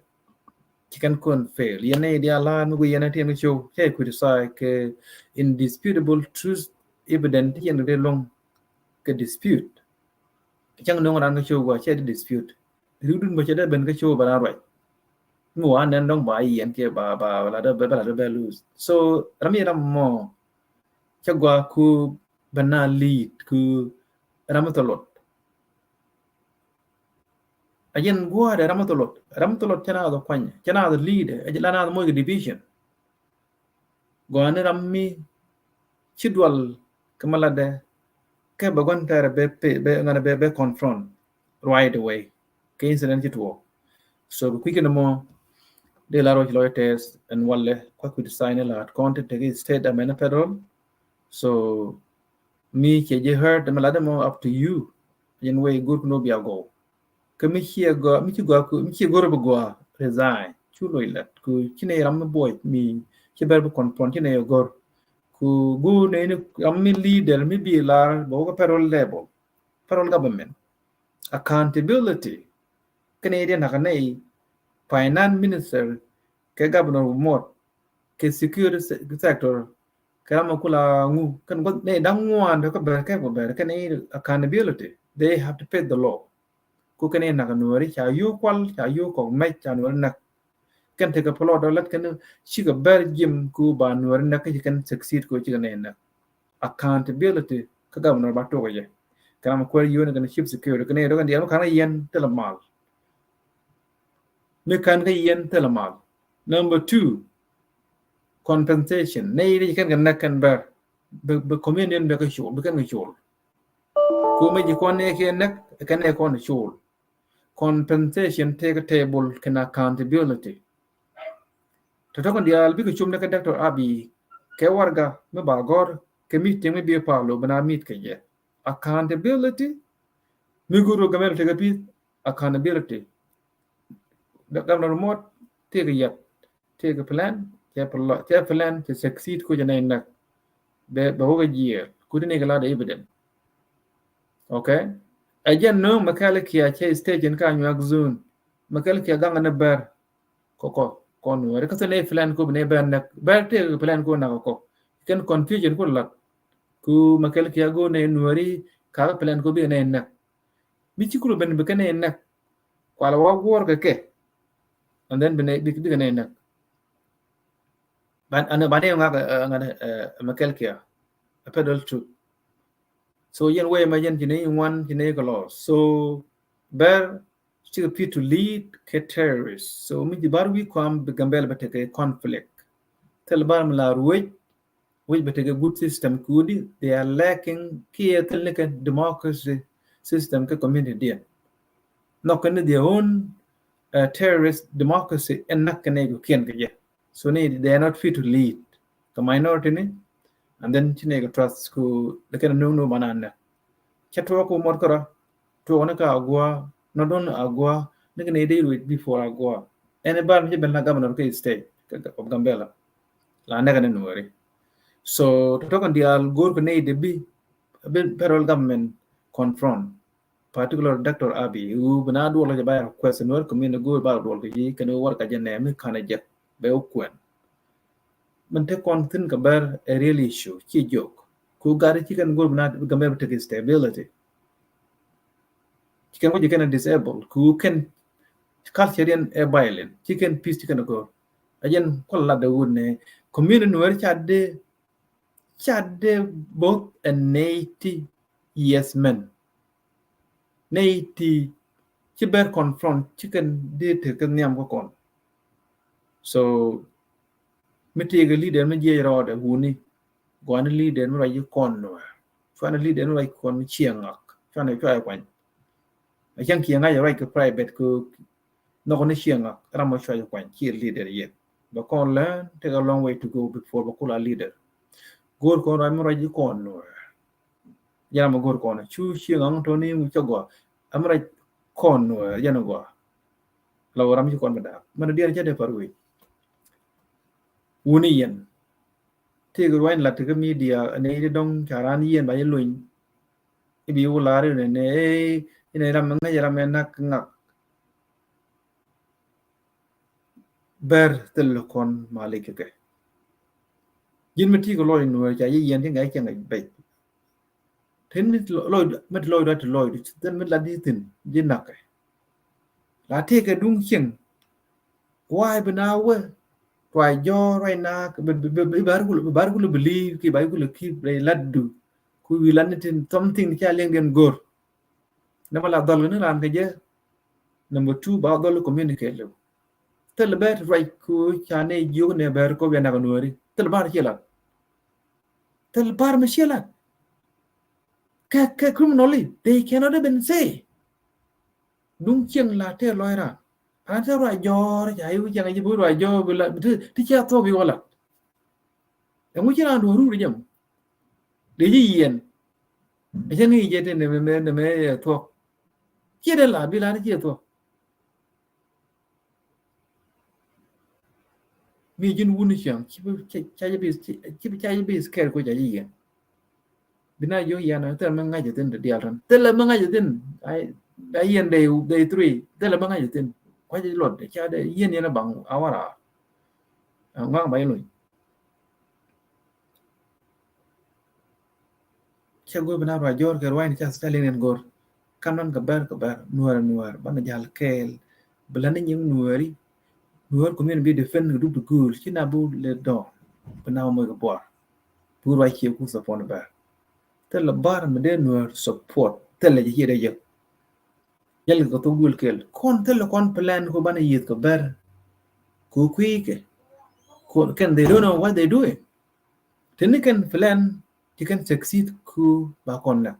Ci kɛn kɔn fail. Yɛn ni dial laat mi gu yɛn a tiɛn kɛ show. Cɛ criticize kɛ indisputable truth evident ti yɛn kɛ lɔŋ kɛ dispute. Cäŋ no̱ŋ ran kä show gua cɛ di dispute. Ri dun bä cɛ dee ben kä show bä ran ruac. Mi wa nɛn dɔŋ ba yɛn kɛ ba ba la dee bɛ la dee bɛ lose. So ram yi ram mɔ cɛ gua ku bɛ na lead ku ram mi thɔlɔt. A jɛn gua dee ram mi thɔlɔt. Ram mi thɔlɔt cɛ na dee kuany cɛ na dee lead ɛ la na dee mɔ division. Gɔaa ni ram mi ci dual kɛ ma latdɛ kɛ bɛ gua̱n tɛrɛ bɛ pay bɛ ŋa̱n bɛ bɛ confront right away kɛ incident ci tuɔɔk. So bi kui̱ kɛ ni mɔ dee la ruɔc lɔc tɛth ɛn walɛ kua̱ kui̱ design la kɔn te teki state amɛn federal. So mi cɛ jɛ hurt ma latdɛ mɔ up to you. Yɛn way gur kɛ ni wä bia gɔw. Kä mi ciɛ gɔaa mi ci gɔaa ku mi ciɛ gɔr bi gɔaa resign cu loc lat ku ci nɛ ram mi buɔc mi ci bɛr bi confront ci nɛ gɔr ku gu nɛ ni ram mi leader mi bi lar bɛ wä kä federal level, federal government, accountability. Kɛ nɛ diɛ nak nɛ finance minister kɛ governor mot kɛ security sector kɛ ram mi kula ŋu kɛn gua̱th nɛ da̱ŋ ŋuan dee kä bɛr kɛ bɛ bɛr kɛ nɛ accountability, they have to pay the law. Ku kɛn inak nuɔri ca yuu kual ca yuu kɔk mɛc ca nuɔri nak. Kɛn tekɛ plot dɔ lat kɛn cikɛ bɛr jim ku ba nuɔri nak kä ci kɛn succeed ku cikɛ nɛ nak. Accountability kä governor ba tok jɛ. Kɛn am kuɛr yuu ni kɛn chief security kɛn inak dɔ kɛn diɛl mi kan kä yɛn thilɛ mal. Mi kan kä yɛn thilɛ mal. Number two, compensation. Nɛ yi kɛn kɛ nak kɛn bɛr bi community bɛ kɛ col bi kɛn kɛ col. Ku mi ji̱ kɔn nɛ kiɛ näk kɛ nɛ kɔn col. Compensation tekɛ table kɛn accountability. Tɔtɔ kɔn diaal bikɛ cum ni kɛ Doctor Abiy kɛ warga mi ba gɔr kɛ meeting mi bi palo bina meet kɛ jɛ. Accountability mi guru gamɛl tekɛ peace, accountability. Governor Mot tekɛ yɛt. Tekɛ plan cɛ plan cɛ succeed ku jɛ nɛy näk. Bɛ bɛ wä kɛ jiɛɛr ku ti ni kɛ lat evident. Okay. Ɛ jɛn no̱o̱ŋ mɛ kɛl kia cɛ stage in ka nyuak zone mɛ kɛl kia gaŋ ni bɛr. Kɔkɔ kɔn wɛr kä thil ni plan ku bi ni bɛr näk bɛr tekɛ plan ku näk kɔkɔ. Kɛn confusion ku lat ku mɛ kɛl kia go̱o̱r ni nuɔri ka plan ku bi ni näk. Bi ci kulu ben bi kɛ ni näk. Kual wä guɔr kɛ kɛ. And then bi ni bi kɛ ni näk. Ban ane ban ni ŋak ŋak mɛ kɛl kia. A pedal too. So yɛn wee mɛ yɛn ci ni ŋuan ci ni kɛ lɔs. So bɛr cikɛ fit to lead kɛ terrorist. So mi ji̱ bar wi̱i̱ kuam bi Gambɛl bɛ tekɛ conflict. Thil bar mi la ruec which bɛ tekɛ good system kudi, they are lacking kiɛ thil ni kɛ democracy system kɛ community diɛn. Nhɔk kɛ ni their own terrorist democracy ɛn nak kɛ ni kɛ kiɛn kɛ jɛ. So ni they are not fit to lead kɛ minority ni. And then ci ni kɛ trust ku lɛ kɛn nung nung banan nɛ. Cɛ tuɔk ku mɔt kärä tuɔk ni ka agua nɔ don agua ni kɛ ni dee ruec before agua. Ɛn ibar mi ci ben la governor kɛ state of Gambela. La nɛkɛ ni nuɔri. So tɔtɔ kɛn diaal go̱o̱r kɛ ni dee bi bi federal government confront. Particular Doctor Abiy wu bi na duɔl kɛ jɛ ba request nuɔri community go̱o̱r ba duɔl kɛ ji̱ kɛn wu war ka jɛ nɛ mi kanɛ jɛ bɛ wu kuɛn. Min te kɔn thin kɛ bɛr a real issue ci jok ku gari ci kɛn go̱o̱r bi na Gambela bi tek stability. Ci kɛn wä ji̱ kɛn disable ku kɛn culture yɛn ɛ violent ci kɛn peace ci kɛn go̱o̱r. A jɛn kɔl lat de wun nɛ community nuɔri ca de ca de both a nɛy ti yes men. Nɛy ti ci ber confront ci kɛn di te kɛ nhiam kä kɔn. So mi ti kɛ leader mi jiɛc rɔɔdɛ wuni guani leader mi ruac kɔn nuɛ cuani leader mi ruac kɔn mi cieŋ ŋak cuani cuayɛ kuany. A cäŋ kiɛ ŋa̱c ruac kɛ private kɛ nhɔk ni ciɛ ŋak ram mɔ cua jɛ kuany ciɛ leader yɛn. Bɛ kɔn learn, take a long way to go before bɛ kula leader. Go̱o̱r kɔn ruac mi ruac ji̱ kɔn nuɔɔr. Jɛn ram mɔ go̱o̱r kɔn cu ciɛ ŋak tɔni mi cɛ gɔaa. Ram mi ruac kɔn nuɔɔr jɛn gɔaa. La wä ram ci kɔn mi daak mɛn diɛn cɛ dee par wec. Wuni yɛn. Tëëk ruac lat kä media ni di dɔŋ ca ran yɛn ba yɛ lony. Ibi wä lar inɛ nɛ, inɛ ram mɛ ŋäc ram mɛ nak ŋak. Bɛr thil kɔn malik kɛ. Ji̱n mi ti kɛ lɔc nuɔr ca yɛ yɛn ti ŋa̱c cɛ ŋa̱c bɛc. Tin mi lɔc, mi lɔc dɔ ti lɔc, tin mi la di thin di nak. La tëëkɛ duŋ cieŋ. Why bi na wä? Ruac jɔɔr ruac na bi bar kul bi bar kul believe ki bar kul keep rɛ lat du. Ku wi lan ni tin something ca liŋ den gor. Nɛ ma la dhɔl ni ran kɛ jɛ. Number two, ba dhɔl communicate lɛ. Thil bɛ ti ruac ku ca ni jiok ni bɛr ko bɛ nak nuɔri. Thil bar ci lat. Thil bar mi ci lat. Kɛ, kɛ criminally, they cannot even say. Duŋ cieŋ la tɛ lɔc ran. Ran tɛ ruac jɔɔr ca iwu cieŋ ji̱ bi ruac jɔɔr bi la ti, ti cia thuɔk bi wä lat. Ɛŋu ci ran duɔ̱r rur jɛ mɔ. Dee ji̱ yiɛn. Ɛ cɛ ŋi̱i̱c jɛ ti nɛmɛ, nɛmɛ, nɛmɛ thuɔk. Ciɛ dee la bi la ti ciɛ thuɔk. Mi ji̱n wuni ciaŋ ci bi ca, ca ji̱ bi, ci bi ca ji̱ bi scared ko ca ji̱ yɛn. Bi na jiök yɛn thilɛ mi ŋa̱c ithin ti diaal tän. Thilɛ mi ŋa̱c ithin. Ai, ai yɛn day, day three. Thilɛ mi ŋa̱c ithin. Kua̱c iluɔt ca dee yɛn yɛn a baŋ awara. Ŋa̱ŋ ba iluny. Cɛ go̱r bi na ruac jɔr kɛ ruac ni ca ca liŋ in go̱r. Kan nɔn kɛ bɛr kɛ bɛr nuɛr nuɛr banɛ jal kɛɛl. Bi la ni nyiŋ nuɛri. Nuɛr community bi defend kɛ dup di gul ci na bu le dɔŋ. Bi na mɔ mɔ kɛ buar. Bu ruac ciɛ ku support bɛr. Thilɛ bar mi dee nuɛr support thilɛ ci ciɛ dee jek. Jɛl kɛ thok duel kɛl kɔn thilɛ kɔn plan ko banɛ yieth kɛ bɛr. Ko kui̱ kɛ. Ko kɛn they don't know what they doing. Tini kɛn plan ci kɛn succeed ku ba kɔn nɛk.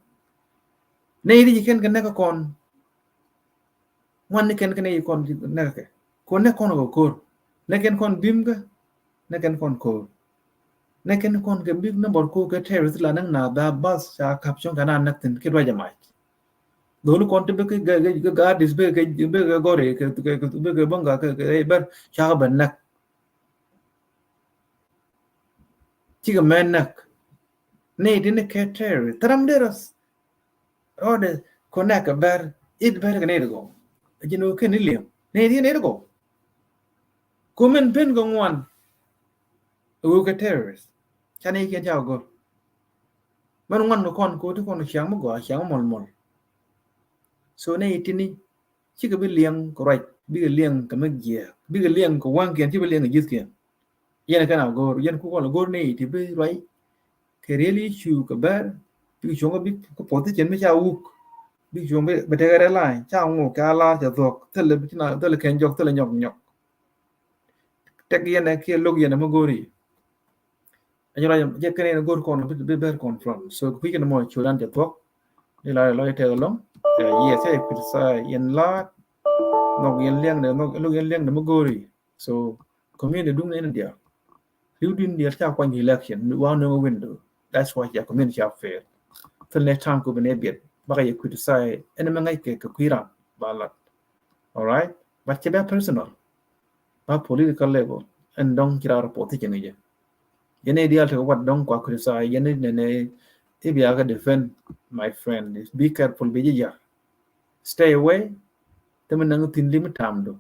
Nɛ iti ci kɛn kɛ nɛk kɔn. Ŋuan ni kɛn kɛn i̱ kɔn nɛk kɛ ko nɛk kɔn kɛ ko̱r. Nɛk kɛn kɔn bim kɛ nɛk kɛn kɔn ko̱r. Nɛk kɛn kɔn kɛ big number ko kɛ terrorist la nɛk na ba bas ca kap cɔŋ kɛ na nɛk thin kɛ duac jɛ mac. Dholi kɔn ti bikɛ gardis bikɛ gɔri bikɛ bäŋ kɛ bɛr ca kɛ bɛ nɛk. Cikɛ mɛ nɛk. Ni ti ni kɛ terrorist thram derɛ rɔɔdɛ kɔnɛk kɛ bɛr it bɛr kɛ ni ti gɔw. Ji̱n wä kɛn ni liɛm ni ti ni ti gɔw. Kumin pen kɛ ŋuan. Wä kɛ terrorist ca ni kiɛn ca gɔr. Mɛn ŋuan kɛ kɔn ko ti kɔn ciaŋ mi gɔaa ciaŋ mi mɔl mɔl. So ni ti ni Cikɛ bi liɛŋ kɛ ruac bikɛ liɛŋ kɛ mi jiɛɛk bikɛ liɛŋ kɛ waŋkiɛn ci bi liɛŋ kɛ ji̱thkiɛn. Yɛn kɛn a go̱o̱r yɛn kukɔl go̱o̱r ni ti bi ruac kɛ riɛl i̱ cu kɛ bɛr bikɛ cuɔ̱ŋ kɛ bik kɛ position mi ca wuk bikɛ cuɔ̱ŋ bi tekɛ rɛl la̱a̱ny ca ŋuk kɛ a la̱a̱r cɛ thuɔ̱k thilɛ bi ci na thilɛ kɛn jɔk thilɛ nyɔk nyɔk. Tɛk yɛn ɛ kiɛ lo̱k yɛn ɛ mi go̱o̱r i̱. Ɛn ruac jɛ kɛn in go̱r kɔn bi bɛr confront. So kui̱ kɛn mɔ curan jɛ thuɔk. Ni la lɔ tɛk lɔŋ. Yes, ɛ kui̱ sa yɛn la. Nhɔk yɛn liɛŋ ni nhɔk luk yɛn liɛŋ ni mi go̱ri. So community duŋ ni in dial. Riw din dial ca kuany election wa ni window. That's why ya community ca fail. Thil ni time ku bi ni biɛt. Baka yɛ kui̱ sa ɛn mi ŋa̱c kɛ kɛ kui̱ ran ba lat. All right. But cɛ bɛ personal. Ba political level ɛn dɔŋ ci rar position ni jɛ. Yɛn i̱ dial tekɛ wat dɔŋ kua criticize yɛn i̱ nɛnɛ i̱ bia kɛ defend my friend. Be careful bi ji̱ jar. Stay away. Thimɛ naŋ thin lim tamdu.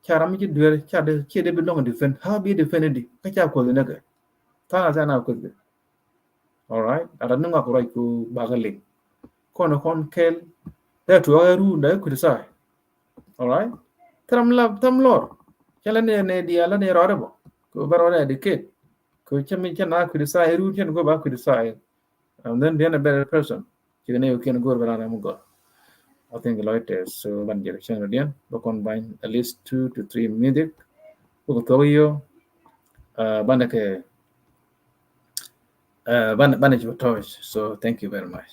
Ca ram mi ci duer ca de ci de bi dɔŋ defend. How bi defend di kä ca kuoth inɛ kɛ. Thaŋ a thaŋ a kuoth kɛ. All right. Ata ni ŋak ruac ku bakä liŋ. Kɔn kɔn kɛl. Dee tuɔɔk ɛ ruu dee criticize. All right. Thɛm la thɛm lɔr. Cɛ la ni ni diaal la ni rɔɔdɛ bɔ. Kɛ bɛ rɔɔdɛ educate. Kɛ cɛ mi cɛ na criticize ruu cɛ ni kɛ ba criticize. And then be a better person. Cikɛ ni kɛ kiɛn go̱o̱r bɛ ran ram gɔr. I think lɔc tɛth so ban jɛ cɛn rɔ diɛn bɛ kɔn bany at least two to three minutes. Bɛ kɛ thok yio. Banɛ kɛ banɛ banɛ ci bɛ tɔc. So thank you very much.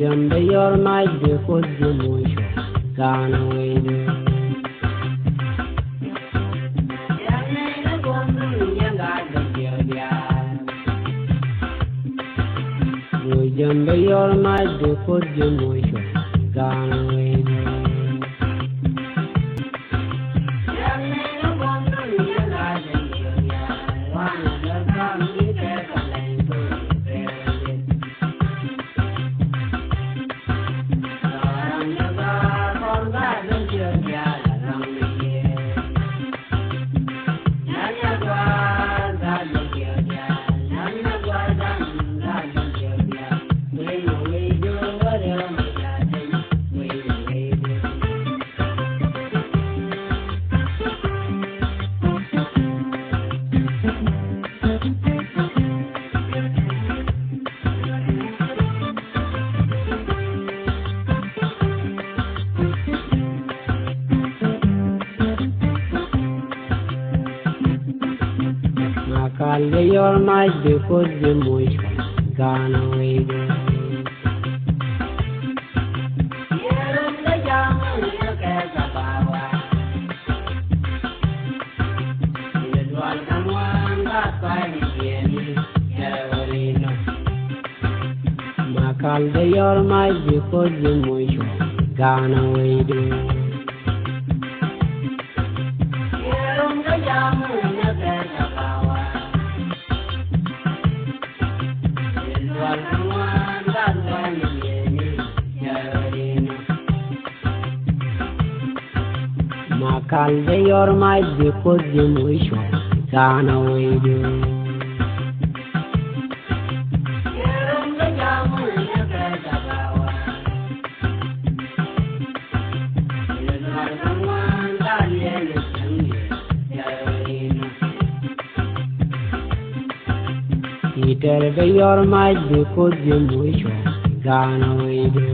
Jɛn bɛ yɔr mac bi Kuoth ji̱ muc Ghana wecdu. Jɛn bɛ yɔr mac bi Kuoth ji̱ muc Ghana wecdu. Makal de yɔr mac bi Kuoth ji̱ muc Ghana wecdu. Makal de yɔr mac bi Kuoth ji̱ muc Ghana wecdu. Makal de yɔr mac bi Kuoth ji̱ muc Ghana wecdu. Itɛr bɛ yɔr mac bi Kuoth ji̱ muc Ghana wecdu.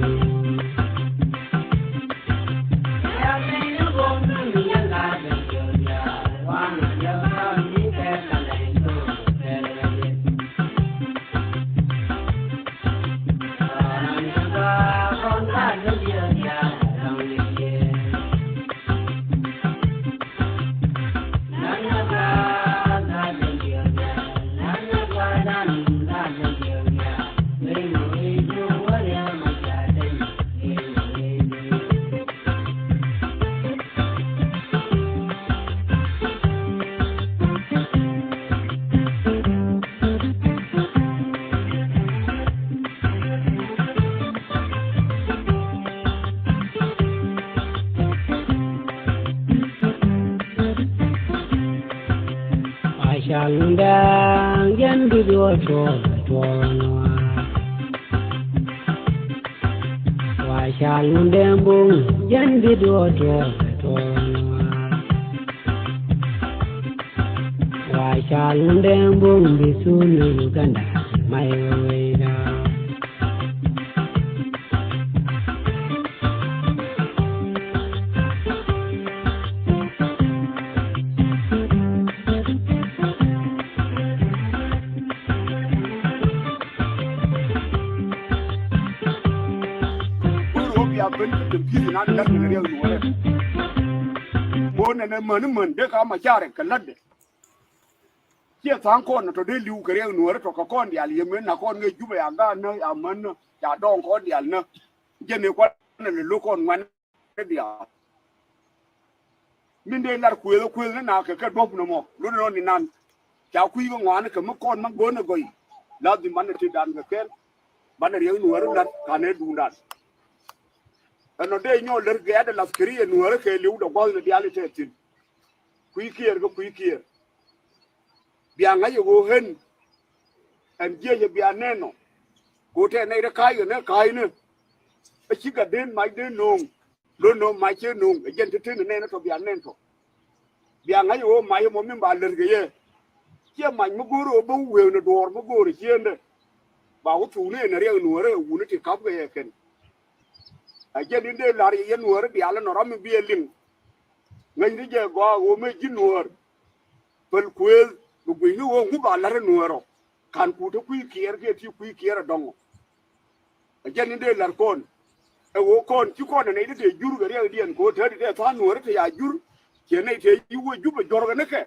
Wa cal Ŋundɛŋ jɛn bi duɔ̱ɔ̱r tuɔɔk tuɔɔk nuaar. Wa cal Ŋundɛŋ buŋ jɛn bi duɔ̱ɔ̱r tuɔɔk tuɔɔk nuaar. Wa cal Ŋundɛŋ buŋ bi thun ni Uganda may weweyda. Wur wä bia ben kä computer nan lat kɛ riɛk nuɔrɛ. Bon nɛ nɛ män män dee ka ma carɛ kɛ lat dɛ. Ciɛ tha̱a̱ŋ kɔn tɔ dee li̱w kɛ riɛk nuɔrɛ tɔ kɛ kɔn diaal yɛ men na kɔn ŋɛ Jubɛ ya gaat nä ya män nä ya dɔɔŋ kɔn diaal nä. Jɛn ni kuan nɛ lo̱k kɔn ŋuan. Kä diaal min dee lar kuëëth ɛ kuëëth ni na kɛ kɛ duɔ̱p nɔmɔ luni nɔ ni nan. Ca kui̱ kɛ ŋɔaani kɛ mi kɔn ma go̱o̱n ɛ gɔy. Lazim banɛ ti dan kɛ kɛl. Banɛ riɛk nuɔɔri lat kanɛ duundan. Ɛnɔ dee nyɔɔl lär gɛɛt ɛ lath kɛ ri ɛ nuɔɔri kɛ li̱w dɛ gua̱th ni diaal itɛ thi̱n. Kui̱ kiɛɛr kä kui̱ kiɛɛr. Bia ŋa̱c ɛ ɣöö ɣän ɛn jiɛcɛ bia nɛn nɔ. Kɛ ɣöö tɛɛr nɛy ti ka̱a̱c ɣän ɛ ka̱a̱cni. Ɛ ci gat dee mac dee nööŋ. Lot nööŋ mac cɛ nööŋ. Ɛ jɛn te te ni nɛn ɛ tɔ bia nɛn tɔ. Bia ŋa̱c ɣöö mac ɛmɔ min ba lät kɛ yɛ. Ciɛ mac mi go̱o̱r ɣöö bä wëë ni duɔ̱ɔ̱r mi go̱o̱r ɛ ciëëndɛ. Ba wä thuukni ɛn ɛ riɛk nuäärä ɛ wuni ti ka̱pkɛ yɛ kɛn. Ɛ jɛn in dee la̱r yɛ yɛn nuäärä diaal ɛnɔ ram mi bi ɛ liŋ. Ŋäcni jɛ gɔaa ɣöö mëë ji̱ nuäär. Päl kuëëth bi gui̱cni ɣöö ŋu ba la̱r ɛ nuäär ɔ. Ka̱n ku te kui̱ kiɛɛr kiɛ ti kui̱ kiɛɛr ɛ dɔ̱ŋ ɔ. Ɛ jɛn in dee la̱r kɔn. Ɛ ɣöö kɔn ci kɔn ɛ nɛy ti te jur kɛ riɛkdiɛn kɛ ɣöö te ti te tha̱a̱ŋ nuäärä te ya jur. Ciɛ nɛy te yi wä jup ɛ jɔ̱rkɛ ni kɛ.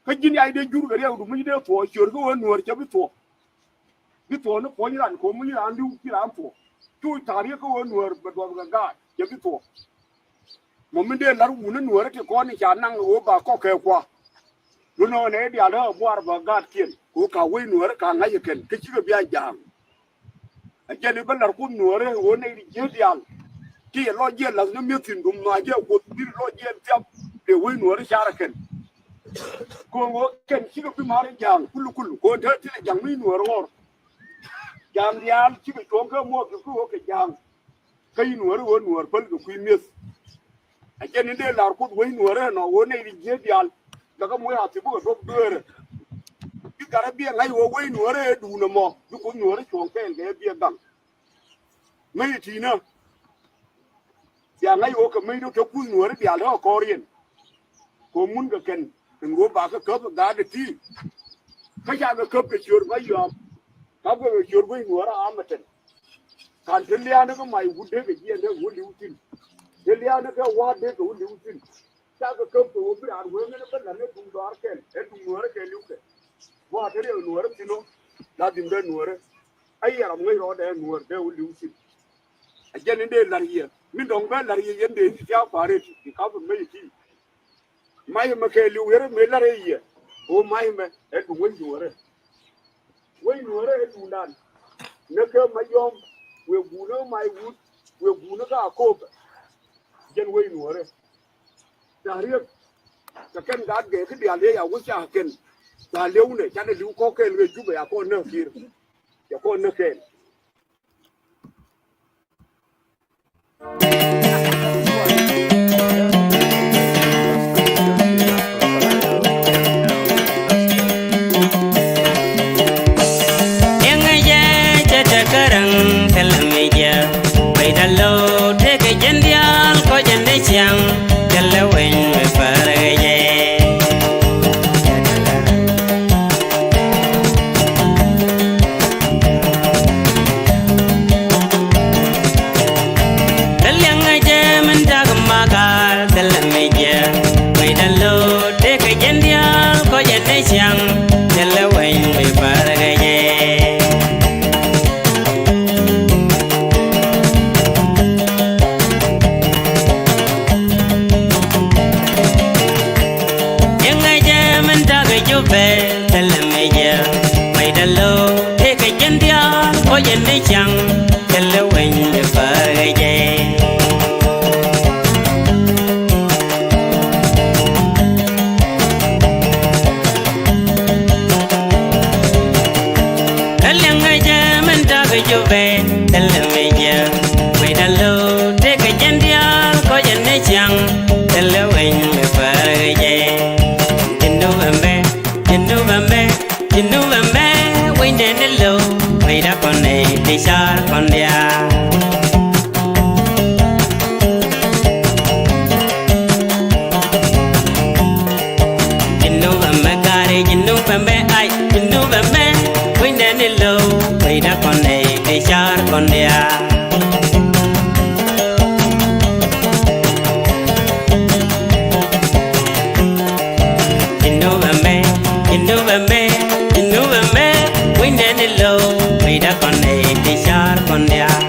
Kä ji̱n yac dee jur kɛ riɛkdu mi ci dee thuɔ̱ɔ̱ ciöör kä ɣöö nuäär cɛ bi thuɔ̱ɔ̱. Bi thuɔ̱ɔ̱ ni puɔ̱ny ran kɛ ɣöö mi ci raan li̱w ci raan thuɔ̱ɔ̱. Cu ta̱a̱ riɛk kä ɣöö nuäär bɛ duɔth kɛ gaat cɛ bi thuɔ̱ɔ̱. Mɔ min dee la̱r wuni nuäärä ti kɔn in ca naŋ ɣöö ba kɔk kɛ kua. Lunɔ nɛ diaal ɣä buar bä gaatkiɛn kɛ ɣöö ka wec nuäärä ka ŋa̱c ɛ kɛn kä cikɛ bia ja̱a̱ŋ. Ɛ jɛn i̱ bä la̱r Kuoth nuäärä ɣöö nɛy ti jiäk diaal. Ti yɛ lɔc jiɛn la̱th ni mi̱eth thi̱n dum nhɔac jɛ Kuoth bi lɔc jiɛn thiap. Dee wec nuäärä car ɛ kɛn. Ko̱o̱ŋ ɣöö kɛn cikɛ bi ma̱a̱r i̱ ja̱a̱ŋ kul kul ko̱o̱ŋ te thilɛ ja̱ŋ mi nuäärä ɣɔr. Ja̱a̱ŋ diaal cikɛ cuɔ̱ɔ̱ŋ kɛ muɔɔk kɛ ɣöö kɛ ja̱a̱ŋ. Kä yi nuäärä ɣöö nuäär päl kɛ kui̱ mi̱eth. Ɛ jɛn in dee la̱r Kuoth wec nuäärä ɛnɔ ɣöö nɛy ti jiäk diaal. Jakä moc a thip bikɛ duɔ̱p dueerä. Bi gat rɔ biɛ ŋa̱c ɣöö wec nuäärä ɛ duun ɛmɔ bi Kuoth nuäärä cuɔ̱ɔ̱ŋ kɛɛl kɛ ɛ biɛ gaŋ. Mäc ti̱i̱nä. Bia ŋa̱c ɣöö kɛ mäc rɔ te kuth nuäärä diaal te kɛ kɔɔr yɛn. Kɛ ɣöö mun kɛ kɛn ɛn ɣöö ba kɛ käp ɛ gaat ɛ ti̱i̱. Kä ca kɛ käp kɛ ciöör bä yɔ̱a̱m. Käp kɛ kɛ ciöör bä nuäärä amɛ tɛn. Ka̱n te lia̱a̱n kä mac wut dee kɛ jiɛn dee wä li̱w thi̱n. Te lia̱a̱n kä wa̱a̱t dee kɛ wä li̱w thi̱n. Cakɛ käp kɛ ɣöö bi raan wee ŋän bä la̱t ni duŋ dɔaar kɛl ɛ duŋ nuäärä kɛɛliw kɛ. Wa̱a̱ te riɛk nuäärä thi̱n ɔ. La dhim dee nuäärä. A yiɛr ram ŋäc rɔɔdɛ nuäär dee wä li̱w thi̱n. A jɛn in dee la̱r yɛ min dɔ̱ŋ bɛ la̱r yɛ yɛn dee in ti thia̱a̱k pa̱a̱r ëë ti ti kap in mec iti. Mac ɛmɛ kɛɛliw yɛr mëë la̱r ɛ yɛ. Ɣöö mac ɛmɛ ɛ duŋ wec nuäärä. Wec nuäärä ɛ duŋdan. Näk kɛ Mayɔm wëë guunä Mac Wut wëë guunä kä Akopɛ. Jɛn wec nuäärä. Ta̱a̱ riek. Kɛ kɛn gaat gɛɛ kä diaal yɛ ya wä ca kɛn. Ta̱a̱ liɛw nɛ canɛ li̱w kɔk kɛɛl kɛ Jubɛ ya kɔn näk ki̱i̱r. Ya kɔn näk kɛɛl. Ɛŋɛ jɛ cɛ tɛ käräŋ kɛ lɛ mi jɛ. Wecdä lo̱w tëëkɛ jɛn diaal kɔc jɛn dee ciaŋ. Kɛ lɛ weny mi pärɛ kɛ jɛ. Thil liɛŋɛ jɛ min tak makal thil mi jɛ. Wecdä lo̱w tëëkɛ jɛn diaal kɔc jɛn dee ciaŋ. Thil lɛ weny mi pärɛ kɛ jɛ. Yɛŋɛ jɛ min tak Jubɛ thil mi jɛ. Wecdä lo̱w tëëkɛ jɛn diaal kɔc jɛn dee ciaŋ. Thil lɛ weny mi pärɛ kɛ jɛ. Thil liɛŋɛ jɛ min tak Jubɛ thil mi jɛ. Wecdä lo̱w tëëkɛ jɛn diaal kɔc jɛn dee ciaŋ. Thil lɛ weny mi pärɛ kɛ jɛ. Ji̱n Nubɛmbɛ, ji̱n Nubɛmbɛ, ji̱n Nubɛmbɛ. Wecdä ni lo̱w wecdä kɔn nɛ ti car kɔn diaal. Ji̱n Nubɛmbɛ kari ji̱n Nubɛmbɛ ay ji̱n Nubɛmbɛ. Wecdä ni lo̱w wecdä kɔn nɛ ti car kɔn diaal. Ji̱n Nubɛmbɛ, ji̱n Nubɛmbɛ, ji̱n Nubɛmbɛ. Wecdä ni lo̱w wecdä kɔn nɛ ti car kɔn diaal.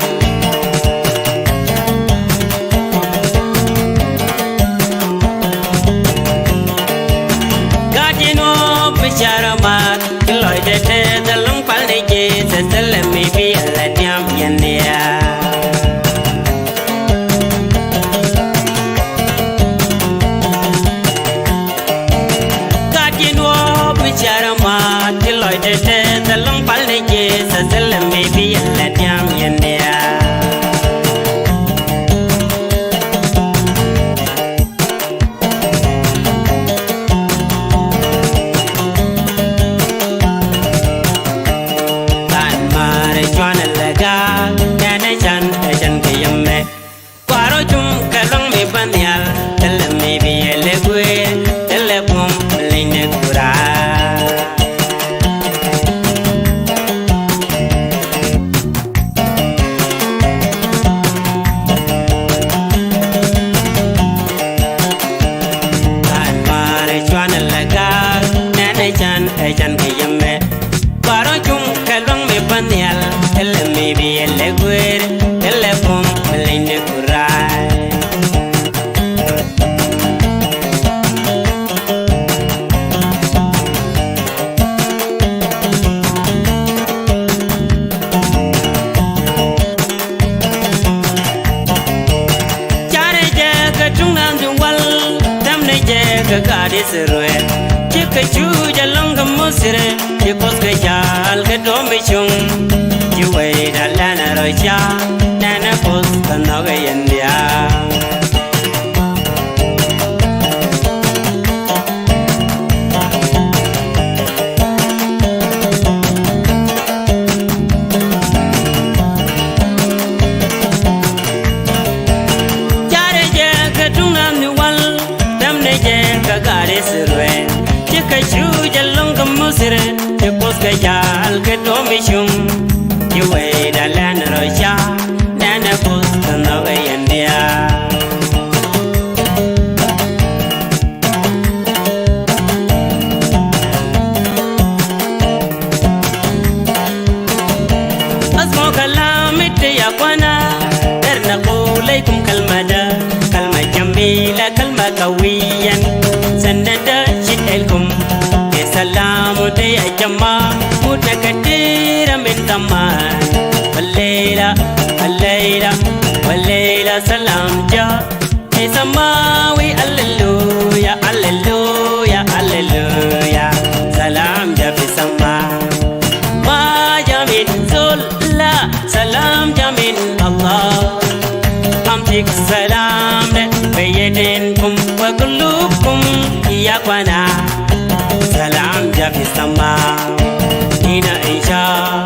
Gat in wä bi car ma ki lɔc tɛtɛ thil lɔŋ pal ni Ji̱sɛs thil mi bi ala diam yɛn diaal. Gat in wä bi car ma ki lɔc tɛtɛ thil lɔŋ pal ni Ji̱sɛs thil mi bi Nhial, thilɛ mi bi yɛ lɛ guer, thilɛ pum mi leny ni kuray. Carɛ jɛ kɛ tuŋ naath mi wal, tɛmnɛ jɛ kɛ gaat Israel. Cikɛ cu jɛ lɔ̱ŋ kɛ Musri, ci Kuoth kɛ cal kɛ duɔ̱ɔ̱p mi cuŋ. Ci wecda lɛn rɔ ca, nɛnɛ Kuoth kɛ nhɔk ɛ yɛn diaal. Carɛ jɛ kɛ tuŋ naath mi wal, tɛmnɛ jɛ kɛ gaat Israel. Cikɛ cu jɛ lɔ̱ŋ kɛ Musri, ci Kuoth kɛ cal kɛ duɔ̱ɔ̱p mi cuŋ. Ci wecda lɛn rɔ ca, nɛnɛ Kuoth kɛ nhɔk ɛ yɛn diaal. Asmɔ kalam ite ya kwana, der na kulai kum kalmada, kalma jamila, kalma kawiyan, sanada shit elkum. Ke salamu de ya jama, muta katira min zaman. Waleila, waleila, waleila salam ja. Fi samawi, alleluya, alleluya, alleluya. Salam ja fi sama. Ma ja min zol la, salam ja min Allah. Amsik salam de, fi yedinkum wa kulubukum ya kwana. Salam ja fi sama. Ina insha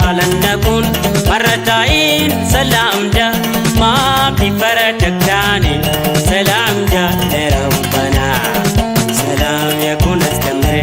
Allah nakun marratain. Salam ja ma fi farak tani. Salam ja le Rabbana. Salam yakun istamre.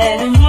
Ɛn